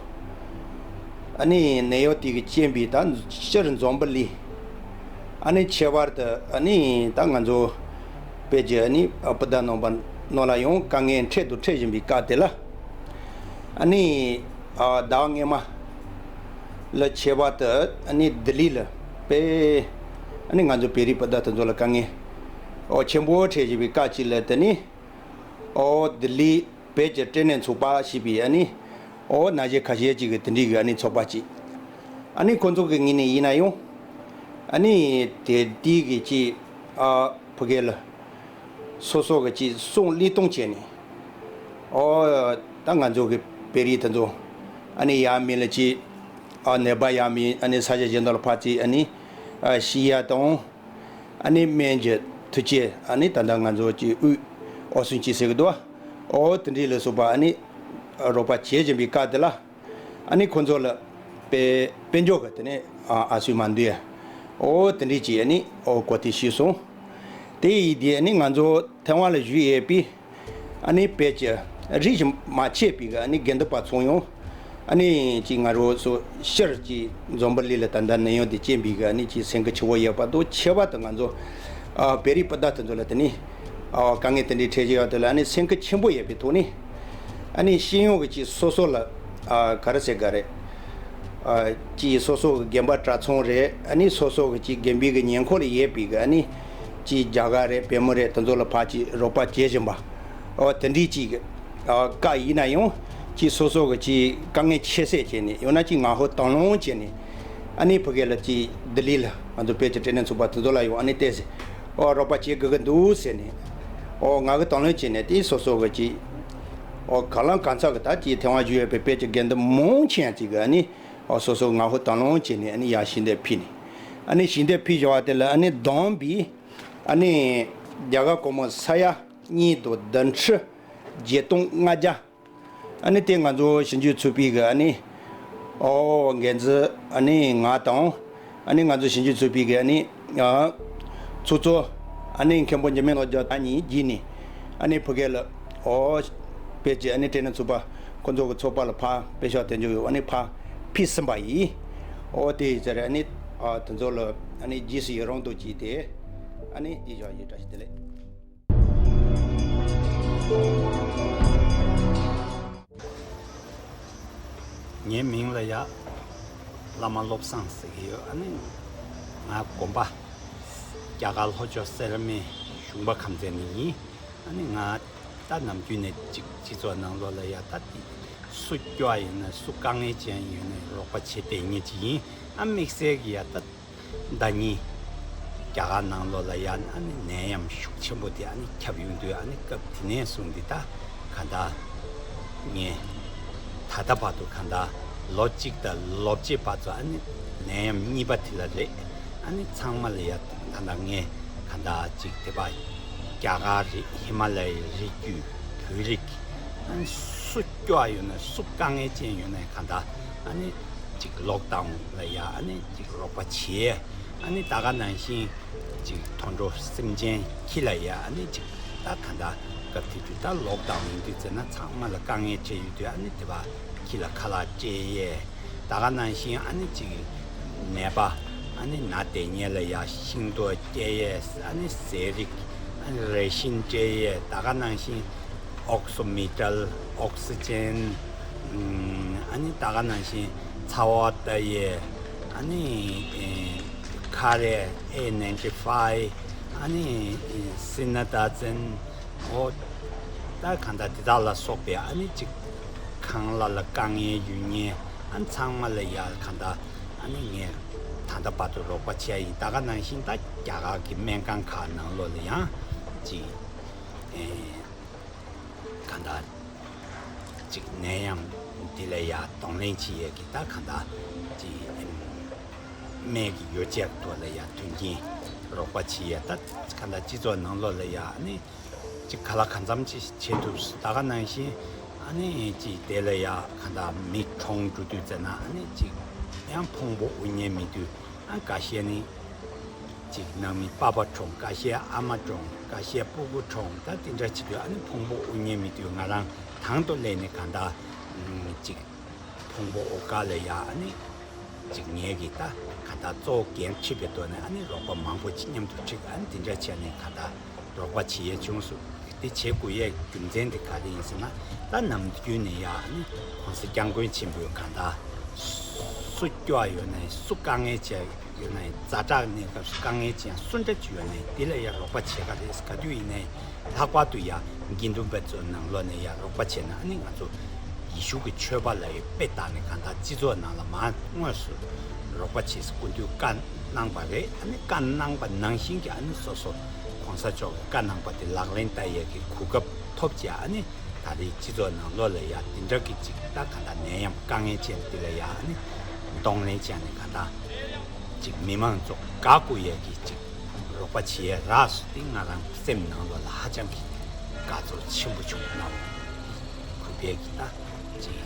ཨ་ནི་ནད་གཡོག་དེ་གི་རྐྱེན་པས་ད་སྤྱིར་འཛམ་བུ་གླིང་། ཨ་ནི་ཁྱད་པར་དུ་ཨ་ནི་ད་ང་ཚོ་བོད་ཀྱི་ཨ་ནི་སྤུན་ཟླ་རྣམ་པ་ནང་ལ་ཡང་དཀའ་ངལ་འཕྲད་དང་འཕྲད་བཞིན་པའི་སྐབས་དེ་ལ། ཨ་ནི་ཨ་ཟླ་བ་སྔོན་མ་ལ་ཁྱད་པར་དུ་ཨ་ནི་ལྡི་ལི་ལ་དཔེ་ཨ་ནི་ང་ཚོ་བོད་རིགས་སྤུན་ཟླ་དེ་ཚོ་ལ་དཀའ་ངལ་ཨོ་ཆེན་པོ་འཕྲད་བཞིན་པའི་སྐབས་ཅིག་ལ་དེ་ནི་ཨོ་ལྡི་ལི་བོད་ཀྱི་སྐྲན་ནད་ཚོགས་པ་ཞེས་པའི་ཨ་ནི་ཨོ་ན་གཞོན་ཁ་ཤས་ཅིག་གི་དེ་འདྲའི་གི་ཨ་ནི་ཚོགས་པ་ཅིག་ཨ་ནི་ཁོང་ཚོ་གི་ངོས་ནས་ཡིན་ན་ཡང་ཨ་ནི་དེ་དེའི་གི་ཅིག་ཨ་ཕ་གི་ལ་སོ་སོ་གི་ཅིག་སྲུང་བློས་གཏོང་བྱས་ནས་ཨོ་ད་ང་ཚོ་གི་བོད་རིགས་དེ་ཚོ་ཨ་ནི་ཡ་མི་ལ་ཅིག་ཨ་ནད་པ་ཡ་མི་ཨ་ནི་ས་ཆ་གཞན་དག་ལ་ཕར་ཅིག་ཨ་ནི་ཨ་ཤི་ཡ་དང་། ཨ་ནི་སྨན་གྱི་མཐུན་རྐྱེན་ཨ་ནི་ད་ལྟ་ང་ཚོ་གི་དབུས་ཨོ་སུན་ཅི་ཟེར་གི་འདུག་བ། ཨོ་དེ་འདྲའི་ལ་སོགས་པ་ཨ་ནི་རོགས་པ་བྱེད་བཞིན་པའི་སྐབས་དེ་ལ། ཨ་ནི་ཁོང་ཚོ་ལ་དཔེ་དཔལ་འབྱོར་གི་དེ་ནས་ཨ་ཨ་སུའི་མ་འདུས་ཨོ་དེ་འདྲའི་ཅིག་ཨ་ནི་ཨོ་གོ་དེ་ཤེས་སོང་། དེ་ཡིན་དེ་ཨ་ནི་ང་ཚོ་ཐའེ་ཝན་ལ་བཞུགས་ཡོད་པའི། ཨ་ནི་བོད་ཀྱི་རིགས་ཤིག་མ་ཆད་པའི་གི་ཨ་ནི་དགེ་འདུན་པ་ཚོ་ཡང་ཨ་ནི་ཅིག་ང་རང་ཚོ་ཕྱིར་ཅིག་འཛམ་བུ་གླིང་ལ་ད་ལྟ་ནད་ཡམས་དེ་རྐྱེན་པས་གི་ཨ་ནི་ཅིག་སེམས་ཁུར་ཆེ་བོ་ཡོད་པ་དང་། ཁྱད་པར་དུ་ང་ཚོ་ཨ་བོད་རིགས་སྤུན་ཟླ་དེ་ཚོ་ལ་དེ་ནི་ཨ་དཀའ་ངལ་དེ་འདྲའི་འཕྲད་བཞིན་ཡོད་དེ་ལ་ཨ་ནི་སེམས་ཁུར་ཆེན་པོ་ཡོད་པའི་ཐོག་ནས་ཨ་ནི་སྤྱི་ཡོངས་ཀྱི་ཅིག་སོ་སོ་ལ་ཨ་ག་རེ་ཟེར་ག་རེ་ཨ་ཅིག་སོ་སོ་གི་རྒན་པ་གྲྭ་ཚང་རེད། ཨ་ནི་སོ་སོ་གི་ཅིག་རྒན་པའི་གི་ཉེ་འཁོར་ལ་ཡོད་པའི་གི་ཨ་ནི་ཅིག་རྒྱ་གར་རེད་བལ་མོ་རེད་དེ་ཚོ་ལ་ཕར་ཅིག་རོགས་པ་བྱེད་བཞིན་པ། ཨོ་དེ་འདྲའི་ཅིག་ཨ་བཀའ་ཡིན་ན་ཡང་ཅིག་སོ་སོ་གི་ཅིག་དཀའ་ངལ་ཁྱད་བསད་བྱས་ནས་ཡང་ན་ཅིག་ང་ཧོ་དང་བླངས་བྱས་ནས་ཨ་ནི་ཕ་གི་ལ་ཅིག་ལྡི་ལི་ལ་ང་ཚོ་བོད་ཀྱི་སྐྲན་ནད་ཚོགས་པ་དེ་ཚོ་ལ་ཡང་ཨ་ནི་བལྟས་ཟེར། ཨོ་རོགས་པ་བྱེད་དགོས་ཀྱི་འདུག་ཟེར་ནས་ཨོ་ང་གི་དང་བླངས་བྱས་ནས་དེ་སོ་སོ་གི་ཅིག་ཨོ་གང་ལ་གང་འཚམ་གི་ད་ཅིག་ཐེ་ཝན་བཞུགས་ཡོད་པའི་བོད་ཀྱི་དགེ་འདུན་མང་ཆེ་ཡང་ཅིག་གི་ཨ་ནི་ཨོ་སོ་སོ་ང་ཧོ་དང་བླངས་བྱས་ནས་ཨ་ནི་ཡར་ཞལ་འདེབས་ཕུལ་ནས་ཨ་ནི་ཞལ་འདེབས་ཕུལ་བཞག་པ་དེ་ལ་ཨ་ནི་བསྡོམས་པས། ཨ་ནི་རྒྱ་གར་སྒོར་མོ་ས་ཡ་གཉིས་དང་བདུན་ཁྲི་བརྒྱད་སྟོང་ལྔ་བརྒྱ། ཨ་ནི་དེ་ང་ཚོ་ཞིབ་འཇུག་ཚོགས་པའི་གི་ཨ་ནི་ཨོ་འགན་འཛིན་ཨ་ནི་ང་དང་ཨ་ནི་ང་ཚོ་ཞིབ་འཇུག་ཚོགས་པའི་གི་ཨ་ནི་ཨ་ཚོགས་གཙོ་ཨ་ནི་མཁན་པོ་འཇིགས་མེད་ལོ་རྒྱ་ད་གཉིས་བརྒྱུད་ནས་ཨ་ནི་ཕ་གི་ལ་ཨོ་བོད་ཀྱི་ཨ་ནི་སྐྲན་ནད་ཚོགས་པ་ཁོ་ཚོ་གི་ཚོགས་པ་ལ་ཕར་དཔེ་ཤག་དེ་འཇོག་ཡོད་ཨ་ནི་ཕར་ཕུལ་ཟིན་པ་ཡིན། ཨོ་དེ་ཡིན་ཟེར་ཨ་ནི་ཨ་དེ་ཚོ་ལ་ཨ་ནི་རྗེས་སུ་ཡི་རང་དུ་བགྱིས་ཏེ་ཨ་ནི་འདི་བཞག་ཡོད། བཀྲ་ཤིས་བདེ་ལེགས། ངའི་མིང་ལ་ཡ་བླ་མ་བློ་བཟང་ཟེར་གྱི་ཡོད། ཨ་ནི་ང་དགོན་པ་རྒྱ་གར་ལྷོ་ཕྱོགས་སེར་སྨད་གཞུང་པ་ཁམས་ཚན་ནས་ཡིན། ཨ་ནི་ང་ད་ནམ་རྒྱུན་ནས་ཅིག་སྤྱི་ཚོགས་ནང་ལོགས་ལ་ཡ་ད་དེ་ སུ་སྐྱོ་བ་ཡོད་ན་སུ་དཀའ་ངལ་ཅན་ཡོད་ན་རོགས་པ་བྱེད་བསྡད་མཁན་ཅིག་ཡིན། ཨ་དམིགས་བསལ་གྱི་ཡ་ད་ཟླ་ཉིན་རྒྱ་གར་ནང་ལོགས་ལ་ཡ་ཨ་ནི་ནད་ཡམས་ཤུགས་ཆེན་པོ་དེ་ཨ་ནི་ཁྱབ་ཡོང་དུས། ཨ་ནི་སྐབས་དེ་ནས་བཟུང་སྟེ་ད་ག་ད་ངས་ད་ལྟ་བར་དུ་ག་ད་ལོ་གཅིག་དང་ལོ་གཅིག་བར་དུ་ཨ་ནི་ནད་ཡམས་གཉིས་པ་དེ་ལ་རེད། ཨ་ནི་ཚང་མ་ལ་ཡ་ད་ལྟ་ངས་ག་ད་ཅིག་དེ་པ་རྒྱ་གར་རེད། ཧི་མ་ལ་ཡའི་རི་རྒྱུད། བོད་རིགས། ཨ་ནི་སུ་སྐྱོ་བ་ཡོད་ན་སུ་དཀའ་ངལ་ཅན་ཡོད་ན་ག་ད་ཨ་ནི་ཅིག་ལོག་ཌའུན་ལ་ཡ་ཨ་ནི་ཅིག་རོགས་པ་བྱེད། ཨ་ནི་ད་ག་ནང་བཞིན་ཅིག་དུད་འགྲོ་སེམས་ཅན་ཁྱི་ལ་ཡ་ཨ་ནི་ཅིག་ད་ག་ད་སྐབས་དེ་དུས་ད་ལོག་ཌའུན་ཡིན་དུས་ཙེ་ན་ཚང་མ་ལ་དཀའ་ངལ་འཕྲད་ཡོད་དུས། ཨ་ནི་དེ་པ་ཁྱི་ལ་ཁ་ལག་སྤྲད་ཡས། ད་ག་ནང་བཞིན་ཨ་ནི་ཅིག་ནད་པ་ཨ་ནི་ན་བསྡད་མཁན་ལ་ཡ་ཤིང་ཏོག་སྤྲད་ཡས། ཨ་ནི་ཟས་རིགས་ཨ་ནི་རེ་ཤིན་སྤྲད་ཡས། ད་ག་ནང་བཞིན་ཨོག་སི་མི་ཊལ། ཨོག་སི་ཇན། ཨ་ནི་ད་ག་ནང་བཞིན་ཚ་བ་ལྟ་ཡས། ཨ་ནི་ཁ་རས་ཨེ་ནའིན་ཊི་ཕའིབ། ཨ་ནི་སི་ན་ད་ཛན། ཨོ་ད་ག་ད་དེ་དག་ལ་སོགས་པའི་ཨ་ནི་ཅིག་ཁང་གླ་ལ་དཀའ་ངལ་ཡོད་མཁན་ཨ་ནི་ཚང་མ་ལ་ཡ་ག་ད་ཨ་ནི་ངས་ད་ལྟ་བར་དུ་རོགས་པ་བྱས་ཡིན། ད་ག་ནང་བཞིན་ད་རྒྱ་གར་གྱི་སྨན་ཁང་ཁག་ནང་ལོགས་ལ་ཡང་ཅིག་ཨེ་ག་ད་ཅིག་ནད་ཡམས་འདི་ལ་ཡ་གདོང་ལེན་བྱེད་ཡས་ཀྱི་ད་ག་ད་ཅིག་ཨེམ་སྨན་གྱི་ཡོ་བྱད་ཐོག་ལ་ཡ་མཐུན་རྐྱེན་རོགས་པ་བྱེད་ཡས། ད་ག་ད་སྤྱི་ཚོགས་ནང་ལོགས་ལ་ཡ་ཨ་ནི་ཅིག་ག་ལ་གང་འཚམ་ཅིག་བྱེད་ཐུབ། ད་ག་ནང་བཞིན་ཨ་ནི་ཅིག་དེ་ལ་ཡ་ག་ད་མི་གྲོངས་འགྲོ་དུས་ཙེ་ན་ཨ་ནི་ཅིག་ཡང་ཕུང་པོ་དབུ་བརྙེས་མེད་དུས། ཨ་འགའ་ཤས་ནི་ཅིག་ནང་མི་པ་ཕ་གྲོངས། འགའ་ཤས་ཨ་མ་གྲོངས། འགའ་ཤས་སྤུ་གུ་གྲོངས། ད་དེ་འདྲ་བྱེད་དུས་ཨ་ནི་ཕུང་པོ་དབུ་བརྙེས་མེད་དུས་ང་རང་དང་དུ་སླེབས་ནས་ག་ད་ཅིག་ཕུང་པོ་འོག་ཁ་ལ་ཡ་ཨ་ནི་ཅིག་ངས་ཀྱི་ད་ག་ད་གཙོ་བོ་འགན་འཁྲི་བའི་ཐོག་ནས་ཨ་ནི་རོགས་པ་མང་པོ་ཅིག་མཉམ་དུ་ཁྲིད། ཨ་ནི་དེ་འདྲ་བྱས་ནས་ག་ད་རོགས་པ་བྱེད་ཡས་བྱུང་སོང་། དེ་བྱེད་དགོས་ཡས་རྒྱུ་མཚན་དེ་ག་རེ་ཡིན་ཟེར་ན། ད་ནམ་རྒྱུན་ནས་ཡ་ཨ་ནི་༸གོང་ས་༸སྐྱབས་མགོན་ཆེན་པོས་ག་ད་སུ་སྐྱོ་བ་ཡོད་ན་སུ་དཀའ་ངལ་ཅན་ཡོད་ན་ཡང་། ཛ་དྲག་གནས་སྐབས་སུ་དཀའ་ངལ་ཅན་སུ་འདྲ་ཅིག་ཡོད་ན་ཡང་དེ་ལ་ཡ་རོགས་པ་བྱེད་ག་རེད། ག་དུས་ཡིན་ན་ཡང་ལྷག་པར་དུ་ཡ་དགེ་འདུན་པ་ཚོའི་ནང་ལོགས་ནས་ཡ་རོགས་པ་བྱས་ན་ཨ་ནི་ང་ཚོ་ཡེ་ཤུ་གི་ཆོས་པ་ལ་ཡ་དཔེ་བལྟས་ནས་ག་ད་སྤྱི་ཚོགས་ནང་ལ་མར་དངོས་སུ་རོགས་པ་བྱེད་དགོས་དུས་བཀའ་གནང་པ་རེད། ཨ་ནི་བཀའ་གནང་པ་ནང་བཞིན་གྱི་ཨ་ནི་སོ་སོ་༸གོང་ས་མཆོག་གི་བཀའ་གནང་པ་དེ་ལག་ལེན་བསྟར་ཡས་ཀྱི་གོ་སྐབས་ཐོབ་བྱས། ཨ་ནི་ད་རེས་སྤྱི་ཚོགས་ནང་ལོགས་ལ་ཡ་དེ་འདྲ་གི་ཅིག་ད་ག་ད་ནད་ཡམས་དཀའ་ངལ་ཅན་དེ་ལ་ཡ་ཨ་ནི་གདོང་ལེན་བྱས་ནས་ག་ད་ཅིག་མི་མང་ཚོ་དགའ་དགོས་ཡས་ཀྱི་ཅིག་རོགས་པ་བྱེད་ཡས་རག་སོང་། དེ་ང་རང་སེམས་ནང་ལོགས་ལ་ཧ་ཅང་གི་དགའ་ཚོར་ཆེན་པོ་བྱུང་། གནང་བ་གུས་པས་ཀྱི་ད་ཅིག་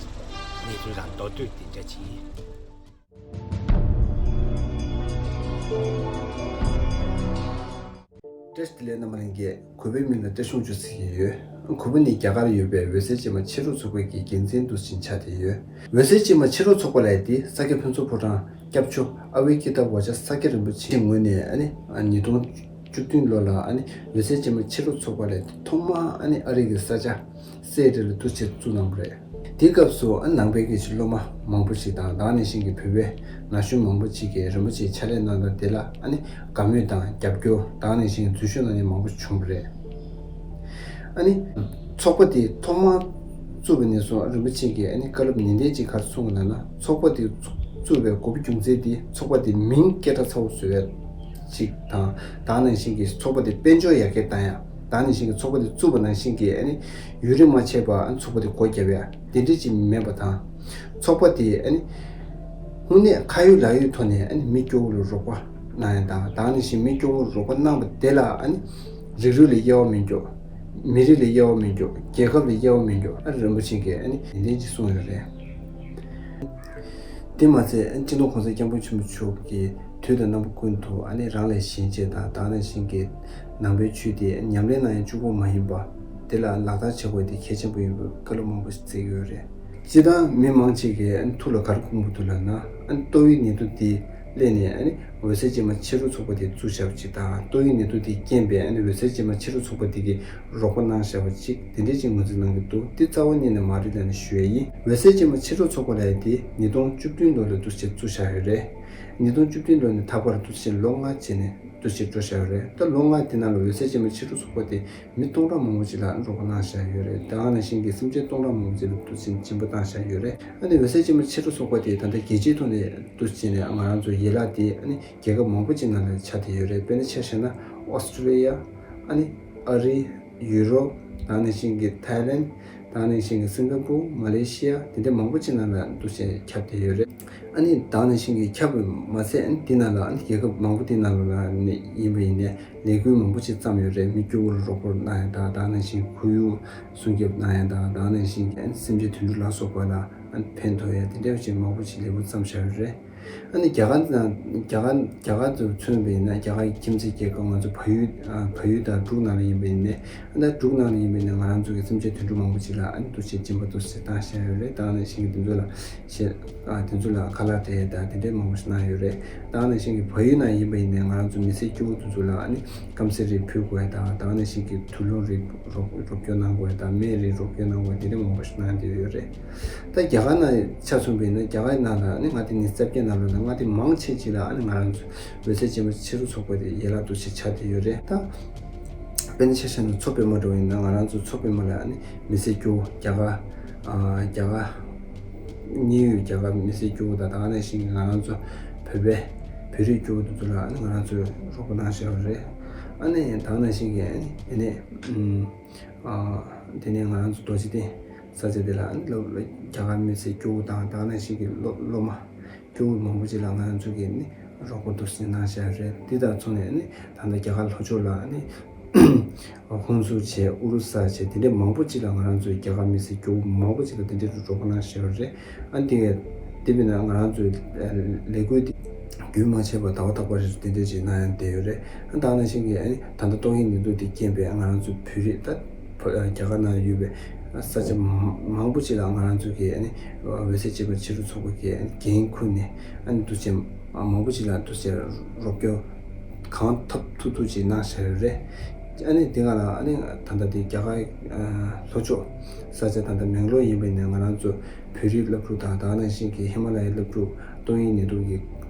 གནས་ཚུལ་རང་མདོར་བསྡུས་དེ་འདྲ་ཅིག་ཡིན། བཀྲ་ཤིས་བདེ་ལེགས། རྣམ་པ་ལྷན་རྒྱས། གུས་པའི་མིང་ལ་བཀྲ་ཤིས་དབང་ཕྱུག་ཟེར་གྱི་ཡོད། གུས་པ་ནི་རྒྱ་གར་ཡོད་པའི་འོད་གསལ་སྤྱན་མ་ཕྱི་རོལ་ཚོགས་པའི་གི་འགན་འཛིན་དུ་ཕྱིན་ཆགས་བསྡད་ཡོད། འོད་གསལ་སྤྱན་མ་ཕྱི་རོལ་ཚོགས་པ་ལབ་ཡས་དེ་ས་སྐྱ་ཕུན་ཚོགས་ཕོ་བྲང་སྐྱབས་མཆོག་ཨ་བྷི་ཀི་ཏ་བྷ་ཇ་ས་སྐྱ་རིན་པོ་ཆེ་ངོས་ནས་ཨ་ནི་ཉིས་སྟོང་བཅུ་བདུན་ལོ་ལ་ཨ་ནི་འོད་གསལ་སྤྱན་མ་ཕྱི་རོལ་ཚོགས་པ་ལབ་ཡས་དེ་ཐོག་མར་ཨ་ནི་ཨ་རི་གི་ས་ཆ་སེ་ཨེ་ཊལ་ལ་འདུག་སེ་བཙུགས་གནང་བ་རེད། དེའི་སྐབས་སུ་ཨ་ནང་པའི་གི་སློབ་མ་མང་པོ་ཞིག་དང་། ད་ག་ནང་བཞིན་གྱི་བོད་པའི་ན་གཞོན་མང་པོ་ཞིག་གིས་རིན་པོ་ཆེའི་ཕྱག་ལས་གནང་སྟངས་དེ་ལ་ཨ་ནི་དགའ་མོས་དང་རྒྱབ་སྐྱོར། ད་ག་ནང་བཞིན་གྱི་འཛུལ་ཞུགས་གནང་མཁན་མང་པོ་བྱུང་བ་རེད། ཨ་ནི་ཚོགས་པ་དེ་ཐོག་མར་བཙུགས་པ་ནས་བཟུང་རིན་པོ་ཆེ་གིས་ཨ་ནི་བཀའ་སློབ་ནན་ཏན་ཅིག་ག་རེ་གསུངས་པ་ལབ་ན། ཚོགས་པ་དེ་བཙུགས་པའི་དགོས་པ་རྒྱུ་མཚན་དེ་ཚོགས་པ་དེ་མིང་སྐད་གྲགས་ཚ་བོ་བཟོ་ཡ་ཅིག་དང་། ད་ག་ནང་བཞིན་གྱི་ཚོགས་པ་དེ་དཔལ་འབྱོར་ཡར་རྒྱས་བཏང་ཡ། ད་ག་ནང་བཞིན་གྱི་ཚོགས་པ་དེ་བཙུགས་པ་ནང་བཞིན་གྱི་ཨ་ནི་ཡུན་རིང་མ་ཆད་པར་ཨ་ནི་ཚོགས་པ་དེ་སྒོ་བརྒྱབ་ཡ་དེ་འདྲ་ཅིག་མེད་པ་དང་། ཚོགས་པ་དེ་ཨ་ནི་དངོས་གནས་ཁ་ཡོད་ལག་ཡོད་ཐོག་ནས་ཨ་ནི་མི་སྐྱོ་བོ་ལ་རོགས་པ་གནང་ཡ་དང་། ད་ག་ནང་བཞིན་མི་སྐྱོ་བོ་ལ་རོགས་པ་གནང་པ་དེ་ལ་ཨ་ནི་རིགས་རུས་ལ་དབྱེ་བ་མི་འཇོག་མི་རིགས་ལ་དབྱེ་བ་མི་འཇོག་རྒྱལ་ཁབ་ལ་དབྱེ་བ་མི་འཇོག་ཨ་རིན་པོ་ཆེ་གིས་ཨ་ནི་ནན་ཏན་ཅིག་གསུངས་ཡོད་རེད། དེ་མ་ཚད་སྤྱི་ནོར་༸གོང་ས་༸སྐྱབས་མགོན་ཆེན་པོ་མཆོག་གིས་དུས་དང་རྣམ་པ་ཀུན་ཏུ་ཨ་ནི་རང་ལས་གཞན་གཅེས་དང་། ད་ག་ནང་བཞིན་གྱི་ནང་པའི་ཆོས་དེ་ཉམས་ལེན་གནང་ཡ་གཅིག་པོ་མ་ཡིན་པ་དེ་ལ་ལག་བསྟར་བྱེད་དགོས་དེ་གལ་ཆེན་པོ་ཡིན་པའི་བཀའ་སློབ་མང་པོ་ཞིག་བསྩལ་གྱི་ཡོད་རེད། སྤྱིར་བཏང་མི་མང་ཆེ་གིས་ཨ་ནི་ཐུགས་ལ་ག་རེ་འཁོར་གྱི་འདུག་ལབ་ན། ཨ་ནི་ཏོག་དབྱིབས་ནད་དུག་དེ་སླེབས་ནས་ཨ་ནི་འོད་གསལ་སྤྱན་མ་ཕྱི་རོལ་ཚོགས་པ་དེ་བཙུགས་བཞག་པ་ཅིག་དང་། ཏོག་དབྱིབས་ནད་དུག་དེའི་རྐྱེན་པས་ཨ་ནི་འོད་གསལ་སྤྱན་མ་ཕྱི་རོལ་ཚོགས་པ་དེ་གིས་རོགས་པ་གནང་བཞག་པ་ཅིག་དེ་འདྲས་ཅིག་ངོས་འཛིན་གནང་གི་འདུག་དེ་རྩ་བ་ཉིད་ནས་མ་རེད་ལབ་ནས་ཞུ་ཡ་ཡིན། འོད་གསལ་སྤྱན་མ་ཕྱི་རོལ་ཚོགས་པ་ལབ་ཡ་དེ་ཉིས་སྟོང་བཅུ་བདུན་ལོ་ལ་འདུག་སེ་བཙུགས་བཞག་ཡོད་རེད། ཉིས་སྟོང་བཅུ་བདུན་ལོ་ནས་ད་བར་འདུག་སེ་ལོ་ལྔ་བྱས་ནས་ འདུ་ཤེས་སྤྲོད་བཞག་ཡོད་རེད། ད་ལོ་ལྔ་དེ་ནང་ལ་འོད་གསལ་ཅན་མ་ཕྱི་དྲོ་ཚོགས་པ་དེ་མི་སྟོང་ཕྲག་མང་པོ་ཅིག་ལ་རོགས་པ་གནང་བཞག་ཡོད་རེད། ད་ག་ནང་བཞིན་གྱི་སེམས་ཅན་སྟོང་ཕྲག་མང་པོ་ཅིག་ལ་འདུ་ཤེས་སྦྱིན་པ་བཏང་བཞག་ཡོད་རེད། ཨ་ནི་འོད་གསལ་ཅན་མ་ཕྱི་དྲོ་ཚོགས་པ་དེ་ད་ལྟ་རྒྱལ་སྤྱིའི་ཐོག་ནས་འདུ་བྱས་ནས་ང་རང་ཚོ་ཡན་ལག་དེ་ཨ་ནི་རྒྱལ་ཁབ་མང་པོ་ཅིག་ནང་ལ་ཆགས་བསྡད་ཡོད་རེད། དཔེར་ན་ཆ་བཞག་ན་ཨོ་སི་ཀྲོ་ལི་ཡ། ཨ་ནི་ཨ་རི། ཡུ་རོབ། ད་ག་ནང་བཞིན་གྱི་ཐའི་ལེན། ད་ག་ནང་བཞིན་གྱི་སིང་ག་པུར། མ་ལེ་ཤི་ཡ། དེ་འདྲ་མང་པོ་ཅིག་ནང་ལ་འདུ་བྱས་ཁྱབ་བསྡད་ཡོད་རེད། ཨ་ནི་ད་ག་ནང་བཞིན་གྱི་ཁྱབ་པ་མ་ཟད། ཨ་ནི་དེ་ནང་ལ་ཨ་ནི་རྒྱལ་ཁབ་མང་པོ་དེ་ནང་ལ་ཡིན་པ་ཡིན་ནའི་ལས་འགུལ་མང་པོ་ཅིག་བརྩམས་ཡོད་རེད། མི་སྐྱོ་བོ་ལ་རོགས་སྐྱོར་གནང་ཡ་དང་། ད་ག་ནང་བཞིན་ཁོར་ཡུག་སྲུང་སྐྱོབ་གནང་ཡ་དང་། ད་ག་ནང་བཞིན་གྱི་ཨ་ནི་སེམས་ཅན་དུད་འགྲོ་ལ་སོགས་པ་ལ་ཨ་ནི་ཕན་ཐོགས་ཡ་དེ་འདྲ་བ་ཅིག་མང་པོ་ཅིག་ལས་འགུལ་བརྩམས་བཞག་ཡོད་རེད། ཨ་ནི་རྒྱ་གར་ནང་རྒྱ་གར་རྒྱ་གར་དུ་མཚོན་པ་ཡིན་ན། རྒྱ་གར་གྱི་ཁྱིམ་མཚེས་རྒྱལ་ཁབ་ང་ཚོ་བལ་ཡུལ། ཨ། བལ་ཡུལ་དང་འབྲུག་ནང་ལ་ཡིན་པ་ཡིན་ནའི། ཨ་ནི་འབྲུག་ནང་ལ་ཡིན་པ་ཡིན་ནའི་ང་རང་ཚོ་གི་སེམས་ཅན་དུད་འགྲོ་མང་པོ་ཅིག་ལ་ཨ་ནི་འདུ་ཤེས་སྦྱིན་པ་འདུ་ཤེས་བཏང་བཞག་ཡོད་རེད། ད་ག་ནང་བཞིན་གྱི་དེ་ཚོ་ལ་ཞེ། ཨ། དེ་ཚོ་ལ་ཁ་ལག་སྤྲད་ཡ་དང་དེ་འདྲའི་མང་པོ་ཞིག་གནང་ཡོད་རེད། ད་ག་ནང་བཞིན་གྱི་བལ་ཡུལ་ནང་ཡིན་པ་ཡིན་ནའི་ང་རང་ཚོ་མི་སེར་སྐྱོ་བོ་དེ་ཚོ་ལ་ཨ་ནི་སྐམ་སའི་རིགས་ཕུལ་དགོས་ཡ་དང་། ད་ག་ནང་བཞིན་གྱི་དུག་སློག་རིགས་རོགས་རོགས་སྐྱོར་གནང་དགོས་ཡ་དང་། སྨན་རིགས་རོགས་སྐྱོར་གནང་དགོས་ཡ་དེ་འདྲའི་མང་པོ་ཞིག་གནང་བསྡད་ཡོད་རེད། ད་རྒྱ་གར་ནང་ཆ་མཚོན་པ་ཡིན་ན། རྒྱ་གར་ནང་ལ་ཨ་ནི་མངའ་སྡེ་ཉི་ཤུ་རྩ་བརྒྱད་ནང་ལོགས་ལ་མངའ་སྡེ་མང་ཆེ་ཅིག་ལ་ཨ་ནི་ང་རང་ཚོ་འོད་གསལ་ཅན་མ་ཕྱི་དྲོ་ཚོགས་པ་དེ་ཡན་ལག་འདུ་ཤེས་ཆགས་བསྡད་ཡོད་རེད། ད་དཔེར་ན་ཆ་བཞག་ན་མཚོ་པདྨ་འདྲ་བོ་ཡིན་ན། ང་རང་ཚོ་མཚོ་པདྨ་ལ་ཨ་ནི་མི་སེར་སྐྱོ་བོ། རྒྱ་གར། ཨ། རྒྱ་གར་དམིགས་ཡུལ་རྒྱ་གར་མི་སེར་སྐྱོ་བོ་དང་། ད་ག་ནང་བཞིན་གྱི་ང་རང་ཚོ་བོད་པའི་བོད་རིགས་སྐྱོ་བོ་དེ་ཚོ་ལ་ཨ་ནི་ང་རང་ཚོས་རོགས་པ་གནང་བཞག་ཡོད་རེད། ཨ་ནི་ད་ག་ནང་བཞིན་གྱི་ཨ་ནི་དེ་ནས། ཨ། དེ་ནས་ང་རང་ཚོ་རྡོ་རྗེ་གདན་ས་ཆ་དེ་ལ་ཨ་ནི་སློབ། རྒྱ་གར་མི་སེར་སྐྱོ་བོ་དང་། ད་ག་ནང་བཞིན་གྱི་སློབ། སློབ་མ་སྐྱོ་བོ་མང་པོ་ཅིག་ལ་ང་རང་ཚོ་གིས་ནི་རོགས་པ་འདུ་འཛོམས་གནང་བཞག་རེད། དེ་དང་མཚུངས་ནས་ནི་ད་ལྟ་རྒྱ་གར་ལྷོ་ཕྱོགས་ལ་ནི་ཧུན་སུར་བྱས། ཨུ་རུ་ས་བྱས། དེ་འདྲའི་མང་པོ་ཅིག་ལ་ང་རང་ཚོའི་རྒྱ་གར་མི་སེར་སྐྱོ་བོ་མང་པོ་ཅིག་ལ་དེ་འདྲའི་རོགས་པ་གནང་བཞག་རེད། ཨ་ནི་དེ་གས་དེ་བས་ན་ང་རང་ཚོའི་ལས་འགུལ་དེ་རྒྱུན་མ་ཆད་པར་ཟླ་བ་རྟག་པར་རེ་དེ་འདྲ་ཅིག་གནང་ཡང་བསྡད་ཡོད་རེད། ཨ་ནི་ད་ག་ནང་བཞིན་གྱི་ཨ་ནི་ད་ལྟ་ཏོག་དབྱིབས་ནད་དུག་དེ་རྐྱེན་པས་ང་རང་ཚོ་བོད་རིགས་ད་བ། རྒྱ་གར་ནང་ཡོད་པའི་ས་ཆ་མང་པོ་ཅིག་ལ་ང་རང་ཚོ་གི་ཨ་ནི་འོད་གསལ་ཅན་མ་ཕྱི་དྲོ་ཚོགས་པ་གིས་ཨ་ནི་འགན་འཁུར་ནས་ཨ་ནི་འདུ་འཛོམས་མང་པོ་ཅིག་ལ་འདུ་འཛོམས་རོགས་སྐྱོར་གང་ཐུབ་ཐུབ་ཐུབ་ཅིག་གནང་བཞག་ཡོད་རེད། ཨ་ནི་དེ་སྒང་ལ་ཨ་ནི་ད་ལྟ་དེ་རྒྱ་གར་ལྷོ་ཕྱོགས་ས་ཆ་ད་ལྟ་མེང་ལོར་ཡིན་པ་ཡིན་ནའི་ང་རང་ཚོ་བོད་རིགས་སློབ་ཕྲུག་དང་། ད་ག་ནང་བཞིན་གྱི་ཧི་མ་ལ་ཡའི་སློབ་ཕྲུག་ཏོག་དབྱིབས་ནད་དུག་གི།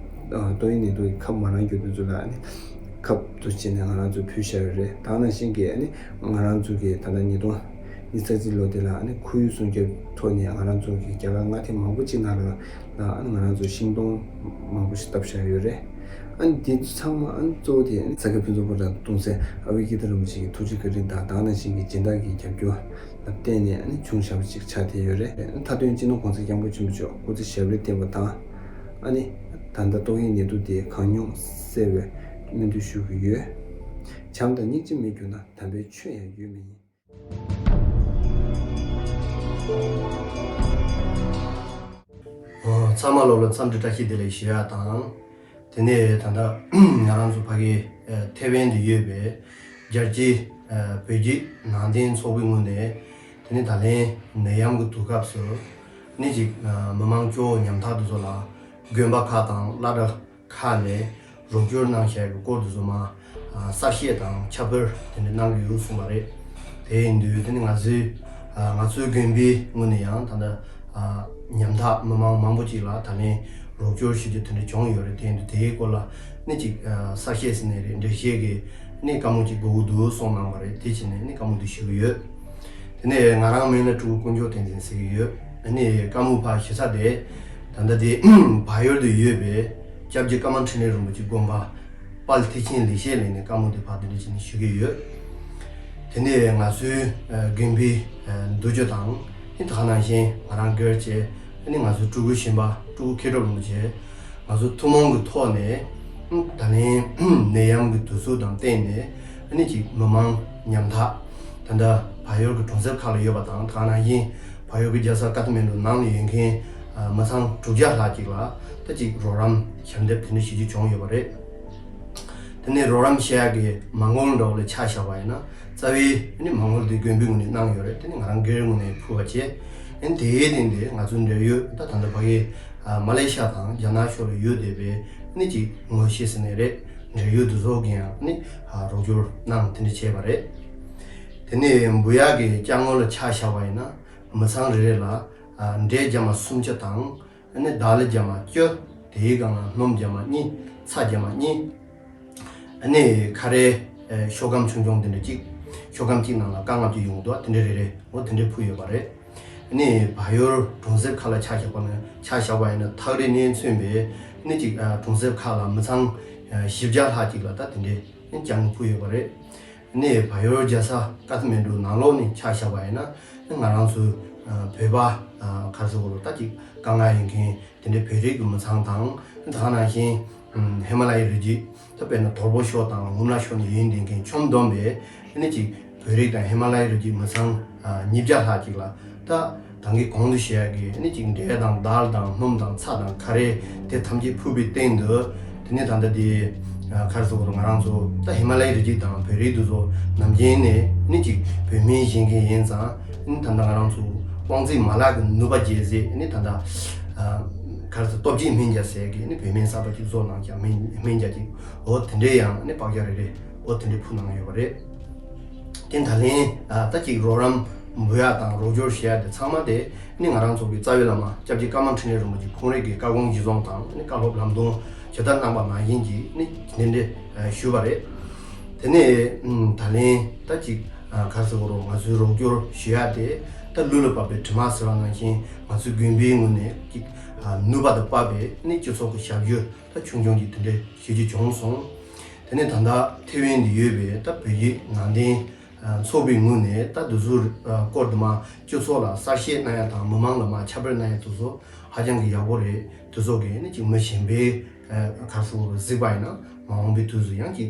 ཨ། ཏོག་དབྱིབས་ནད་དུག་གི་ཁབ་མ་རག་རྒྱུ་དེ་ཚོ་ལ་ཨ་ནི་ཁབ་ཏུ་བྱས་ནས་ང་རང་ཚོས་ཕུལ་བཞག་ཡོད་རེད། ད་ག་ནང་བཞིན་གྱི་ཨ་ནི་ང་རང་ཚོ་གི་ད་ལྟ་ཉིས་སྟོང་ཉི་ཤུ་རྩ་གཅིག་ལོ་དེ་ལ་ཨ་ནི་ཁོར་ཡུག་སྲུང་སྐྱོབ་ཐོག་ནས་ང་རང་ཚོ་གི་རྒྱ་གར་མངའ་སྡེ་མང་པོ་ཅིག་ནང་ལ་ལ་ཨ་ནི་ང་རང་ཚོ་ཤིང་སྡོང་མང་པོ་ཞིག་བཏབ་བཞག་ཡོད་རེད། ཨ་ནི་དེ་ཚང་མ་ཨ་ནི་གཙོ་བོ་དེ་ཨ་ནི་ས་སྐྱ་ཕུན་ཚོགས་ཕོ་བྲང་གཏོང་སའི་ཨ་བྷི་ཀི་ཏ་རིན་པོ་ཆེ་གི་ཐུགས་རྗེ་བཀའ་དྲིན་དང་། ད་ག་ནང་བཞིན་གྱི་སྦྱིན་བདག་གི་རྒྱབ་སྐྱོར་ལ་བརྟེན་ནས་ཨ་ནི་བྱུང་བཞག་པ་ཅིག་ཆགས་བསྡད་ཡོད་རེད། མཐའ་དོན་སྤྱི་ནོར་གོང་ས་སྐྱབས་མགོན་ཆེན་པོ་མཆོག་སྐུ་ཚེ་ཞབས་པད་བརྟན་པ་དང་། ཨ་ནི་ད་ལྟ་ཏོག་དབྱིབས་ནད་དུག་དེ་གང་མགྱོགས་སེལ་བའི་སྨོན་འདུན་ཞུ་གི་ཡོད། བྱམས་དང་སྙིང་རྗེ་མེད་གྱུར་ན། དམ་པའི་ཆོས་ཡང་ཡོད་མ་ཡིན། ཨོ། ཚང་མ་ལོག་ལ་འཚམས་འདྲི་བཀྲ་ཤིས་བདེ་ལེགས་ཞུ་ཡ་དང་། དེ་ནས་ད་ལྟ་ང་རང་ཚོ་ཕ་གི་ཐེ་ཝན་དུ་ཡོད་པའི་རྒྱལ་སྤྱིའི་བོད་བརྒྱུད་ནང་བསྟན་ཚོགས་པའི་ངོས་ནས། དེ་ནས་ད་ལན་ནད་ཡམས་ཀྱི་དུས་སྐབས་སུ་ནི་ཅིག་མི་མང་སྐྱོ་བོ་ཉམ་ཐག་དེ་ཚོ་ལ་དགོན་པ་ཁག་དང་བླ་གྲྭ་ཁག་ནས་རོགས་སྐྱོར་གནང་བཞག་གི་སྐོར་དེ་ཚོ་མ་གསལ་བཤད་དང་ཁྱབ་སྤེལ་དེ་འདྲ་གནང་གི་ཡོད་གསུངས་པ་རེད། དེ་ཡིན་དུས་དེ་ནི་ང་ཚོའི་ང་ཚོའི་དགོན་པའི་ངོས་ནས་ཡང་ད་ལྟ་ཉམ་ཐག་མི་མང་མང་པོ་ཅིག་ལ་ད་ལན་རོགས་སྐྱོར་ཞུ་རྒྱུ་དེ་འདྲ་བྱུང་ཡོད་རེད། དེ་ཡིན་དུས་དེའི་སྐོར་ལ་ནི་ཅིག་གསལ་བཤད་ཟེར་ནའི་རེད། འགྲེལ་བཤད་ཀྱི་ནི་བཀའ་མོལ་ཅིག་དགོས་ཀྱི་འདུག་གསུངས་གནང་བ་རེད། དེ་བྱས་ནས་ནི་བཀའ་མོལ་དེ་ཞུ་གི་ཡོད། དེ་ནས་ང་རང་མིང་ལ་སྤྲུལ་སྐུ་དཀོན་མཆོག་བསྟན་འཛིན་ཟེར་གྱི་ཡོད། ཨ་ནི་བཀའ་མོལ་ཕར་ཞུ་ས་དེ། ད་ལྟ་དེ་བལ་ཡུལ་དུ་ཡོད་པའི་སྐྱབས་རྗེ་ཀརྨ་འཕྲིན་ལས་རིན་པོ་ཆེ་དགོན་པ་དཔལ་ཐེག་ཆེན་ལེགས་བཤད་གླིང་ནས་བཀའ་མོལ་དེ་ཕར་དེ་འདྲ་བྱས་ནས་ཞུ་གི་ཡོད། དེ་ནས་ང་ཚོའི་དགོན་པའི་འདུ་ཆོས་དང་། ཨ་ནི་ད་ག་ནང་བཞིན་ང་རང་སྒེར་གྱི་ཨ་ནི་ང་ཚོའི་སྤྲུལ་སྐུ་གཞན་པ་སྤྲུལ་སྐུ་མཁས་གྲུབ་རིན་པོ་ཆེ། ང་ཚོ་ཐུན་མོང་གི་ཐོག་ནས་ད་ལན་ནད་ཡམས་ཀྱི་དུས་ཚོད་དང་བསྟུན་ནས་ཨ་ནི་ཅིག་མི་མང་ཉམ་ཐག་ད་ལྟ་བལ་ཡུལ་གྱི་གྲོང་གསེབ་ཁག་ལ་ཡོད་པ་དང་། ད་ག་ནང་བཞིན་བལ་ཡུལ་གྱི་རྒྱལ་ས་ཀ་ཐ་མན་ཌུ་ནང་ལ་ཡོད་མཁན་མི་ཚང་དྲུག་བརྒྱ་ལྷག་ཅིག་ལ་ད་ཅིག་རོགས་རམ་ཞལ་འདེབས་དེ་འདྲ་ཞུ་རྒྱུ་བྱུང་ཡོད་པ་རེད། དེ་ནས་རོགས་རམ་བྱེད་ཡག་གི་མ་དངུལ་འདྲ་བོ་ལ་ཆ་བཞག་པ་ཡིན་ན། རྩ་བའི་ནི་མ་དངུལ་དེ་དགོན་པའི་ངོས་ནས་གནང་ཡོད་རེད། དེ་ནི་ང་རང་སྒེར་ངོས་ནས་ཕུལ་བ་བྱས། ཨ་ནི་དེའི་སྟེང་དེ་ང་ཚོའི་འབྲེལ་ཡོད་ད་ད་ལྟ་ཕ་གི་མ་ལེ་ཤ་དང་རྒྱ་ནག་ཕྱོགས་ལ་ཡོད་བསྡད་པའི་ནི་ཅིག་ངོ་ཤེས་ཟེར་ནའི་རེད། འབྲེལ་ཡོད་དེ་ཚོ་གིས་ཡང་ནི་རོགས་སྐྱོར་གནང་དེ་འདྲ་བྱས་པ་རེད། དེ་ནས་འབུལ་ཡག་གི་ཅ་དངོས་ལ་ཆ་བཞག་པ་ཡིན་ན། མི་ཚང་རེ་རེ་ལ་འབྲས་རྒྱ་མ་སུམ་ཅུ་དང་། ཨ་ནི་དཱ་ལི་རྒྱ་མ་བཅུ། དེའི་སྒང་ལ་སྣུམ་རྒྱ་མ་གཉིས། ཚྭ་རྒྱ་མ་གཉིས། ཨ་ནི་ཁ་རས་ཤོག་སྒམ་ཆུང་ཆུང་དེ་འདྲ་གཅིག་ཤོག་སྒམ་གཅིག་ནང་ལ་སྐར་ལྔ་བཅུ་ཡོང་འདུག་དེ་འདྲ་རེ་རེ་འོ་དེ་འདྲ་ཕུལ་ཡོད་པ་རེད། ཨ་ནི་བལ་ཡུལ་གྲོང་གསེབ་ཁག་ལ་ཆ་བཞག་པ་ན་ཆ་བཞག་པ་ཡིན་ན་ཐག་རིང་ནས་མཚོན་པའི་ཨ་ནི་གཅིག་གྲོང་གསེབ་ཁག་ལ་མི་ཚང་བཞི་བརྒྱ་ལྷག་ཅིག་ལ་ད་དེ་འདྲའི་ཅང་ཕུལ་ཡོད་པ་རེད། ཨ་ནི་བལ་ཡུལ་རྒྱལ་ས་ཀ་ཐ་མན་གྲུ་ནང་ལོགས་ནས་ཆ་བཞག་པ་ཡིན་ན་ང་རང་ཚོའི་བོད་པ་ག་རེ་ཟེར་དགོས་རེད། ད་ཅིག་དཀའ་ངལ་ཡོད་མཁན་དེ་འདྲའི་བོད་རིགས་ཀྱི་མི་ཚང་དང་། ད་ག་ནང་བཞིན་ཧི་མ་ལ་ཡའི་རི་རྒྱུད། ད་དཔེར་ན་དོལ་པོ་ཕྱོགས་དང་ངུ་ན་ཕྱོགས་ནས་ཡོང་བསྡད་མཁན་ཁྱོན་བསྡོམས་པས་ཨ་ནི་ཅིག་བོད་རིགས་དང་ཧི་མ་ལ་ཡའི་རི་རྒྱུད་མི་ཚང་ཉིས་བརྒྱ་ལྷག་ཅིག་ལ་ད་ད་གིན་གོང་དུ་བཤད་ཡག་གི་ཨ་ནི་ཅིག་འབྲས་དང་དལ་དང་སྣུམ་དང་ཚྭ་དང་ཁ་རས་དེ་ཐམས་ཅད་ཕུལ་བའི་སྟེང་དུ། དེ་ནས་ད་ལྟ་དེ་ག་རེ་ཟེར་དགོས་རེད། ང་རང་ཚོ་ད་ཧི་མ་ལ་ཡའི་རི་རྒྱུད་དང་བོད་རིགས་དེ་ཚོ་ནམ་རྒྱུན་ནས་ཨ་ནི་ཅིག་བོད་སྨན་བཞེས་མཁན་ཡིན་ཙང་། ཨ་ནི་ད་ལྟ་ང་རང་ཚོ་དབང་རྩིས་མ་ལག་གི་ནུས་པ་བརྒྱད་ཟེར། ཨ་ནི་ད་ལྟ་ག་རེ་ཟེར། སྟོབས་ཆེན་སྨན་རྒྱགས་ཟེར་གི་ཨ་ནི་བོད་སྨན་གསར་པ་ཅིག་བཟོ་གནང་ཀྱང་སྨན་སྨན་རྒྱགས་ཅིག་འོ་དེ་འདྲའི་ཡང་ཨ་ནི་པགས་ཆ་རེ་རེ་འོ་དེ་འདྲའི་ཕུལ་གནང་ཡོད་པ་རེད། དེ་ད་ལན་ད་ཅིག་རོགས་རམ་འབུལ་ཡག་དང་རོགས་སྐྱོར་བྱེད་ཡག་དེ་ཚང་མ་དེ་ཨ་ནི་ང་རང་ཚོ་གི་རྩ་བའི་བླ་མ་སྐྱབས་རྗེ་ཀརྨ་འཕྲིན་ལས་རིན་པོ་ཆེ་ཁོང་རང་གི་བཀའ་དགོངས་གཞིར་བཟུང་དང་ཨ་ནི་བཀའ་སློབ་ལམ་སྟོན་ཇི་ལྟར་གནང་པ་ནང་བཞིན་གྱི་ཨ་ནི་དེ་འདྲ་ཞུས་པ་རེད། དེ་ནས་ད་ལན་ད་ཅིག་ག་རེ་ཟེར་དགོས་རེད། ང་ཚོའི་རོགས་སྐྱོར་ཞུ་ཡག་དེ་ད་ལུས་ལ་བབས་པའི་གྲིབ་མ་ཟེར་བ་ནང་བཞིན་ང་ཚོའི་དགོན་པའི་ངོས་ནས་ཅིག་ནུས་པ་དང་བབས་པའི་ཨ་ནི་སྤྱི་ཚོགས་ཀྱི་ཞབས་ཞུ་ད་ཆུང་ཆུང་ཅིག་དེ་འདྲ་ཞུ་རྒྱུ་བྱུང་སོང་། དེ་ནས་ད་ལྟ་ཐེ་ཝན་དུ་ཡོད་པའི་ད་བོད་རིགས་ནང་བསྟན་ཚོགས་པའི་ངོས་ནས་ད་དེ་ཚོའི་སྐོར་དུ་མ་སྤྱི་ཚོགས་ལ་གསལ་བཤད་གནང་ཡག་དང་མི་མང་ལ་མ་ཁྱབ་སྤེལ་གནང་ཡག་དེ་ཚོ་ཧ་ཅང་གི་ཡག་པོ་རེད། དེ་ཚོ་གི་ནི་ཅིག་མི་གཞན་པའི་ག་རེ་ཟེར་དགོས་རེད། གཟིགས་པ་ཡིན་ན་མ་འོངས་པའི་དུས་སུ་ཡང་ཅིག་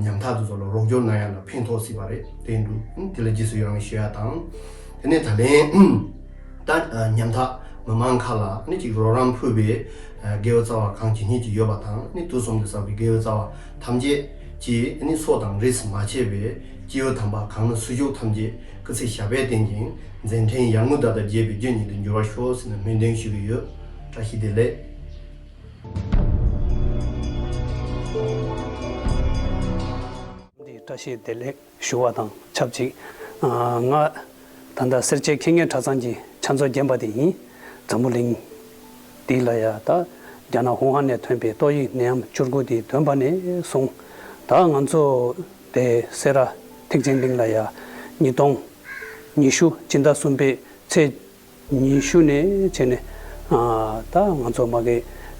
ཉམ་ཐག་དེ་ཚོ་ལ་རོགས་སྐྱོར་གནང་ཡག་ལ་ཕན་ཐོགས་སྲིད་པ་རེད། དེ་འདུག་དེ་ལ་རྗེས་སུ་ཡི་རང་ཞུ་ཡག་དང་། དེ་ནས་ད་ལན་ད་ཉམ་ཐག་མི་མང་ཁག་ལ་ནི་ཅིག་རོགས་རམ་ཕུལ་བའི་དགེ་བའི་རྩ་བ་གང་ཇི་སྙེད་ཅིག་ཡོད་པ་དང་། ནི་དུས་གསུམ་དུ་བསགས་པའི་དགེ་བའི་རྩ་བ་ཐམས་ཅད་ཀྱིས་ནི་སྲོག་དང་རིས་སུ་མ་ཆད་པའི་སྐྱེས་བུ་དམ་པ་གང་ན་སུ་བཞུགས་ཐམས་ཅད་སྐུ་ཚེ་ཞབས་པད་བརྟན་ཅིང་མཛད་འཕྲིན་ཡར་ངོའི་ཟླ་ལྟར་རྒྱས་པའི་རྒྱུ་ཉིད་དུ་འགྱུར་བར་ཤོག་ཟེར་ནས་སྨོན་འདུན་ཞུ་གི་ཡོད། བཀྲ་ཤིས་བདེ་ལེགས། འདི་བཀྲ་ཤིས་བདེ་ལེགས་ཞུ་བ་དང་ཆབས་ཅིག་ཨ། ང་ད་ལྟ་སེར་བྱེས་མཁས་སྙན་གྲྭ་ཚང་གི་ཕྱག་མཛོད་རྒན་པ་དེ་ཡིན། འཛམ་བུ་གླིང་འདི་ལ་ཡ་ད་རྒྱ་ནག་ཝུ་ཧན་ནས་ཐོན་པའི་ཏོག་དབྱིབས་ནད་ཡམས་བཅུ་དགུ་དེ་ཐོན་པ་ནས་བཟུང་ད་ང་ཚོ་དེ་སེ་ར་ཐེག་ཆེན་གླིང་ལ་ཡ་ཉིས་སྟོང་ཉི་ཤུ་སྤྱི་ཟླ་གསུམ་པའི་ཚེས་ཉི་ཤུ་ནས་བྱས་ནས་ཨ། ད་ང་ཚོ་མ་གི་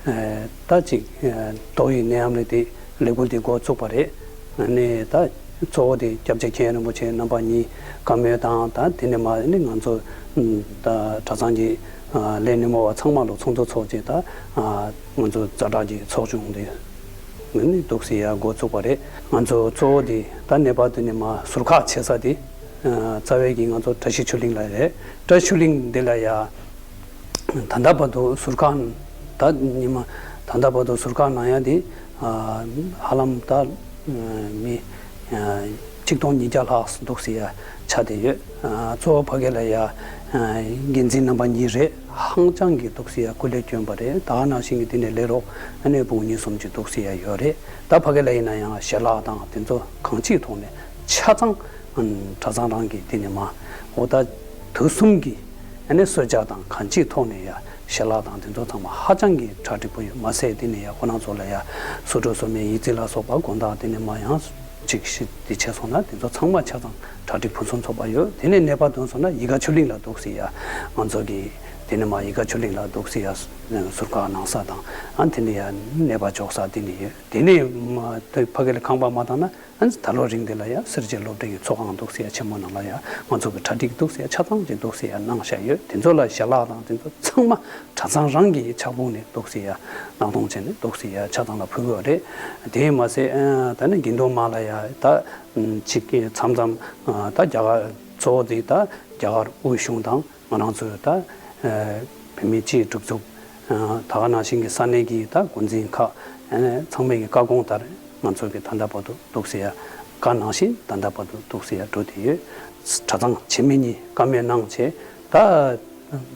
ཨ། ད་ཅིག་ཨ། ཏོག་དབྱིབས་ནད་ཡམས་ལས་དེ་ལས་འགུལ་དེ་འགོ་བཙུགས་པ་རེད། ཨ་ནི་ད་གཙོ་བོ་དེ་སྐྱབས་རྗེ་མཁན་རིན་པོ་ཆེ་རྣམ་པ་གཉིས་བཀའ་མོལ་དང་། ད་དེ་ནས་མ་ནི་ང་ཚོ་ད་གྲྭ་ཚང་གི་ཨ། ལས་སྣེ་མོ་བ་ཚང་མ་ལ་ཚོགས་འདུ་ཚོགས་བྱས། ད་ཨ། ང་ཚོ་ཛ་དྲག་གི་ཚོགས་ཆུང་དེ་ནི་འདུག་སེ་ཡ་འགོ་བཙུགས་པ་རེད། ང་ཚོ་གཙོ་བོ་དེ་ད་ནད་པ་དེ་ནས་མ་ཟུར་བཀག་བྱེད་ས་དེ། རྩ་བའི་གི་ང་ཚོ་བཀྲ་ཤིས་ཆོས་གླིང་ལ་རེད། བཀྲ་ཤིས་ཆོས་གླིང་འདི་ལ་ཡ་ད་ལྟ་བར་དུ་ཟུར་བཀག་ད་ཉི་མ་ད་ལྟ་བར་དུ་ཟུར་བཀག་གནང་ཡ་དེ་ཧ་ལམ་ད་མི་ཆིག་སྟོང་ཉིས་བརྒྱ་ལྷག་འདུག་སེ་ཡ་ཆགས་བསྡད་ཡོད། གཙོ་བོ་ཕ་གི་ལ་ཡ་འགན་འཛིན་རྣམ་པ་གཉིས་རེད། ཧང་ཅང་གི་འདུག་སེ་ཡ་སྐུ་ལས་བསྐྱོན་པ་རེད། ད་ནང་བཞིན་གི་དེ་ནས་ལས་རོགས་ཨ་ནེ་བུ་གཉིས་གསུམ་ཅིག་འདུག་སེ་ཡ་ཡོད་རེད། ད་ཕ་གི་ལ་ཡིན་ན་ཡང་ཞལ་ལག་དང་དེ་ཚོ་གང་ཅིའི་ཐོག་ནས་ཆ་ཚང་གྲྭ་ཚང་རང་གི་དེ་ནས་མ་འོ་ད་དུས་གསུམ་གྱི་ཨ་ནི་གསོལ་ཇ་དང་གང་ཅིའི་ཐོག་ནས་ཡ་ཞལ་ལག་དང་དེ་ཚོ་ཚང་མ་ཧ་ཅང་གི་གྲ་སྒྲིག་པོ་ཡོད། མ་ཟད་དེ་ནས་ཡ་ཁོ་རང་ཚོ་ལ་ཡ་སུ་འགྲོ་སོ་མའི་ཡིག་རྩིས་ལ་སོགས་པ་དགོང་དག་དེ་ནས་མ་ཡང་ཅིག་ཤི་དེ་བྱས་སོང་ན་དེ་ཚོ་ཚང་མ་ཆ་ཚང་གྲ་སྒྲིག་ཕུན་སུམ་ཚོགས་པ་ཡོད། དེ་ནས་ནད་པ་ཐོན་སོང་ན་ཡིད་དགའ་ཆོས་གླིང་ལ་འདུག་སེ་ཡ་ང་ཚོ་གི་དེ་ནས་མ་ཡིད་དགའ་ཆོས་གླིང་ལ་འདུག་སེ་ཡ་ཟུར་བཀག་གནང་ས་དང་། ཨ་དེ་ནས་ཡ་ནད་པ་འཇོག་ས་དེ་ནས་ཡོད། དེ་ནས་མ་དེ་ཕ་གི་ལ་ཁང་པ་མ་བཏང་ན། ཨ་ནི་ད་ལོ་རིང་དེ་ལ་ཡ་སེར་བྱེས་སློབ་གྲྭའི་ཚོགས་ཁང་འདུག་སེ་ཡ་ཆེན་མོ་ནང་ལ་ཡ་ང་ཚོ་གི་གྲ་སྒྲིག་འདུག་སེ་ཡ་ཆ་ཚང་ཅིག་འདུག་སེ་ཡ་གནང་བཞག་ཡོད། དེ་ཚོ་ལ་ཞལ་ལག་དང་དེ་ཚོ་ཚང་མ་གྲྭ་ཚང་རང་གི་ཕྱག་ཕུག་ནས་འདུག་སེ་ཡ་ནང་གཏོང་བྱས་ནས་འདུག་སེ་ཡ་ཆ་ཚང་ལ་ཕུལ་གི་ཡོད་རེད། དེ་མ་ཟད་ཨ་ད་ནི་དགེ་འདུན་མ་ལ་ཡ་ད་ཅིག་མཚམས་མཚམས་ཨ་ད་རྒྱ་གར་གཙོ་བོ་དེ་ད་རྒྱ་གར་དབུས་གཞུང་དང་། ང་རང་ཚོས་ད་ཨ་བོད་མིའི་སྤྱིའི་སྒྲིག་འཛུགས་ཨ་ད་ག་ནང་བཞིན་གྱི་ས་གནས་ཀྱི་ད་འགོ་འཛིན་ཁག་ཨ་ཚང་མས་ཀྱི་བཀའ་དགོངས་ལྟར་ང་ཚོས་ཀྱི་ད་ལྟ་བར་དུ་འདུག་སེ་ཡ་བཀའ་གནང་བཞིན་ད་ལྟ་བར་དུ་འདུག་སེ་ཡ་འགྲོ་བསྡད་ཡོད། གྲྭ་ཚང་བྱེས་སྨད་གཉིས་བཀའ་མོལ་གནང་བྱས། ད་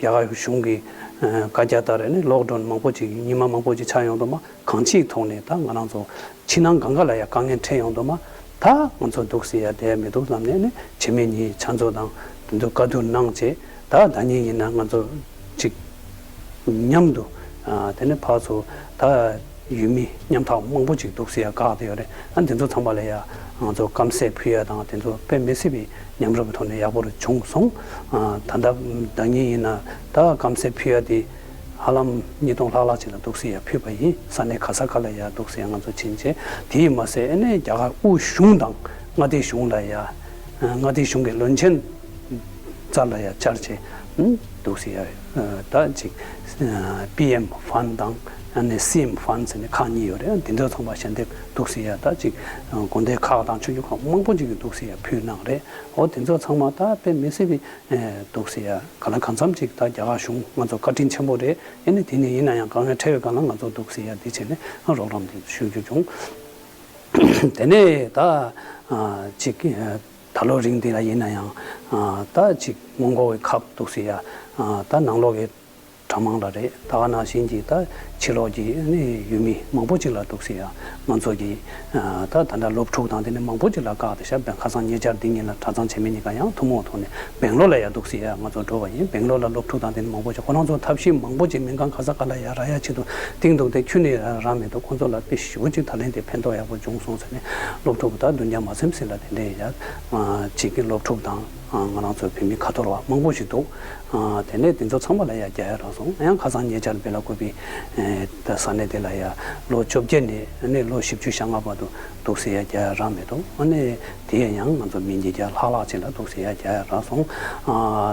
རྒྱ་གར་གཞུང་གི་ཨ་བཀའ་རྒྱ་ལྟར་ཨ་ནི་ལོག་ཌའུན་མང་པོ་ཅིག་ཉི་མ་མང་པོ་ཅིག་ཆགས་ཡོང་དུས་མ། གང་ཅིའི་ཐོག་ནས་ད་ང་རང་ཚོ་ཕྱི་ནང་གང་ག་ལ་ཡ་དཀའ་ངལ་འཕྲད་ཡོང་དུས་མ། ད་ང་ཚོ་འདུག་སེ་ཡ་བསྡད་མི་འདུག་ལབ་ནས་ནི་བྱེས་སྨད་གཉིས་ཕྱག་མཛོད་དང་དེ་ཚོ་བཀའ་བསྡུར་གནང་བྱས། ད་ཟླ་ཉིན་ཡིན་ན་ང་ཚོ་གཅིག་མཉམ་དུ་ཨ་དེ་ནས་ཕར་ཚུར་ད་ ཡུལ་མི་ཉམ་ཐག་མང་པོ་ཅིག་འདུག་སེ་ཡ་བཀག་བསྡད་ཡོད་རེད། ཨ་འདི་ཚོ་ཚང་མ་ལ་ཡ་ང་ཚོ་སྐམ་ཟས་ཕུལ་ཡ་དང་དེ་ཚོ་དཔེ་མི་སྲིད་པའི་མཉམ་རུབ་ཀྱི་ཐོག་ནས་ཡག་པོ་རུ་བྱུང་སོང་། ཨ་ད་ལྟ་ཟླ་ཉིན་ཡིན་ན་ད་སྐམ་ཟས་ཕུལ་ཡ་དེ་ཧ་ལམ་ཉིས་སྟོང་ལྷག་ལྷག་ཅིག་ལ་འདུག་སེ་ཡ་ཕུལ་བ་ཡིན། ས་གནས་ག་ས་ག་ལ་ཡ་འདུག་སེ་ཡ་ང་ཚོ་ཕྱིན་བྱས། དེས་མ་ཟད་ཨ་ནི་རྒྱ་གར་དབུས་གཞུང་དང་མངའ་སྡེ་གཞུང་ལ་ཡ་མངའ་སྡེ་གཞུང་གི་བློན་ཆེན་རྩ་ལ་ཡ་བཅར་བྱས་འདུག་སེ་ཡ་ད་ཅིག་པི་ཨེམ་ཕན་དང་ཨ་ནི་སི་ཨེམ་ཕན་ཟེར་ནས་ཁག་གཉིས་ཡོད་རེད། འདི་འདྲ་ཚང་མ་ཞལ་འདེབས་འདུག་སེ་ཡ་ད་ཅིག་དགོན་སྡེ་ཁག་དང་ཆོས་བརྒྱུད་ཁག་མང་པོ་ཅིག་གིས་འདུག་སེ་ཡ་ཕུལ་གནང་རེད། འོ་དེ་ཚོ་ཚང་མ་ད་དཔེ་མི་སྲིད་པའི་འདུག་སེ་ཡ་ག་ལ་གང་འཚམ་ཅིག་ད་རྒྱ་གར་གཞུང་ང་ཚོ་བཀའ་དྲིན་ཆེན་པོ་རེད། ཨ་ནི་དེ་ནས་ཡིན་ན་ཡང་དཀའ་ངལ་འཕྲད་པའི་སྒང་ལ་ང་ཚོ་འདུག་སེ་ཡ་འདི་བྱས་ནས་རོགས་རམ་དེ་ཞུ་རྒྱུ་བྱུང་། དེ་ནས་ད་ཅིག་ད་ལོ་རིང་འདི་ལ་ཡིན་ན་ཡང་ད་ཅིག་སྔོན་འགོག་གི་ཁབ་འདུག་སེ་ཡ་ད་ནང་ལོགས་ཀྱི་གྲྭ་མང་ལ་རེད། ད་ག་ནང་བཞིན་གྱི་ད་ཕྱི་ལོགས་ཀྱི་ཨ་ནི་ཡུལ་མི་མང་པོ་ཅིག་ལ་འདུག་སེ་ཡ་ང་ཚོ་གི་ད་ད་ལྟ་སློབ་ཕྲུག་དང་དེ་ནས་མང་པོ་ཅིག་ལ་བཀག་སྟེ་ཤ་བན་ཁ་སང་ཉེ་ཆར་འདི་ཉིན་ལ་གྲྭ་ཚང་ཆེན་མོ་གཉིས་ཀ་ཡང་ཐུན་མོང་ཐོག་ནས་སྦེང་ལོར་ལ་ཡ་འདུག་སེ་ཡ་ང་ཚོ་འགྲོ་བ་ཡིན། སྦེང་ལོར་ལ་སློབ་ཕྲུག་དང་དེ་ནས་མང་པོ་ཅིག་ཁོ་རང་ཚོ་ཐབས་ཤེས་མང་པོ་ཅིག་སྨན་ཁང་ག་ས་ག་ལ་ཡ་རག་ཡ་ཆེད་དུ་བཏིང་འདུག་དེ་ཁྱོན་ནས་རག་མི་འདུག་ཁོ་ཚོ་ལ་དཔེ་ཞེ་པོ་ཅིག་ད་ལན་དེ་ཕན་ཐོགས་ཡག་པོ་བྱུང་སོང་ཟེར་ནས་སློབ་ཕྲུག་ད་བདུན་བརྒྱ་མ་ཟིན་ཟིན་ལ་དེ་འདྲས་ཡ་ཅིག་གི་སློབ་ཕྲུག་དང་ང་རང་ཚོའི་བོད་མི་ཁ་ཐོར་བ་མང་པོ་ཞིག་འདུག་དེ་ནས་དེ་ཚོ་ཚང་མ་ལ་ཡ་རྒྱ་ཡ་རག་སོང་། ཡང་ཁ་སང་ཉེ་ཆར་སྦེ་ལ་ཀོ་པི་ད་ས་གནས་དེ་ལ་ཡ་ལོ་བཅོ་བརྒྱད་ནས་ནས་ལོ་བཞི་བཅུ་ཞེ་ལྔ་བར་དུ་འདུག་སེ་ཡ་རྒྱ་ཡ་རག་མི་འདུག་ཨ་ནི་དེ་ཡང་ང་ཚོ་མི་ཉིས་བརྒྱ་ལྷག་ལྷག་ཅིག་ལ་འདུག་སེ་ཡ་རྒྱ་ཡ་རག་སོང་།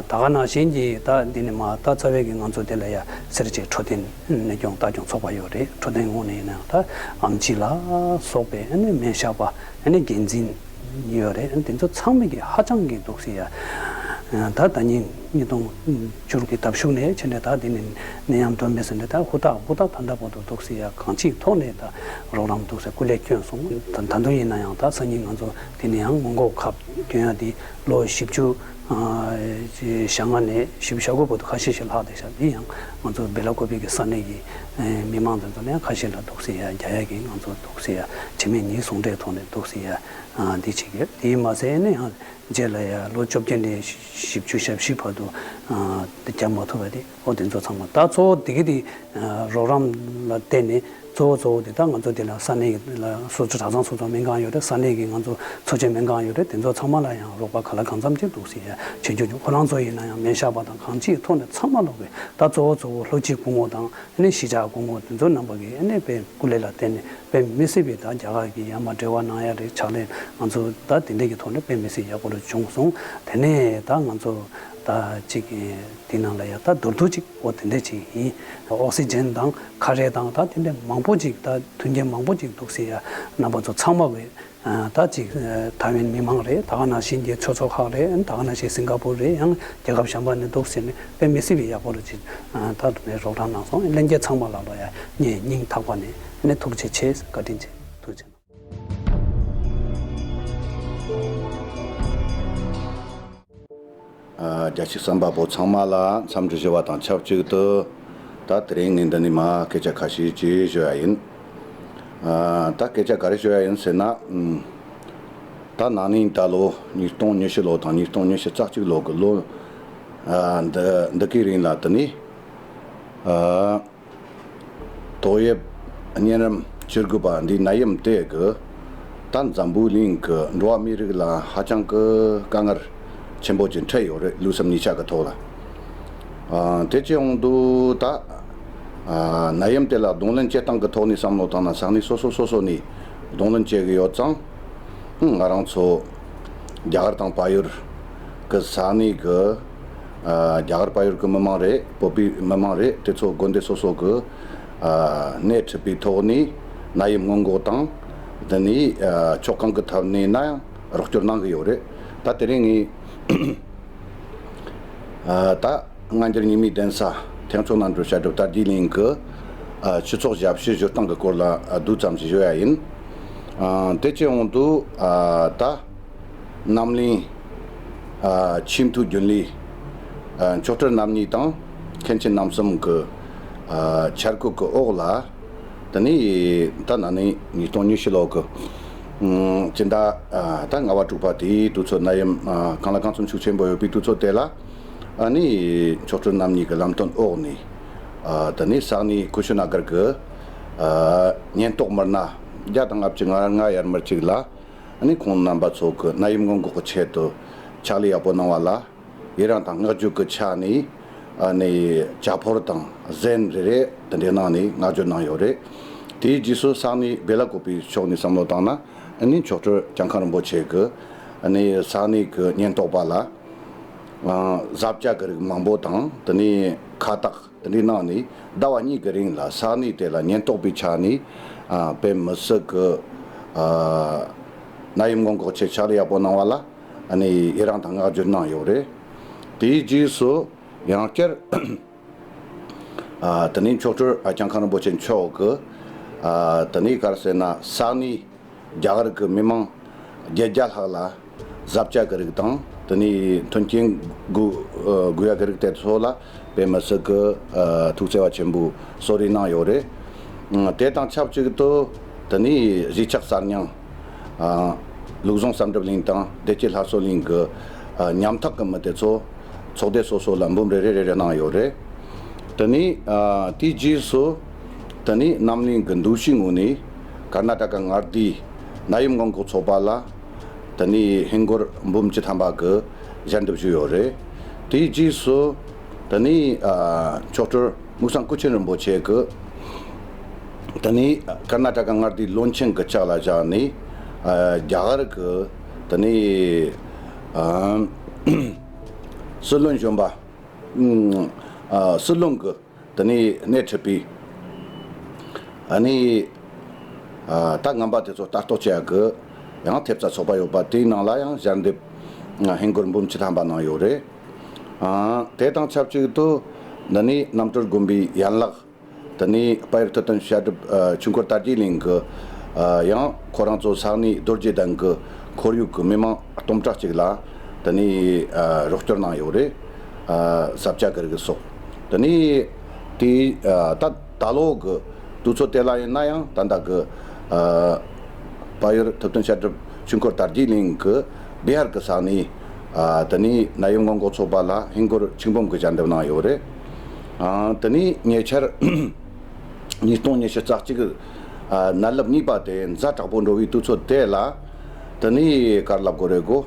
ད་ག་ནང་བཞིན་གྱི་ད་འདི་ནས་མ་ད་རྩ་བའི་གི་ང་ཚོ་དེ་ལ་ཡ་སེར་བྱེས་འཕྲོད་བསྟེན་གནས་སྐྱོང་ལྟ་སྐྱོང་ཚོགས་པ་ཡོད་རེད། འཕྲོད་བསྟེན་ངོས་ནས་ཡིན་ན་ཡང་ད་ཨམ་ཆི་ལ་སོགས་པའི་ཨ་ནི་སྨན་ཞབས་པ་ཨ་ནི་འགན་འཛིན་ཡོད་རེད། ཨ་ནི་དེ་ཚོ་ཚང་མ་གི་ཧ་ཅང་གི་འདུག་སེ་ཡ་ད་ད་ཉིན་ཉིས་སྟོང་བཅུ་དྲུག་གི་ཟླ་གཞུག་ནས་ཕྱིན་ནས་ད་འདི་ནས་ནད་ཡམས་སྒྲོལ་མ་ཟེར་ནས་ད་ཧུར་ཐག་ཧུར་ཐག་ད་ལྟ་བར་དུ་འདུག་སེ་ཡ་གང་ཅིའི་ཐོག་ནས་ད་རོགས་རམ་འདུག་སེ་སྐུ་ལས་བསྐྱོན་སོང་། ད་ད་དུང་ཡིན་ན་ཡང་ད་སང་ཉིན་ང་ཚོ་དེ་ནས་ཡང་སྔོན་འགོག་ཁབ་སྐྱོན་ཡ་དེ་ལོ་བཞི་བཅུ་ཞེ་ལྔ་ནས་བཞི་བཅུ་ཞེ་དགུ་བར་དུ་ཁ་ཤས་ཤིག་ལྷག་བསྡད་ཤག་འདི་ཡང་ང་ཚོ་སྦེ་ལ་ཀོ་པི་གི་ས་གནས་ཀྱི་མི་མང་དེ་ཚོ་ནས་ཁ་ཤས་ལ་འདུག་སེ་ཡ་རྒྱ་ཡ་གི་ང་ཚོ་འདུག་སེ་ཡ་དྲི་མེད་ཉིན་ཟུང་འབྲེལ་ཐོག་ནས་འདུག་སེ་ཡ་འདི་བྱེད་ཀྱི་ཡོད། དེ་མ་ཟད་ནས་ཡང་རྗེས་ལ་ཡ་ལོ་བཅོ་བརྒྱད་ནས་བཞི་བཅུ་ཞེ་བཞི་བར་དུ་འདི་བརྒྱབ་མ་ཐུབ་པ་དེ་འོ་དེ་ཚོ་ཚང་མ་ད་གཙོ་བོ་དེ་གི་དེ་རོགས་རམ་ལ་བརྟེན་ནས། གཙོ་བོ་གཙོ་བོ་དེ་ད་ང་ཚོ་དེ་ལ་ས་གནས་ཀྱི་ལ་སོ་སོ་གྲྭ་ཚང་སོ་སོ་སྨན་ཁང་ཡོད་རེད། ས་གནས་ཀྱི་ང་ཚོ་འཚོ་བྱེད་སྨན་ཁང་ཡོད་རེད། དེ་ཚོ་ཚང་མ་ལ་ཡང་རོགས་པ་ག་ལ་གང་འཚམ་ཅིག་འདུག་སེ་ཡ་བྱེད་རྒྱུ་བྱུང་། ཁོ་རང་ཚོ་ཡིན་ན་ཡང་སྨན་ཞབས་པ་དང་གང་ཅིའི་ཐོག་ནས་ཚང་མ་ལོག་གི་ད་གཙོ་བོ་གཙོ་བོ་ལྷོ་སྤྱི་སྐུ་ངོ་དང་ཨ་ནི་གཞིས་ཆགས་སྐུ་ངོ་དེ་ཚོ་རྣམ་པ་གི་ཨ་ནི་དཔེ་སྐུ་ལས་ལ་བརྟེན་ནས་དཔེ་མི་སྲིད་པའི་ད་རྒྱ་གར་གྱི་ཡར་མར་འབྲེལ་བ་གནང་ཡ་རེད། ཕྱག་ལས་ང་ཚོ་ད་དེ་འདྲ་གི་ཐོག་ནས་དཔེ་མི་སྲིད་ཡག་པོ་རུ་བྱུང་སོང་། དེ་ནས་ད་ང་ཚོ་ད་ཅིག་དེ་ནང་ལ་ཡ་ད་མདོར་བསྡུས་ཅིག་འོ་དེ་འདྲ་ཅིག་ཡིན། ཨོག་སི་ཇན་དང་ཁ་རས་དང་ད་དེ་འདྲ་མང་པོ་ཅིག་ད་མཐུན་རྐྱེན་མང་པོ་ཅིག་འདུག་སེ་ཡ་རྣམ་པ་ཚོ་ཚང་མ་གི་ད་ཅིག་ཐའེ་ཝན་མི་མང་རེད། ད་ག་ནང་བཞིན་གྱི་ཆོས་ཚོགས་ཁག་རེད། ད་ག་ནང་བཞིན་སིང་ག་པུར་རེད། ཡང་རྒྱལ་ཁབ་གཞན་པ་ནས་འདུག་ཟེར་ནས་དཔེ་མི་སྲིད་པའི་ཡག་པོ་རུ་ཅིག་ད་དུ་ནས་རོགས་རམ་གནང་སོང་། ལྷན་རྒྱས་ཚང་མ་ལ་ལོ་ཡ་ངས་སྙིང་ཐག་པ་ནས་ནས་ཐུགས་རྗེ་ཆེ། བཀའ་དྲིན་ཆེ། ཐུགས་རྗེ་ཆེ། རྒྱལ་སྤྱིའི་གསན་པ་པོ་ཚང་མ་ལ་འཚམས་འདྲི་ཞུ་བ་དང་ཆབས་ཅིག་ཏུ། ད་དེ་རིང་ངས་འདི་ནས་མར་སྐད་ཆ་ཁ་ཤས་ཅིག་ཞུ་ཡ་ཡིན། ད་སྐད་ཆ་ག་རེ་ཞུ་ཡ་ཡིན་ཟེར་ན། ད་ན་ནིང་ད་ལོ་ཉིས་སྟོང་ཉི་ཤུ་ལོ་དང་ཉིས་སྟོང་ཉི་ཤུ་རྩ་གཅིག་ལོ་གི་ལོ་འདི་འདི་གའི་རིང་ལ་དེ་ནས། ཏོག་དབྱིབས་གཉན་རིམས་བཅུ་དགུ་པ་འདིའི་ནད་ཡམས་དེ་གིས་ད་འཛམ་བུ་གླིང་གི་འགྲོ་བ་མིའི་རིགས་ལ་ཧ་ཅང་གི་དཀའ་ངལ་ཆེན་པོ་ཅིག་འཕྲད་ཡོད་རེད། ལུས་སེམས་གཉིས་ཆ་གི་ཐོག་ལ། ཨ་དེ་བྱས་ཡོང་དུས་ད་ཨ་ནད་ཡམས་དེ་ལ་གདོང་ལེན་བྱེད་སྟངས་ཀྱི་ཐོག་ནས་བསམ་བློ་བཏང་ན་ས་གནས་སོ་སོ་སོ་སོ་ནས་གདོང་ལེན་བྱེད་ཀྱི་ཡོད་ཙང་། ང་རང་ཚོ་རྒྱ་གར་དང་བལ་ཡུལ་གི་ས་གནས་ཀྱི་ཨ་རྒྱ་གར་བལ་ཡུལ་གྱི་མི་མང་རེད། བོད་པའི་མི་མང་རེད། དེ་ཚོ་དགོན་སྡེ་སོ་སོ་གི་ཨ་སྣེ་ཁྲིད་པའི་ཐོག་ནས་ནད་ཡམས་སྔོན་འགོག་དང་། དེ་ནས་ཨ་ཕྱོགས་གང་གི་ཐད་ནས་ན་ཡང་རོགས་སྐྱོར་གནང་གི་ཡོད་རེད། ད་དེ་རིང་ངས་ཨ་ད་སྔ་འགྱུར་རྙིང་མའི་གདན་ས་ཐེག་མཆོག་རྣམ་གྲོལ་བཤད་སྒྲུབ་དར་རྒྱས་གླིང་གི་ཨ་ཆོས་ཚོགས་ཞབས་ཕྱི་བཞུགས་སྟངས་ཀྱི་སྐོར་ལ་ཨ་བསྡུས་ཙམ་ཞིག་ཞུ་ཡ་ཡིན། ཨ་དེ་བྱས་ཡོང་དུས་ཨ་ད། རྣམ་གླིང་། ཨ་ཆེས་མཐོའི་རྒྱུན་ལས། ཨ་མཆོག་སྤྲུལ་རྣམ་གཉིས་དང་མཁན་ཆེན་རྣམ་གསུམ་གྱི་ཨ་འཆར་འགོད་ཀྱི་འོག་ལ། དེ་ནས་ད་ན་ནིང་ཉིས་སྟོང་ཉི་ཤུ་ལོ་གི་ཨམ་སྤྱི་ཟླ་ཨ་ད་ལྔ་པ་དྲུག་པ་དེའི་དུས་ཚོད་ནད་ཡམས་ཨ་གང་ལ་གང་འཚམ་ཤུགས་ཆེན་པོ་ཡོད་པའི་དུས་ཚོད་དེ་ལ། ཨ་ནི་མཆོག་སྤྲུལ་རྣམ་གཉིས་ཀྱི་ལམ་སྟོན་འོག་ནས། ཨ་དེ་ནས་ས་གནས་ཀུ་ཤི་ན་གར་གྱི་ ཉེན་རྟོག་མི་སྣ་བརྒྱ་དང་ལྔ་བཅུ་ང་ལྔ་ཡར་མར་ཅིག་ལ། ཨ་ནི་ཁོང་རྣམ་པ་ཚོ་གི་ནད་ཡམས་སྔོན་འགོག་གི་ཆེད་དུ་ཕྱག་ལས་ཡག་པོ་གནང་བ་ལ་ཡི་རང་དང་བསྔགས་བརྗོད་ཀྱི་ཆ་ནས། ཨ་ནི་ཇ་ཕོར་དང་གཟན་རེ་རེ་དེ་འདྲའི་གནང་ནས་བསྔགས་བརྗོད་གནང་ཡོད་རེད། དེའི་རྗེས་སུ་ས་གནས་སྦེ་ལ་ཀོ་པའི་ཕྱོགས་ནས་བསམ་བློ་བཏང་ན། ཨ་ནི་མཆོག་སྤྲུལ་གྱང་ཁང་རིན་པོ་ཆེ་གི་ཨ་ནི་ས་གནས་ཀྱི་ཉེན་རྟོག་པ་ལ་ཨ་བཟའ་བཅའ་གི་རིགས་མང་པོ་དང་། དེ་ནས་ཁ་བཏགས་དེ་འདྲའི་གནང་ནས་ཟླ་བ་གཉིས་ཀྱི་རིང་ལ་ས་གནས་དེ་ལ་ཉེན་རྟོག་པའི་ཆ་ནས་ཨ་དཔེ་མི་སྲིད་ཀྱི་ཨ་ནད་ཡམས་སྔོན་འགོག་ཆེད་ཕྱག་ལས་ཡག་པོ་གནང་བ་ལ་ཨ་ནི་ཡི་རང་དང་བསྔགས་བརྗོད་གནང་ཡོད་རེད། དེའི་རྗེས་སུ་ཡང་བསྐྱར་ཨ་དེ་ནས་མཆོག་སྤྲུལ་ཨ་གྱང་ཁང་རིན་པོ་ཆེ་མཆོག་གི་ཨ་དེ་ནས་ག་རེ་ཟེར་ན། ས་གནས་རྒྱ་གར་གྱི་མི་མང་བརྒྱད་བརྒྱ་ལྷག་ལ་བཟའ་བཅའ་གི་རིགས་དང་། དེ་ནས་མཐུན་རྐྱེན་དགོས་ཨ་དགོས་ཡ་གི་རིགས་དེ་ཚོ་ལ་དཔེ་མི་སྲིད་ཀྱི་ཨ་ཐུགས་བརྩེ་བ་ཆེན་པོས་གསོལ་རས་གནང་ཡོད་རེད། ཨ་དེ་དང་ཆབས་ཅིག་ཏུ་དེ་ནས་གཞིས་ཆགས་གསར་རྙིང་ཨ་ལུགས་བཟང་བསམ་གྲུབ་གླིང་དང་བདེ་སྐྱིད་ལྷ་གསོལ་གླིང་གི་ཨ་ཉམ་ཐག་གི་མི་དེ་ཚོ་ཚོགས་སྡེ་སོ་སོ་ལ་འབུམ་རེ་རེ་རེ་རེ་གནང་ཡོད་རེད། དེ་ནས་ཨ་དེའི་རྗེས་སུ་དེ་ནས་རྣམ་གླིང་གི་འདུ་ཤེས་ངོས་ནས་ཀར་ན་ཊ་ཀ་མངའ་སྡེའི་ནད་ཡམས་སྔོན་འགོག་ཚོགས་པ་ལ་དེ་ནས་ཧིན་སྒོར་འབུམ་བཅུ་ཐམ་པ་གི་ཞལ་འདེབས་ཞུས་ཡོད་རེད། དེའི་རྗེས་སུ་དེ་ནས་ཨ་མཆོག་སྤྲུལ་མུག་སང་སྐུ་ཆེན་རིན་པོ་ཆེ་གི་དེ་ནས་ཀར་ན་ཊ་ཀ་མངའ་སྡེའི་བློན་ཆེན་གི་ཕྱག་ལ་བཞག་ནས་ཨ་རྒྱ་གར་གི་དེ་ནས་ཨ་སྲིད་བློན་གཞོན་པ་ཨ་སྲིད་བློན་གི་དེ་ནས་སྣེ་ཁྲིད་པའི་ཨ་ནི་ཨ་ད་ངན་པ་དེ་ཚོ་ལྟ་རྟོག་བྱེད་ཡག་གི་ཡང་ཐེབས་རྩ་ཚོགས་པ་ཡོད་པ་དེའི་ནང་ལ་ཡང་ཞལ་འདེབས་ཧིན་སྒོར་འབུམ་བཅུ་ཐམ་པ་གནང་ཡོད་རེད། ཨ་དེ་དང་ཆབས་ཅིག་ཏུ་འདི་ནས་རྣམ་གྲོལ་དགོན་པའི་ཡན་ལག་དེ་ནས་དཔལ་ཡུལ་ཐུབ་བསྟན་བཤད་སྒྲུབ་ཨ་ཆོས་འཁོར་དར་རྒྱས་གླིང་གི་ཨ་ཡང་ཁོ་རང་ཚོ་ས་གནས་རྡོ་རྗེ་གདན་གི་ཁོར་ཡུག་གི་མི་མང་སྟོང་ཕྲག་གཅིག་ལ་དེ་ནས་ཨ་རོགས་སྐྱོར་གནང་ཡོད་རེད། ཨ་བཟའ་བཅའ་གི་རིགས་སོགས། དེ་ནས་དེ་ཨ་ད་ད་ལོ་གི་དུས་ཚོད་དེ་ལ་ཡིན་ན་ཡང་ད་ལྟ་གི་ཨ་དཔལ་ཡུལ་ཐུབ་བསྟན་བཤད་སྒྲུབ་ཆོས་འཁོར་དར་རྒྱས་གླིང་གི་བི་ཧར་གི་ས་གནས་ཨ་དེ་ནས་ནད་ཡམས་སྔོན་འགོག་ཚོགས་པ་ལ་ཧིན་སྒོར་ཆིག་འབུམ་གི་ཞལ་འདེབས་གནང་ཡོད་རེད། ཨ་དེ་ནས་ཉེ་ཆར་ཉིས་སྟོང་ཉི་ཤུ་རྩ་གཅིག་ཨ་ནད་རླབས་གཉིས་པ་དེ་ཛ་དྲག་པོ་འགྲོ་བའི་དུས་ཚོད་དེ་ལ་དེ་ནས་ག་རེ་ལབ་དགོས་རེད་གོ།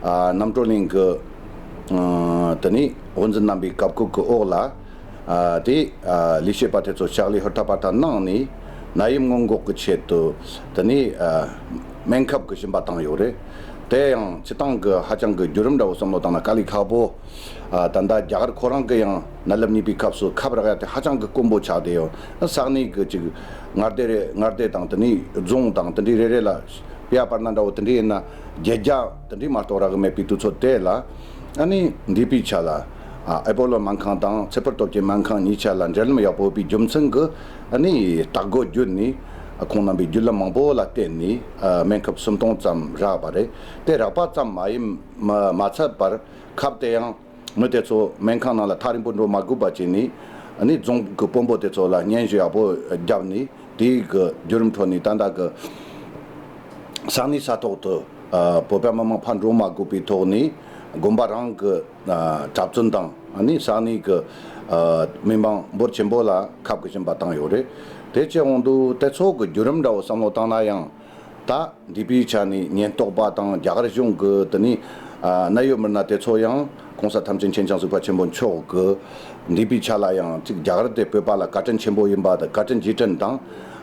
ཨ་རྣམ་གྲོལ་གླིང་གི་ཨ་དེ་ནས་དབུ་འཛིན་རྣམ་པའི་བཀའ་བཀོད་ཀྱི་འོག་ལ་ཨ་དེ་ཨ་ལས་བྱེད་པ་དེ་ཚོ་ཕྱག་ལས་ཧུར་ཐག་པར་ཐག་གནང་ནས་ནད་ཡམས་སྔོན་འགོག་གི་ཆེད་དུ་དེ་ནས་ཨ་སྨན་ཁབ་ཀྱི་སྦྱིན་པ་བཏང་ཡོད་རེད། དེ་ཡང་སྤྱི་བཏང་གི་ཧ་ཅང་གི་བརྒྱུད་རིམ་འདྲ་བོ་བསམ་བློ་བཏང་ན་དཀའ་ལས་ཁག་པོ། ཨ་ད་ལྟ་རྒྱ་གར་ཁོ་རང་གི་ཡང་ནད་རླབས་གཉིས་པའི་སྐབས་སུ་ཁབ་རག་ཡ་དེ་ཧ་ཅང་གི་དཀོན་པོ་ཆགས་བསྡད་ཡོད། ས་གནས་ཀྱི་ཅིག་མངའ་སྡེ་རེ་མངའ་སྡེ་དང་དེ་ནས་རྫོང་དང་དེ་འདྲའི་རེ་རེ་ལ་པེ་ཡ་པར་ན་འདྲ་བོ་དེ་འདྲའི་ཡིན་ན་བརྒྱད་བརྒྱ་དེ་འདྲའི་མ་གཏོགས་རག་གི་མེད་པའི་དུས་ཚོད་དེ་ལ། ཨ་ནི་འདས་པའི་ཆ་ལ་ཨ་ཨེ་པོ་ལོ་སྨན་ཁང་དང་ཚེ་འཕེལ་སྟོབས་རྒྱལ་སྨན་ཁང་གཉིས་ཆ་ལ་འབྲེལ་ལམ་ཡག་པོ་ཡོད་པའི་རྒྱུ་མཚན་གྱིས་ཨ་ནི་ལྟ་སྒོ་བརྒྱུད་ནས་ཁོང་རྣམ་པའི་བརྒྱུད་ལམ་མང་པོ་ལ་བརྟེན་ནས་ཨ་སྨན་ཁབ་སུམ་སྟོང་ཙམ་རག་པ་རེད། དེ་རག་པ་ཙམ་མ་ཡིན་མ་མ་ཚད་པར་ཁབ་དེ་ཡང་། མི་དེ་ཚོ་སྨན་ཁང་ནང་ལ་ཐག་རིང་པོ་འགྲོ་མ་དགོས་པ་བྱས་ནས། ཨ་ནི་རྫོང་གི་དཔོན་པོ་དེ་ཚོ་ལ་སྙན་ཞུ་ཡག་པོ་བརྒྱབ་ནས། དེའི་གི་བརྒྱུད་རིམ་ཁྲོད་ནས་ད་ལྟ་གི་ས་གནས་ས་ཐོག་ཏུ་ཨ་བོད་པ་མི་མང་ཕར་འགྲོ་མ་དགོས་པའི་ཐོག་ནས། དགོན་པ་རང་གི་ཨ་གྲྭ་བཙུན་དང་། ཨ་ནི་ས་གནས་གི་ཨ་མི་མང་འབོར་ཆེན་པོ་ལ་ཁབ་གི་སྦྱིན་པ་བཏང་ཡོད་རེད། དེ་བྱས་འོང་དུས་དེ་ཚོ་གི་བརྒྱུད་རིམ་འདྲ་བོ་བསམ་བློ་བཏང་ན་ཡང་། ད་འདས་པའི་ཆ་ནས་ཉེན་རྟོག་པ་དང་རྒྱ་གར་གཞུང་གི་དེ་ནས་ཨ་ནད་གཡོག་མི་སྣ་དེ་ཚོ་ཡང་༸གོང་ས་ཐམས་ཅད་མཁྱེན་ཅིང་གཟིགས་པ་ཆེན་པོ་མཆོག་གི་འདས་པའི་ཆ་ལ་ཡང་ཅིག་རྒྱ་གར་དེ་བོད་པ་ལ་བཀའ་དྲིན་ཆེན་པོ་ཡིན་པ་དང་། བཀའ་དྲིན་རྗེས་དྲན་དང་།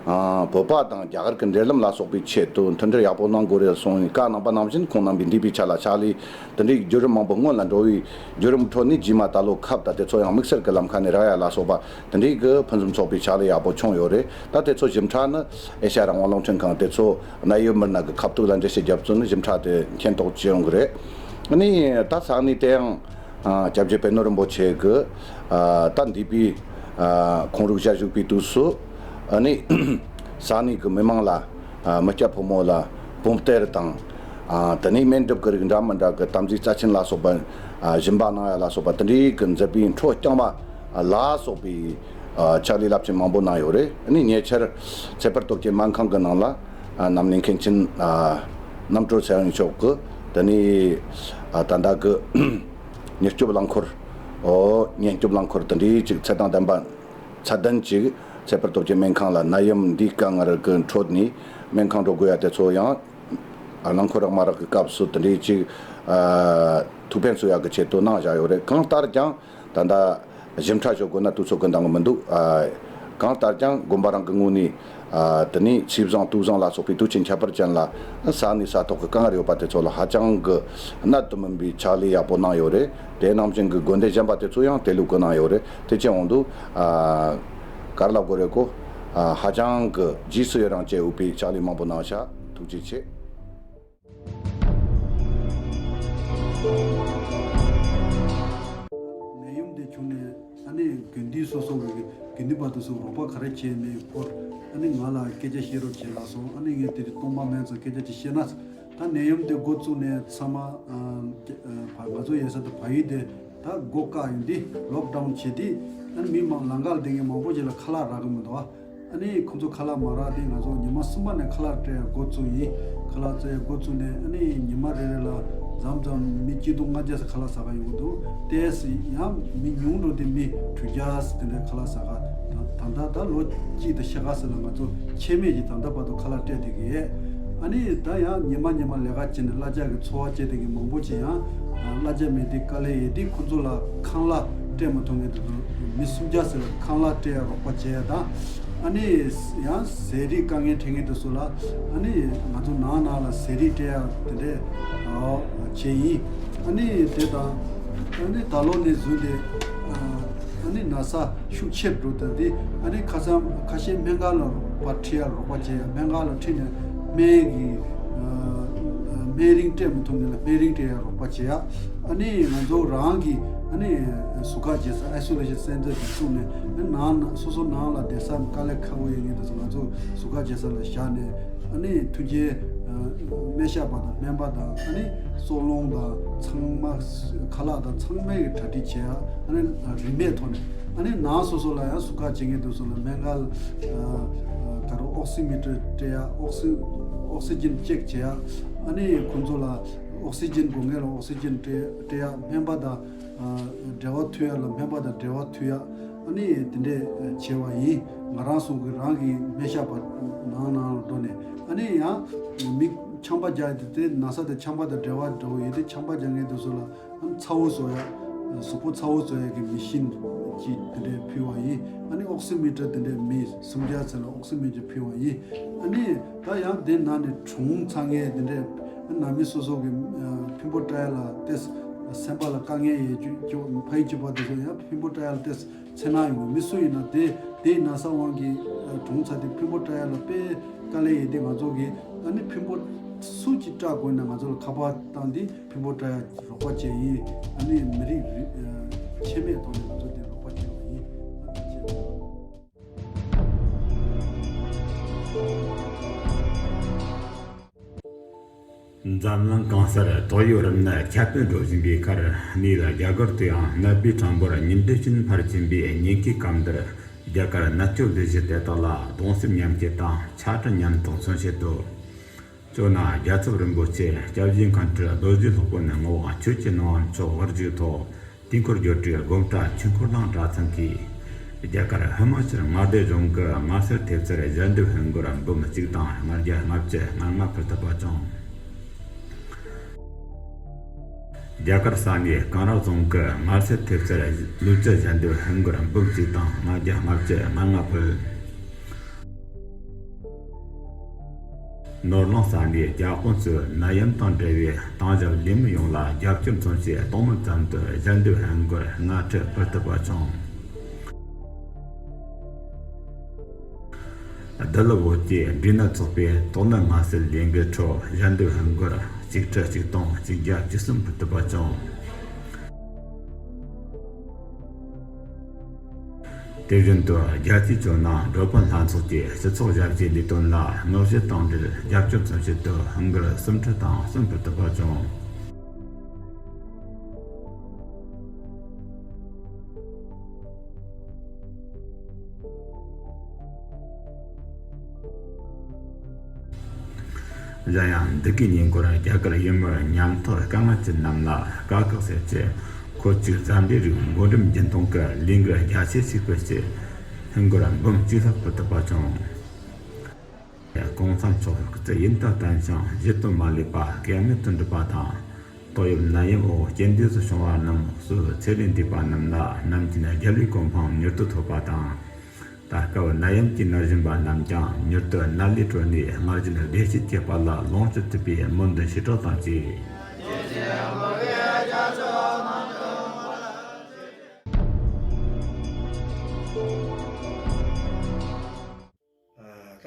ཨ་བོད་པ་དང་རྒྱ་གར་གྱི་འབྲེལ་ལམ་ལ་སོགས་པའི་ཆེད་དུ་མཐུན་སྒྲིལ་ཡག་པོ་གནང་དགོས་རེད་གསུངས་ནས་བཀའ་གནང་པ་ནང་བཞིན། ཁོང་རྣམ་པས་འདས་པའི་ཆ་ལ་ཕྱག་ལས་དེ་འདྲའི་བརྒྱུད་རིམ་མང་པོ་སྔོན་ལ་འགྲོ་བའི་བརྒྱུད་རིམ་ཁྲོད་ནས་རྗེས་མ་ད་ལོ་ཁབ་དང་དེ་ཚོ་ཡང་དམིགས་བསལ་གྱི་ལམ་ཁ་ནས་རག་ཡ་ལ་སོགས་པ་དེ་འདྲའི་གི་ཕུན་སུམ་ཚོགས་པའི་ཕྱག་ལས་ཡག་པོ་བྱུང་ཡོད་རེད། ད་དེ་ཚོ་ཞིབ་ཕྲ་ནི་ཨེ་ཤ་ཡ་རང་དབང་རླུང་འཕྲིན་ཁང་དེ་ཚོ་ནད་གཡོག་མི་སྣ་གི་ཁབ་ཐུག་ལ་འགྲེལ་བཤད་རྒྱབ་ཚུལ་ནི་ཞིབ་ཕྲ་དེ་མཁྱེན་རྟོགས་བྱེད་ཡོང་གི་རེད། ཨ་ནི་ད་ས་གནས་དེ་ཡང་ཨ་སྐྱབས་རྗེ་པད་ནོར་རིན་པོ་ཆེ་གི་ཨ་ད་འདས་པའི་ཨ་ཁོང་རུ་ཞལ་བཞུགས་པའི་དུས་སུ། ཨ་ནི་ས་གནས་ཀྱི་མི་མང་ལ་ཨ་མི་སྐྱ་ཕོ་མོ་ལ་བུམ་གཏེར་དང་། ཨ་དེ་ནས་སྨན་སྒྲུབ་ཀྱི་རིགས་འདྲ་མི་འདྲ་གི་དམ་ཚིག་རྩ་ཆེན་ལ་སོགས་པ། ཨ་སྦྱིན་པ་གནང་ཡ་ལ་སོགས་པ་དེ་འདྲའི་གི་མཛད་པའི་འཕྲོ་བསྐྱངས་པ་ལ་སོགས་པའི་ཨ་ཕྱག་ལས་རླབས་ཆེན་མང་པོ་གནང་ཡོད་རེད། ཨ་ནི་ཉེ་ཆར་ཚེ་འཕེལ་སྟོབས་རྒྱལ་སྨན་ཁང་གི་ནང་ལ་ཨ་རྣམ་གླིང་མཁན་ཆེན་ཨ་རྣམ་གྲོལ་ཚེ་དབང་མཆོག་གི་དེ་ནས་ཨ་ད་ལྟ་གི་མྱུར་སྐྱོབ་རླངས་འཁོར། ཨོ་ཉེན་སྐྱོབ་རླངས་འཁོར་དེ་འདྲའི་ཅིག་ཚད་དང་ལྡན་པ། ཚད་ལྡན་ཅིག་ ཁྱད་པར་སྟོབས་ཀྱི་སྨན་ཁང་ལ་ནད་ཡམས་འདིའི་དཀའ་ངལ་གྱི་ཁྲོད་ནས་སྨན་ཁང་འགྲོ་དགོས་ཡ་དེ་ཚོ་ཡང་རླངས་འཁོར་རག་མ་རག་གི་སྐབས་སུ་དེ་འདྲའི་ཅིག་ཨ་ཐུགས་ཕན་གསོས་ཡག་གི་ཆེད་དུ་གནང་བཞག་ཡོད་རེད། གང་ལྟར་ཀྱང་ད་ལྟ་ཞིབ་ཕྲ་ཞུ་དགོས་ན་དུས་ཚོད་ཀྱི་འདང་གི་མི་འདུག་ཨ་གང་ལྟར་ཀྱང་དགོན་པ་རང་གི་ངོས་ནས་ཨ་དེ་ནས་ཆོས་བཟང་དུས་བཟང་ལ་སོགས་པའི་དུས་ཆེན་ཁྱད་པར་ཅན་ལ་ས་གནས་ས་ཐོག་གི་དཀའ་ངལ་ཡོད་པ་དེ་ཚོ་ལ་ཧ་ཅང་གི་གནད་དུ་སྨིན་པའི་ཕྱག་ལས་ཡག་པོ་གནང་ཡོད་རེད། དེ་ནང་བཞིན་གྱི་དགོན་སྡེ་གཞན་པ་དེ་ཚོ་ཡང་དེ་ལུགས་ཀྱི་གནང་ཡོད་རེད། དེ་བྱས་འོང་དུས་ཨ་ག་རེ་ལབ་དགོས་རེད་གོ། ཨ་ཧ་ཅང་གི་རྗེས་སུ་ཡི་རང་བྱེད་འོས་པའི་ཕྱག་ལས་མང་པོ་གནང་ཤག་ཐུགས་རྗེ་ཆེ། ནད་ཡམས་དེ་བྱུང་ནས་ཨ་ནི་དགོན་སྡེ་སོ་སོ་གི་དགོན་སྡེ་པ་དེ་ཚོ་རོགས་པ་ག་རེ་བྱས་མེད་སྐོར་ཨ་ནི་ང་ལ་སྐད་ཆ་བཤད་རོགས་བྱེད་ལབ་སོང་། ཨ་ནི་ངས་དེ་རིང་སྟོང་པ་སྨན་ཚོ་སྐད་ཆ་ཅིག་བཤད་ན། ད་ནད་ཡམས་དེ་འགོ་བཙུགས་ནས་ཚང་མ་ཨ་ང་ཚོ་ཡོད་ས་དེ་བལ་ཡུལ་དེ་ད་སྒོ་བཀག་ཡིན་དེ་ལོག་ཌའུན་བྱས་དེ་ཨ་ནི་མི་མང་ལམ་ཁ་ལ་བསྡད་མཁན་མང་པོ་ཅིག་ལ་ཁ་ལག་རག་གི་མི་འདུག་ཨ་ནི་ཁོང་ཚོ་ཁ་ལག་མ་རག་དེ་ང་ཚོ་ཉི་མ་གསུམ་པ་ནས་ཁ་ལག་སྤྲད་ཡ་འགོ་བཙུགས་ཡིན། ཁ་ལག་སྤྲད་ཡ་འགོ་བཙུགས་ནས་ཨ་ནི་ཉི་མ་རེ་རེ་ལ་མཚམས་མཚམས་མི་སྐྱིད་སྡུག་ལྔ་བརྒྱ་ཙམ་ཁ་ལག་ཟ་ག་ཡོང་གི་འདུག་ཏོག་ཙམ་ཡང་མི་ཉུང་འགྲོ་དེ་མི་དྲུག་བརྒྱ་ཙམ་དེ་འདྲའི་ཁ་ལག་ཟ་ག་ད་ད་ལྟ་ད་ལོ་གཅིག་དང་ཕྱེད་ཀ་ཙམ་ལ་ང་ཚོ་ཆད་མེད་ཀྱི་ད་ལྟ་བར་དུ་ཁ་ལག་སྤྲད་བསྡད་ཀྱི་ཡོད། ཨ་ནི་ད་ཡང་ཉི་མ་ཉི་མ་ལས་ཀ་བྱས་ནས་གླ་ཆ་གི་འཚོ་བ་སྐྱེལ་བསྡད་མཁན་མང་པོ་ཅིག་ཡང་གླ་ཆ་མེད་དེ་དཀའ་ལས་ཡོད་དེ་ཁོ་ཚོ་ལ་ཁང་གླ་སྤྲད་མ་ཐུབ་མཁན་དེ་ཚོ་མི་སུམ་བརྒྱ་ཙམ་ལ་ཁང་གླ་སྤྲད་ཡ་རོགས་པ་བྱས་ཡ་དང་། ཨ་ནི་ཡང་ཟས་རིགས་དཀའ་ངལ་འཕྲད་མཁན་དེ་ཚོ་ལ་ཨ་ནི་ང་ཚོ་ནང་ནང་ལ་ཟས་རིགས་སྤྲད་ཡ་དེ་འདྲས་བྱས་ཡིན། ཨ་ནི་དེ་དང་ཨ་ནི་ད་ལོ་ནས་བཟུང་སྟེ་ཨ་ནི་ན་ཚ་ཤུགས་ཆེར་འགྲོ་དང་དེ་ཨ་ནི་ཁ་སང་ཁ་ཤས་སྨན་ཁང་ལ་རོགས་པ་ཁྲིད་ཡ་རོགས་པ་བྱས་ཡ་སྨན་ཁང་ལ་ཁྲིད་ནས་སྨན་གྱི་སྨན་རིན་སྤྲད་མི་ཐུབ་མཁན་ལ་སྨན་རིན་སྤྲད་ཡ་རོགས་པ་བྱེད་ཡ། ཨ་ནི་ང་ཚོ་རང་གི་ཨ་ནི་གཟུགས་ཁ་བྱེད་ས་ཨའི་སོ་ལེ་ཤན་སེན་ཊར་ཞིག་བཙུགས་ནས་ཨ་ནི་ནང་ན་སོ་སོ་ནང་ལ་བསྡད་ས་དཀའ་ལས་ཁག་པོ་ཡོད་མཁན་དེ་ཚོ་ང་ཚོ་གཟུགས་ཁ་བྱེད་ས་ལ་བཞག་ནས་ཨ་ནི་མཐུན་རྐྱེན་སྨན་ཞབས་པ་དང་སྨན་པ་དང་ཨ་ནི་སྲོག་རླུང་དང་ཚང་མ་ཁ་ལག་དང་ཚང་མའི་གྲ་སྒྲིག་བྱེད་ཡ་ཨ་ནི་རིན་མེད་ཐོག་ནས་ཨ་ནི་ནང་སོ་སོ་ལ་ཡང་གཟུགས་ཁ་བྱེད་མཁན་དེ་ཚོ་ལ་སྨན་ཁང་ག་རེ་ཨོག་སི་མི་ཊར་སྤྲད་ཡ་ཨོག་སི་ཨོག་སི་ཇན་ཅེག་བྱེད་ཡ། ཨ་ནི་ཁོང་ཚོ་ལ་ཨོག་སི་ཇན་དགོས་མཁན་ལ་ཨོག་སི་ཇན་སྤྲད་སྤྲད་ཡ། སྨན་པ་དང་ཨ་འབྲེལ་བ་མཐུད་ཡ་ལ་སྨན་པ་དང་འབྲེལ་བ་མཐུད་ཡ། ཨ་ནི་དེ་འདྲས་བྱས་པ་ཡིན། ང་རང་སོང་གི་རང་གི་སྨན་ཞབས་པ་ནང་ནང་ལ་འགྲོ་ནས་ཨ་ནི་ཡང་མི་ཆམ་པ་རྒྱག་དེ་དེ་ན་ཚ་དེ་ཆམ་པ་དང་འབྲེལ་བ་འདྲ་བོ་ཡོད་དེ་ཆམ་པ་རྒྱག་མཁན་དེ་ཚོ་ལ་ཨ་ནི་ཚ་བོ་བཟོ་ཡ་གཟུགས་པོ་ཚ་བོ་བཟོ་ཡ་གི་མེ་ཤིན་གྱི་དེ་འདྲས་ཕུལ་བ་ཡིན། ཨ་ནི་ཨོག་སི་མི་ཊར་དེ་འདྲས་མི་སུམ་བརྒྱ་ཙམ་ལ་ཨོག་སི་མི་ཊར་ཕུལ་བ་ཡིན། ཨ་ནི་ད་ཡང་དེ་ནང་ནས་གྲོངས་ཚར་མཁན་དེ་འདྲས་ནང་མི་སོ་སོ་གི་ཨ་ཕིང་པོ་བཀྲ་ཡ་ལ་ཏེས་སེམས་པ་ལ་དཀའ་ངལ་ཡོད་རྒྱུ་ཕ་ཡུལ་གཅིག་པ་དེ་ཚོ་ཡང་ཕིང་པོ་བཀྲ་ཡ་ལ་ཏེས་འཚེར་སྣང་ཡོང་གི་མི་སུ་ཡིན་ན་དེ་དེའི་ན་ཚ་དབང་གིས་ཨ་གྲོངས་ཚར་དེ་ཕིང་པོ་བཀྲ་ཡ་ལ་དཔེ་དཀའ་ལས་ཡོད་དེ་ང་ཚོ་གི་ཨ་ནི་ཕིང་པོ་སུ་གཅིག་བཀྲ་དགོས་ན་ང་ཚོ་ལ་ཁ་པར་བཏང་དེ་ཕིང་པོ་བཀྲ་ཡ་རོགས་པ་བྱས་ཡིན། ཨ་ནི་མི་རིགས་རི་ཨ་ཁྱད་མེད་ཐོག་ནས་ང་ཚོ་དེ་རོགས་པ་བྱས་པ་ཡིན། ཨ་ནི་ཁྱེད། འཛམ་གླིང་གང་སར་དོགས་ཡོད་རིམས་ནད་ཁྱབ་སྤེལ་འགྲོ་བཞིན་པའི་ཁར། གནས་ལ་རྒྱ་གར་དུའང་ནད་པའི་གྲངས་འབོར་ཉིན་དུ་ཉིན་འཕར་བཞིན་པའི་ཉེན་ཁའི་སྐབས་འདིར། རྒྱ་གར་ནད་བཅོས་ལས་གཞི་དེ་དག་ལ་གདུང་སེམས་མཉམ་སྐྱེད་དང་ཕྱག་བྲལ་མཉམ་གཏོང་མཚོན་བྱེད་དུ། ཇོ་ནང་རྒྱལ་ཚབ་རིན་པོ་ཆེ་སྐྱབས་རྗེ་མཁན་ཁྲི་རྡོ་རྗེ་སློབ་དཔོན་ངག་དབང་ཆོས་ཀྱི་སྣང་བ་མཆོག་དབུ་བརྒྱུད་ཐོག་དུས་འཁོར་བརྗོད་བྲལ་དགོངས་གྲྭ་ཆོས་འཁོར་གླིང་གྲྭ་ཚང་གིས། རྒྱ་གར་ཧི་མ་ཅལ་མངའ་སྡེ་ལྗོངས་ཀྱི་མངའ་གསོལ་ཐེབས་རྩར་ཞལ་འདེབས་ཧིན་སྒོར་འབུམ་གཅིག་དང་ལྔ་བརྒྱ་ལྔ་བཅུ་ང་ལྔ་ཕུལ་ཐུབ་པ་བྱུང་། རྒྱ་གར་ས་གནས་གངས་རི་རྫོང་གི་མངའ་གསོལ་ཐེབས་རྩར་ལུས་རྩལ་ཞལ་འདེབས་ཧིན་སྒོར་འབུམ་གཅིག་དང་ལྔ་བརྒྱ་ལྔ་བཅུ་ང་ལྔ་ཕུལ། ནོར་གླིང་ས་གནས་རྒྱ་དཔོན་ཚོས་ནད་ཡམས་དང་འབྲེལ་བའི་དྭང་ཞབས་ལས་མི་ཡོངས་ལ་རྒྱབ་སྐྱོར་མཚོན་ཆེད་སྟོང་མིན་ཙམ་དུ་ཞལ་འདེབས་ཧིན་སྒོར་ལྔ་ཁྲི་ཕུལ་ཐུབ་པ་བྱུང་། རྡི་ལི་བོད་ཀྱི་འབྲས་ནད་ཚོགས་པས་དོགས་ནད་མངའ་གསལ་ལས་འགུལ་ཁྲོད་ཞལ་འདེབས་ཧིན་སྒོར་གཅིག་ཁྲི་གཅིག་སྟོང་གཅིག་བརྒྱ་བཅུ་གསུམ་ཕུལ་ཐུབ་པ་བྱུང་། དེ་བཞིན་དུ་རྒྱལ་སྤྱིའི་ཇོ་ནང་འགྲོ་ཕན་ལྷན་ཚོགས་ཀྱིས་སྤྱི་ཚོགས་ཞབས་ཕྱིའི་ལས་དོན་ལ་དངོས་གཞི་དང་འབྲེལ་རྒྱབ་སྐྱོར་མཚོན་ཆེད་དུ་ཧིན་སྒོར་སུམ་ཁྲི་དང་གསུམ་ཕུལ་ཐུབ་པ་བྱུང་། གཞན་ཡང་འདི་གའི་ཉིན་འགོར་རྒྱ་གར་ཡུལ་མི་ཉམ་ཐག་དཀའ་ངལ་ཅན་རྣམས་ལ་དཀའ་ཁག་སེལ་ཆེད་ཁོ་གཅིག་ཟམ་པའི་རིགས་མགོ་འགྲེམས་རྒྱུན་གཏོང་གི་ལས་འགུལ་རྒྱ་ཆེ་ཞིག་སྤེལ་ཆེད། ཧིན་སྒོར་འབུམ་གཅིག་ལྷག་ཏུ་བཏུབ་པ་བྱུང་། གོང་ས་མཆོག་རྩེ་ཡུན་དུ་བརྟན་ཞིང་བཞུད་དུ་མ་ལུས་པ་སྐལ་མེད་དུ་འགྲུབ་པ་དང་། ཏོག་དབྱིབས་ནད་ཡམས་འོག་རྐྱེན་འདས་སུ་བྱུང་བ་རྣམས་སུ་ཚེ་ལས་འདས་པ་རྣམས་ལ་ནམ་རྒྱུན་རྒྱལ་བའི་གོ་འཕང་མྱུར་དུ་ཐོབ་པ་དང་། ད་སྐབས་ནད་ཡམས་ཀྱིས་མནར་བཞིན་པ་རྣམས་ཀྱང་མྱུར་དུ་ནད་ལས་གྲོལ་ནས་སྔར་བཞིན་བདེ་སྐྱིད་ཀྱི་དཔལ་ལ་ལོངས་སྤྱོད་ཐུབ་པའི་སྨོན་འདུན་ཞུ་གྲངས་དང་བཅས།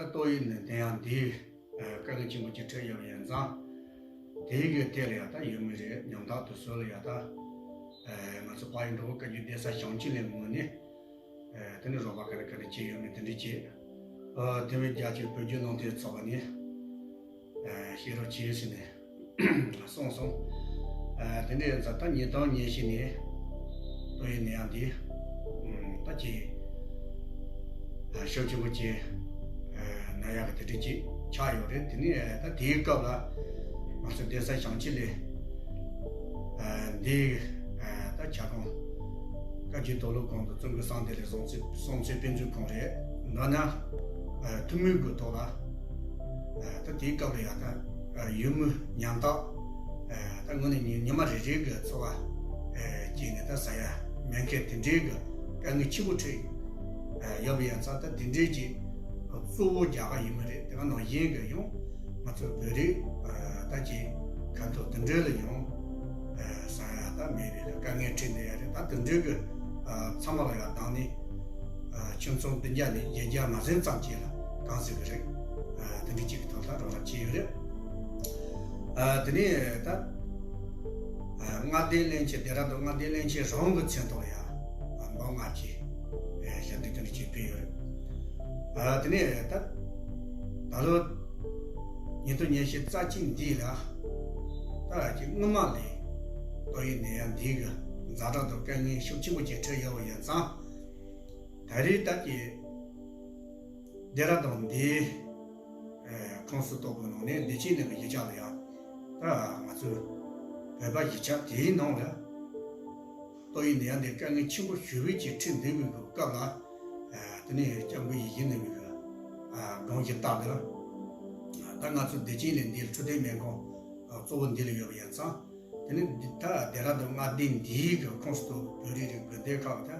ད་ཏོག་དབྱིབས་ནད་དེ་ཡང་འདིའི་དཀའ་ངལ་ཆེན་པོ་ཅིག་འཕྲད་ཡོད་པ་ཡིན་ཙང་། དེའི་གི་ཐད་ལ་ཡང་ད་ཡོད་མི་རེད། ཉམ་ཐག་དུ་བཟོ་ལ་ཡང་ད་ང་ཚོ་ཕ་ཡི་འགྲོ་བོ་བཀའ་བརྒྱུད་གདན་ས་བྱང་ཆུབ་ལས་ངོས་ནས་དེ་ནི་རོགས་པ་ག་རེ་ག་རེ་བྱས་ཡོད་མེད་དེ་འདྲ་བྱས། དེ་བས་རྒྱ་ཆེའི་བོད་བརྒྱུད་ནང་བསྟན་ཚོགས་པ་ནས། ཤེས་རོགས་བྱེད་ཟེར་ནས་གསུངས་སོང་། དེ་འདྲའི་ཡིན་ཙང་ད་ཉིས་སྟོང་ཉེར་བཞི་ནས་ཏོག་དབྱིབས་ནད་ཡམས་འདི་ད་ཅིག་ཤུགས་ཆེན་པོ་ཅིག་ན་ཡག་གི་དེ་འདྲ་ཅིག་ཆགས་ཡོད་རེད། དེ་ནས་ད་དེའི་སྐབས་ལ་ང་ཚོ་གདན་ས་བྱང་ཆུབ་ལས་འདི་ད་ཁྱབ་ཁོངས་བཀའ་བརྒྱུད་མདོ་སློབ་ཁང་དང་ཙོང་ཁའི་གསང་བདེ་ལས་བཟང་སྤྱོད་བཟང་སྤྱོད་དཔེ་མཛོད་ཁང་རེད། མདོར་ན་ཐུན་མོང་གི་ཐོག་ལ་ད་དེའི་སྐབས་ལ་ཡང་ད་ཡུལ་མི་ཉམ་ཐག་ད་དངོས་གནས་ཉི་ཉི་མ་རེ་རེ་གི་འཚོ་བ་སྐྱེལ་ནས་ད་ཟ་ཡ་མེད་མཁན་དེ་འདྲའི་གི་དཀའ་ངལ་ཆེན་པོ་འཕྲད་ཡོད་པ་ཡིན་ཙང་ད་དེ་འདྲའི་གི་གཙོ་བོ་རྒྱ་གར་ཡིན་མི་རེད། དེ་ག་ནང་བཞིན་གི་ཡང་ང་ཚོ་བོད་རིགས་ད་ཅིག་ཁ་འཐོར་དེ་འདྲ་ལ་ཡང་ཟ་ཡ་ད་མེད་པའི་དཀའ་ངལ་འཕྲད་བསྡད་ཡ་རེད། ད་དེ་འདྲའི་གི་ཚང་མ་ལ་ཡང་དང་ནི་ཁྱིམ་ཚང་བདུན་བརྒྱ་ནས་བརྒྱད་བརྒྱ་མ་ཟིན་ཙམ་ཅིག་ལ་གང་ཟེར་གི་རེད། དེ་འདྲའི་ཅིག་གི་ཐོག་ལ་རོགས་རམ་བྱས་ཡོད་རེད། དེ་ནས་ད་མངའ་སྡེ་བློན་ཆེན་ལྡེ་ར་ལྡུན་མངའ་སྡེ་བློན་ཆེན་རང་གི་མཚན་ཐོག་ལ་ཡང་འབུམ་ལྔ་བཅས་ཞལ་འདེབས་དེ་འདྲ་ཅིག་ཕུལ་ཡོད་རེད། དེ་ནས་ད་ད་ལོ་ཉིས་སྟོང་ཉེར་བཞི་རྩ་གཅིག་འདི་ལ་ད་ཅིག་སྔོན་མ་ལས་ཏོག་དབྱིབས་ནད་ཡམས་འདི་གི་ཛ་དྲག་ཏུ་དཀའ་ངལ་ཤུགས་ཆེན་པོ་ཅིག་འཕྲད་ཡོད་པ་ཡིན་ཙང་། ད་རེས་ད་ཀྱི་ལྡེ་ར་ལྡུན་འདི་ཁོངས་སུ་གཏོགས་པའི་ནང་ནས་བདེ་སྐྱིད་གླིང་གི་གཞིས་ཆགས་ལ་ཡང་ད་ང་ཚོའི་བོད་པ་གཞིས་ཆགས་དེའི་ནང་ལ་ཏོག་དབྱིབས་ནད་ཡམས་འདི་དཀའ་ངལ་ཆེན་པོ་ཞེ་པོ་ཅིག་འཕྲད་འདུག་པའི་སྐབས་ལ། དེ་ནས་སྐྱབས་མགོན་ཡིད་བཞིན་ནོར་བུའི་སྒོམ་གཞི་ལྟར་དུ་ད་ང་ཚོ་བདེ་སྐྱིད་གླིང་འདི་འཕྲོད་བསྟེན་སྨན་ཁང་གཙོ་བོ་འདི་ལ་ཡོད་པ་ཡིན་ཙང་། དེ་ནི་འདི་ད་ལྡེ་ར་ལྡུན་མངའ་སྡེ་འདིའི་གི་ཁོངས་སུ་གཏོགས་བོད་རིགས་རེད། དགོན་སྡེ་ཁག་ལ་ད་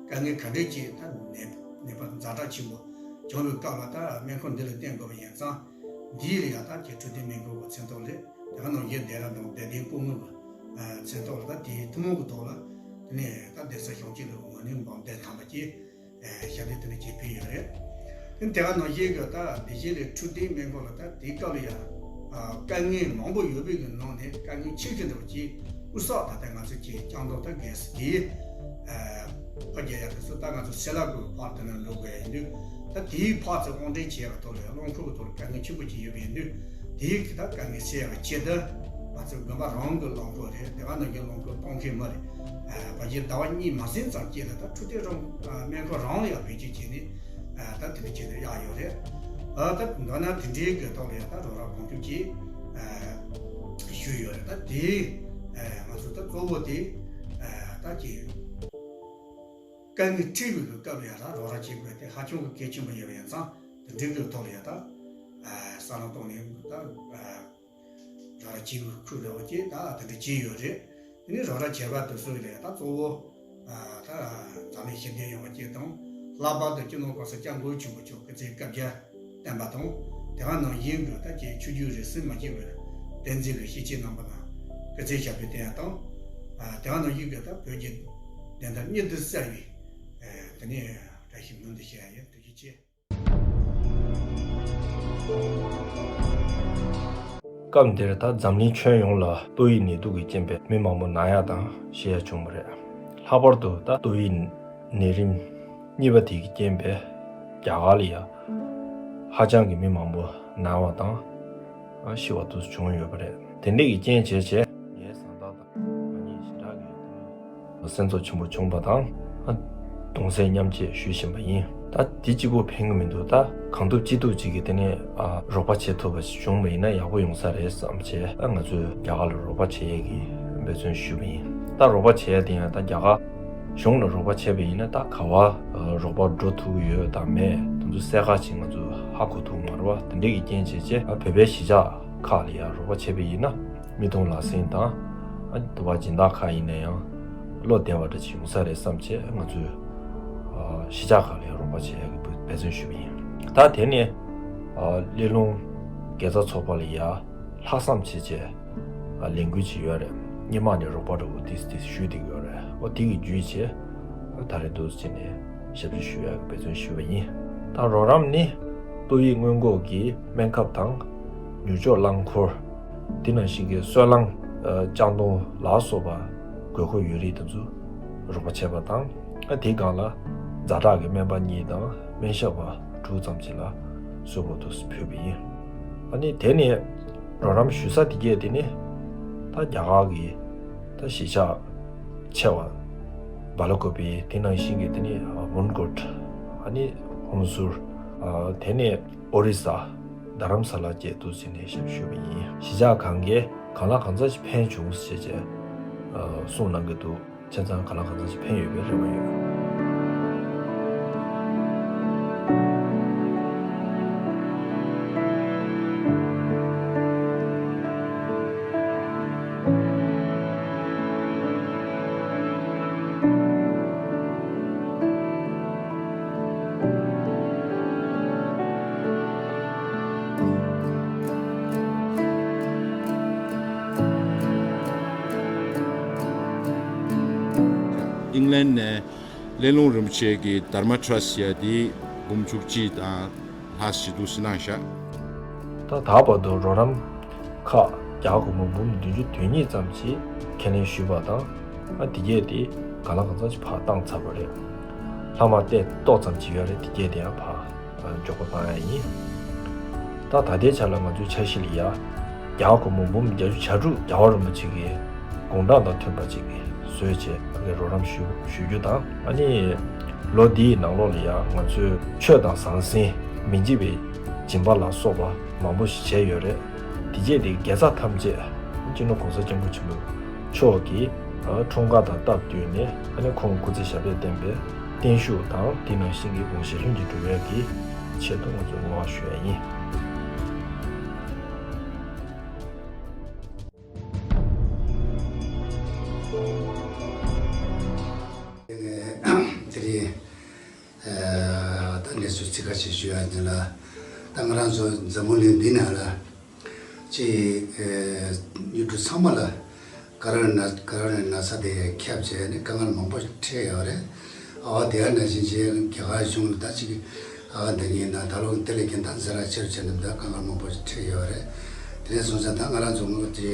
དཀའ་ངལ་ག་འདྲས་ཅིག་ད་ནད་ནད་པ་ཛ་དྲག་ཆེན་པོ་བྱུང་བའི་སྐབས་ལ་ད་སྨན་ཁང་འདི་ལ་བསྟེན་དགོས་པ་ཡིན་ཙང་། འདི་ལ་ཡང་ད་ཁྱེད་འཕྲོད་བསྟེན་སྨན་ཁང་གི་མཚན་ཐོག་ལས་དེ་ག་ནང་བཞིན་ལྡེ་ར་ལྡུན་བདེ་ལྡན་སྐུ་ངོ་གི་མཚན་ཐོག་ལ་ད་དེའི་ཐུན་མོང་གི་ཐོག་ལ་དེ་ནས་ད་གདན་ས་བྱང་ཆུབ་ལ་ངོས་ནས་འབུམ་བདུན་ཐམ་པ་ཅིག་ཞལ་འདེབས་དེ་འདྲ་ཅིག་ཕུལ་ཡོད་རེད། དེ་དེ་ག་ནང་བཞིན་གྱི་ད་བདེ་སྐྱིད་གླིང་འཕྲོད་བསྟེན་སྨན་ཁང་ལ་ད་དེའི་སྐབས་ལ་ཡང་དཀའ་ངལ་མང་པོ་ཡོད་པའི་གི་ནང་ནས་དཀའ་ངལ་ཆེ་ཤོས་འདྲ་བོ་ཅིག་དབུས་ས་ད་ལྟ་ང་ཚོ་ཅིག་ལྕང་སྒྲོག་ད་གལ་སྲིད་དེའི་ཕ་རྒྱལ་ཡག་དེ་ཚོ་ད་ང་ཚོ་སེ་ལ་ཀུ་ཕར་དེ་ན་འགྲོ་དགོས་ཡ་ཡིན་དུས། ད་དེའི་ཕར་ཚུར་དབང་འདྲེན་བྱེད་ཡག་ཐོག་ལ་ཡང་རླངས་འཁོར་གི་ཐོག་ལ་དཀའ་ངལ་ཆེན་པོ་ཅིག་ཡོད་པ་ཡིན་དུས། དེའི་གི་ད་དཀའ་ངལ་སེལ་ཡག་གི་ཆེད་དུ་ང་ཚོ་དགོན་པ་རང་གི་རླངས་འཁོར་རེད། དེ་ག་ནང་བཞིན་རླངས་འཁོར་གཏོང་མཁན་མི་རེད། ཕལ་ཆེར་ཟླ་བ་གཉིས་མ་ཟིན་ཙམ་སྐྱེལ་ལ་ད་འཕྲོད་བསྟེན་རང་སྨན་ཁང་རང་ལ་ཡང་བེད་སྤྱོད་བྱས་ནས་ད་དེ་འདྲ་བྱས་ནས་གཡར་ཡོད་རེད། ད་མདོར་ན་དེ་འདྲའི་གི་ཐོག་ལ་ཡང་ད་རོགས་རམ་གང་ཐུབ་ཀྱིས་ཞུས་ཡོད་རེད། ད་དེ་ང་ཚོ་ད་གཙོ་བོ་དེ་ད་ཀྱི་དཀའ་ངལ་འཕྲད་པའི་གི་སྐབས་ལ་ཡང་ད་རོགས་རམ་བྱེད་དགོས་དེ་ཧ་ཅང་གི་གལ་ཆེན་པོ་ཡོད་པ་ཡིན་ཙང་། དེ་འདྲའི་གི་ཐོག་ལ་ཡང་ད་ས་ལམ་ཐོག་ནས་ད། རོགས་རམ་བྱེད་དགོས་ཁུལ་རེད་བ་ཅེས་ད་དེ་འདྲ་བྱས་ཡོད་རེད། དེ་ནས་རོགས་རམ་བྱས་པ་དེ་ཚོ་ལས་ད་གཙོ་བོ་ད་འཛམ་གླིང་ཞི་བདེ་ཡོང་བ་ཅེས་དང་། ལྷག་པར་དུ་སྤྱི་ནོར་༸གོང་ས་༸སྐྱབས་མགོན་ཆེན་པོ་མཆོག་སྐུ་ཚེ་བསྐལ་བརྒྱར་བརྟན་པ་དང་། དེ་ག་ནང་བཞིན་གྱི་ད་ཅིག་ཆོས་བརྒྱུད་རིས་སུ་མ་ཆད་པའི་བསྟན་འཛིན་གྱི་ཤེས་བྱའི་རྣམ་པ་དང་སྐུ་ཚེ་ཞབས་པད་བརྟན་ཡག་དང་། དེ་ག་ནང་བཞིན་གྱི་ད་བོད་ཀྱི་བདེན་མཐའ་མྱུར་དུ་གསལ་བའི་དེ་ནས་བཀྲ་ཤིས་སྨོན་འདུན་ཞུ་ཡ་ཡིན། ཐུགས་རྗེ་ཆེ། སྐབས་འདིར་ད་འཛམ་གླིང་ཁྱོན་ཡོངས་ལ་ཏོག་དབྱིབས་ནད་དུག་གི་རྐྱེན་པས་མི་མང་པོ་ན་ཡ་དང་ཤི་ཡ་བྱུང་བ་རེད། ལྷག་པར་དུ་ད་ཏོག་དབྱིབས་ནད་རིམས་གཉིས་པ་དེ་གི་རྐྱེན་པས་རྒྱ་གར་ལ་ཡ་ཧ་ཅང་གི་མི་མང་པོ་ན་བ་དང་ཤི་བ་དུ་བྱུང་ཡོད་པ་རེད། དེ་འདྲ་གི་རྐྱེན་བྱས་བྱས་ངའི་བཟའ་ཟླ་དང་ང་གཉིས་ཞེ་དྲག་གི་སེམས་ཚོར་ཆེན་པོ་བྱུང་བ་དང་། གདུང་སེམས་མཉམ་སྐྱེད་ཞུ་བཞིན་པ་ཡིན། ད་དེ་གཅིག་པོ་ཕན་གི་མི་འདུག་ད་གང་ཐུབ་ཅི་ཐུབ་ཅིག་གིས་དེ་ནས་རོགས་པ་བྱེད་ཐུབ་པ་ཞིག་བྱུང་བ་ཡིན་ན་ཡག་པོ་ཡོང་ས་རེད་བསམ་བྱས། ད་ང་ཚོས་རྒྱ་གར་ལ་རོགས་པ་བྱེད་ཡས་ཀྱི་འབད་བརྩོན་ཞུས་པ་ཡིན། ད་རོགས་པ་བྱེད་ཡས་དེ་ཡང་ད་རྒྱ་གར་ གཞུང་ལ་རོགས་པ་བྱས་པ་ཡིན་ན་ད་ག་བ་རོགས་པ་འགྲོ་ཐུབ་ཀྱི་ཡོད་དང་མེད་དེ་ཚོ་གསལ་ཁ་ཅིག་ང་ཚོས་ཧ་གོ་ཐུབ་མ་རེད་བ། དེ་འདྲ་གི་རྐྱེན་བྱས་བྱས་བོད་པའི་གཞིས་ཆགས་ཁག་ལ་ཡང་རོགས་པ་བྱས་པ་ཡིན་ན་མིག་མཐོང་ལག་ཟིན་དང་། ཨ་དུ་བ་སྦྱིན་བདག་ཁག་ཡིན་ན་ཡང་བློ་བདེ་བ་འདྲ་ཅིག་ཡོང་ས་རེད་བསམ་བྱས་ང་ཚོས་གཞིས་ཆགས་ཁག་ལ་ཡང་རོགས་པ་བྱེད་ཡག་གི་འབད་བརྩོན་ཞུས་པ་ཡིན། ད་དེ་ནས་སླེ་ལུང་དགེ་རྩ་ཚོགས་པ་ལ་ཡང་ལྷག་བསམ་བྱས་བྱས་ལས་འགུལ་ཅིག་ཡོད་རེད། སྔོན་མ་ནས་རོགས་པ་འདྲ་བོ་ཏིས་ཏིས་ཞུས་བསྡད་ཀྱི་ཡོད་རེད། འོ་དེ་གི་བརྒྱུད་བྱས་ད་རེས་འདུག་སེ་བྱས་ནས་ཞབས་ཕྱི་ཞུ་ཡག་གི་འབད་བརྩོན་ཞུས་པ་ཡིན། ད་རོགས་རམ་ནི་ཏོག་དབྱིབས་སྔོན་འགོག་གི་སྨན་ཁབ་དང་མྱུར་སྐྱོབ་རླངས་འཁོར། དེ་ནང་བཞིན་གྱི་སོལ་རླངས་ལྕགས་མདོང་ལ་སོགས་པ་དགོས་མཁོ་ཡོད་རིགས་དེ་ཚོ་རོགས་པ་བྱས་པ་དང་། དེའི་སྒང་ལ་ཛ་དྲག་གི་སྨན་པ་གཉིས་དང་སྨན་ཞབས་པ་དྲུག་ཙམ་ཅིག་ལ་གསོལ་ཕོགས་དུ་ཕུལ་བ་ཡིན། ཨ་ནི་དེ་ནས་རོགས་རམ་ཞུ་ས་དེ་གས་དེ་ནི་ད་རྒྱ་གར་གྱི་ད་གཞིས་ཆགས་ཆེ་བ་སྦེ་ལ་ཀོ་པི། དེ་ནང་བཞིན་གྱི་དེ་ནི་མོན་གྷོ། ཨ་ནི་ཧོན་སུར། དེ་ནས་ཨོ་རི་ས། རྡ་རམ་ས་ལ་བཅས་འདུག་སེ་བྱས་ནས་ཞབས་ཞུས་པ་ཡིན། གཞིས་ཆགས་གང་གས་གང་ལ་གང་འཚམ་ཞིག་ཕན་བྱུང་ཟེར་བྱས་གསུངས་གནང་གི་འདུག་བྱས་ཙང་གང་ལ་གང་འཚམ་ཞིག་ཕན་ཡོད་པའི་རེ་བ་ཡོད། ཨིང་ལན་ནས་སླེ་ལུང་རིན་པོ་ཆེ་གི་དྷརྨ་ཊྲ་སི་ཡ་དེ་འབུམ་བཅུ་གཅིག་དང་ལྷག་ཞིག་འདུག་སེ་གནང་བཞག་ད་ད་བར་དུ་རོགས་རམ་ཁག་རྒྱ་གར་སྒོར་མོ་འབུམ་བདུན་ཅུ་དོན་གཉིས་ཙམ་ཞིག་ཁས་ལེན་ཞུས་པ་དང་། ཨ་དེ་གས་དེ་གང་ལ་གང་འཚམ་ཞིག་ཕར་བཏང་ཚར་བ་རེད། ལྷག་མ་ཏོག་ཙམ་ཅིག་ཡོད་རེད། དེ་གས་དེ་ཡང་ཕར་མགྱོགས་པོ་བཏང་ཡ་ཡིན། ད་ད་ལྟའི་ཆ་ལ་ང་ཚོའི་འཆར་གཞི་ལ་ཡ་རྒྱ་གར་སྒོར་མོ་འབུམ་བརྒྱད་ཅུ་གྱ་དྲུག་རྒྱལ་བ་རིན་པོ་ཆེ་གི་དགུང་གྲངས་དང་མཐུན་པ་ཅིག་བཟོས་བྱས་ཕ་གིར་རོགས་རམ་ཞུ་ཞུ་རྒྱུ་དང་། ཨ་ནི་ལོ་འདིའི་ནང་ལོགས་ལ་ཡང་ང་ཚོས་ཆོས་དང་ཟང་ཟིང་མི་འཇིགས་པའི་སྦྱིན་པ་ལ་སོགས་པ་མང་པོ་ཞིག་བྱས་ཡོད་རེད། དེ་རྗེས་དེ་དགེ་རྩ་ཐམས་ཅད་སྤྱི་ནོར་༸གོང་ས་༸སྐྱབས་མགོན་ཆེན་པོ་མཆོག་གི་འཁྲུངས་སྐར་དང་སྟབས་བསྟུན་ནས། ཨ་ནི་ཁོང་སྐུ་ཚེ་ཞབས་པད་བརྟན་པའི་བརྟན་བཞུགས་དང་དེ་ནང་བཞིན་གྱི་དགོངས་བཞེད་ལྷུན་གྱིས་འགྲུབ་ཡག་གི་ཆེད་དུ་ང་ཚོས་བསྔོ་བ་ཞུ་ཡ་ཡིན། དེ་རིང་ད་གནས་ཚུལ་ཚིག་ཁ་ཤས་ཞུ་ཡ་འདི་ལ། ད་ང་རང་ཚོ་འཛམ་བུ་གླིང་འདི་ན་ལ་ཅིག་ཡུལ་གྲུ་ཚང་མ་ལ་ཀ་རོ་ན་ཀ་རོ་ན་ན་ཚ་དེ་ཁྱབ་བྱས་ནས་དཀའ་ངལ་མང་པོ་འཕྲད་ཡོད་རེད། ཨ་དེ་ཡང་ནང་བཞིན་བྱས་རྒྱ་གར་གཞུང་ལ་ད་ཅིག་ཨ་འདི་ཉིད་ན་ད་ལོ་དེ་ལས་ཀྱང་ད་ཟ་ར་ཆེར་བྱས་ནས་ད་དཀའ་ངལ་མང་པོ་ཞིག་འཕྲད་ཡོད་རེད། དེ་ནས་སོང་ཙང་ད་ང་རང་ཚོ་ངོ་དེ་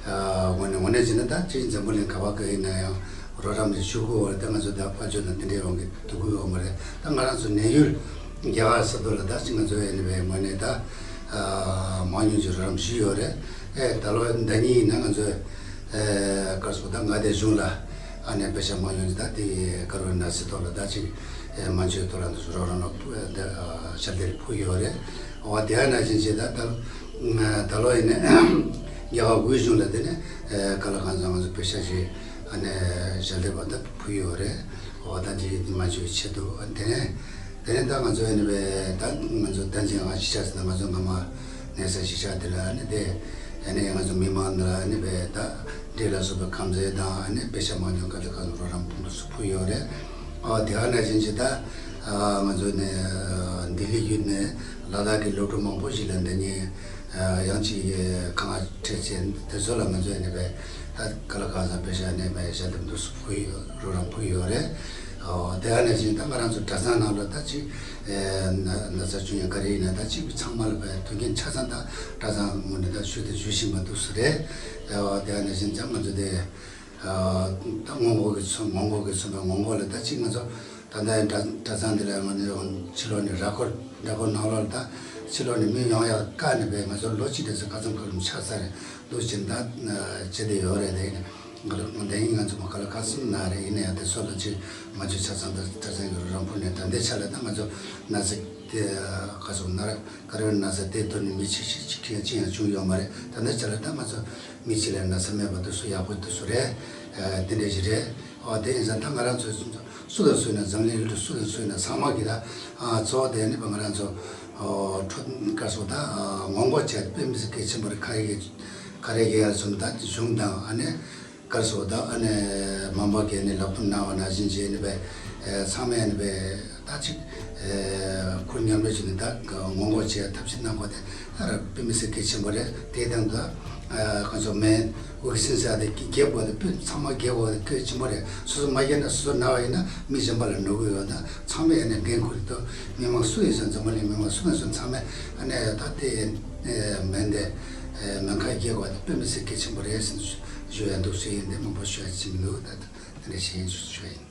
ཨ་ངོ་ནས་ངོ་ནས་བྱས་ན་ད་ཅིག་འཛམ་བུ་གླིང་ག་བ་ག་ཡིན་ན་ཡང་རོགས་རམ་ཞུ་དགོས་པ་རེད། ད་ང་ཚོ་ད་དཔལ་འབྱོར་དང་དེ་འདྲའི་དབང་གིས་སྡུག་གི་ཡོད་མ་རེད། ད་ང་རང་ཚོ་གནས་ཡུལ་རྒྱ་གར་ས་ཐོག་ལ་ད་ཅིག་ང་ཚོ་ཨ་ནི་བའི་ངོས་ནས་ད་ཨ་མང་ཉུང་ཅིག་རོགས་རམ་ཞུས་ཡོད་རེད། ཨེ་ད་ལོ་ཟླ་གཉིས་ཡིན་ན་ང་ཚོས་ཨེ་སྐར་སོ་ད་མངའ་སྡེ་གཞུང་ལ་ཨ་ནི་པེ་ཤ་མང་ཉུང་ཅིག་ད་དེ་ཀ་རོ་ན་སི་ཐོག་ལ་ད་ཅིག་ཨེ་མང་ཆེ་ཐོག་ལ་འདུག་རོགས་རམ་ལ་ཕུལ་ཨེ་ད་ཨ་ཞལ་འདེབས་ཕུལ་ཡོད་རེད། འོ་དེ་ཡང་ནང་བཞིན་བྱས་ད་ད་ད་ལོ་ཡིན་ནའི་རྒྱ་གར་དབུས་གཞུང་ལ་དེ་ནས་ཨེ་ག་ལ་གང་འཚམ་ང་ཚོ་པེ་ཤ་ཞིག་ཨ་ནི་ཞལ་འདེབས་པ་ད་ཕུལ་ཡོད་རེད། འོ་ད་དེ་མང་ཆེ་བའི་ཆེད་དུ་དེ་ནས། དེ་ནས་ད་ང་ཚོ་ཨ་ནི་བས་ད་ང་ཚོ་ད་ཅི་ང་གཞིས་ཆགས་ཟེར་ན་ང་ཚོ་སྔ་མ་གནས་ས་གཞིས་ཆགས་དེ་ལ་ཨ་ནི་དེ་ཨ་ནི་ང་ཚོ་མི་མང་ལ་ཨ་ནི་བས་ད་འབྲས་ལ་སོགས་པའི་ཁམས་ཚན་དང་ཨ་ནི་པེ་ཤ་མང་ཉུང་ག་ཚོད་ག་ཚོད་རོགས་རམ་ཕུལ་འདུག་སུ་ཕུལ་ཡོད་རེད། ཨ་དེ་ག་ནང་བཞིན་ཅིག་ད་ང་ཚོ་ནས་ལྡི་ལི་བརྒྱུད་ནས་ལ་དྭགས་ཀྱི་སློབ་ཕྲུག་མང་པོ་ཞིག་ལ་འདི་ནས་ཡང་ཅིག་ཁ་ང་ཁྲལ་བྱས་དེ་ཚོ་ལ་ང་ཚོ་ཨ་ནི་བས་ད་ག་ལ་གང་འཚམ་པེ་ཤ་ཨ་ནི་བས་ཞལ་འདེབས་འདུག་སུ་ཕུལ་ཡོད། རོགས་རམ་ཕུལ་ཡོད་རེད། ཨོ་དེ་ག་ནང་བཞིན་ད་ང་རང་ཚོ་གྲྭ་ཚང་ནང་ལ་ད་ཅིག་ཨེ་ན་ན་ཚ་བྱུང་ཡང་ག་རེ་ཡིན་ན་ད་ཅིག་ཚང་མ་ལ་བས་དོན་རྐྱེན་ཆ་ཚང་ད་གྲྭ་ཚང་ངོས་ནས་ད་ཞུ་དེ་ཞུ་བཞིན་པ་འདུག་སུ་རེད། ཨོ་དེ་ག་ནང་བཞིན་ད་ང་ཚོ་དེ་ཨ་ད་སྔོན་འགོག་གི་ཚོད་སྔོན་འགོག་གི་ཚོད་པ་སྔོན་འགོག་ལ་ད་ཅིག་ང་ཚོ་ད་ལྟ་ཡང་གྲྭ་གྲྭ་ཚང་འདི་ལ་ང་ཚོ་ཕྱི་ལོགས་ནས་ར་སྐོར་ར་སྐོར་ནང་ལོགས་ལ་ད་ཕྱི་ལོགས་ནས་མི་ཡོང་ཡག་བཀག་ནས་བས་ང་ཚོ་ལོ་གཅིག་དེ་ཚོ་ཁ་ཚང་ཁ་ལུམ་ཆགས་ས་རེད། འདུག་ཅིང་ད་བྱེད་བསྡད་ཡོད་རེད། དེ་ཡིན་ང་ལ་ང་དེ་ཡིན་ང་ཚོ་མ་ག་ལ་ཁ་སིམ་ན་རེད། ཡིན་ན་ཡང་དེ་ཚོ་ལ་ཅིག་ང་ཚོས་ཆ་ཚང་ད་ད་ཚང་གི་རོགས་རམ་ཕུལ་ནས་ད་ལྟའི་ཆ་ལ་ད་ང་ཚོ་ན་ཚ་དེ་ག་སོང་ན་ར་ཀ་རེ་ན་ཚ་དེ་ཐོག་ནས་མི་ཆེ་ཤས་ཅིག་ཁྱེད་ཅི་ཡང་བྱུང་ཡོད་མ་རེད། ད་ལྟའི་ཆ་ལ་ད་ང་ཚོ་མི་ཅིག་ལ་ན་ཚ་མེད་པ་དུ་སུ་ཡག་པོ་དུ་སུ་རེད། དེ་འདྲ་ཞིག་རེད། ཨོ་དེ་ཡིན་ཙང་ད་ང་རང་ཚོ་སུ་དང་སུ་ཡིན་ན་འཛམ་གླིང་ཡུལ་གྲུ་སུ་དང་སུ་ཡིན་ན་ཚང་མ་གི་ད་ཨ་གཙོ་བོ་དེ་ནི་ང་རང་ཚོ་ཨོ་ཁྲོ་ག་རེ་ཟེར་ད་ཨ་ངོ་རྒོལ་བྱས་དཔེ་མི་སྲིད་གལ་ཆེན་པོ་རེད། ག་རེ་གི་ག་རེ་གི་ཡར་སོང་ད་གཞུང་དང་ཨ་ནི་ག་རེ་ཟེར་ད་ཨ་ནི་མ་འོངས་པ་གི་ནི་ལབ་སྟངས་གནང་བ་ནང་བཞིན་བྱས་ནི་བས་ཚང་མས་ནི་བས་ད་ཅིག་ཁུར་མཉམ་རུབ་བྱས་ནི་ད་ངོ་རྒོལ་བྱས་ཐབས་ཤེས་གནང་དགོས་དེ། ཨ་ར་དཔེ་མི་སྲིད་གལ་ཆེན་པོ་རེད། དེ་དང་ད་ཁོང་ཚོ་མེན་ཝེག་སིན་ཟེར་དེ་རྒྱག་དགོས་དེ་དཔེ་ཚང་མ་རྒྱག་དགོས་དེ་གལ་ཆེན་པོ་རེད། སོ་སོ་མ་རྒྱག་ན་སོ་སོ་ན་བ་ཡིན་ན་མི་གཞན་པ་ལ་ནོར་གི་ཡོད། ད་ཚང་མས་ཨ་ནི་འགན་ཁུར་དུ་མི་མང་སུ་ཡིན་སོང་འཛམ་བུ་གླིང་མི་མང་སུ་ཡིན་སོང་ཚང་མས་ཨ་ནི་ད་དེ་མེན་དེ་མེན་ཁ་རྒྱག་དགོས་དེ་དཔེ་མི་སྲིད་གལ་ཆེན་པོ་རེད་ཟེར་ཞུ་ཡ་འདུག་ཟེར་ཡིན་དེ་མང་པོ་ཞུ་ཡ་ཅི་མི་འདུག་ད་དེ་འདྲ་ཞིག་ཡིན་ཞུ་ཡིན།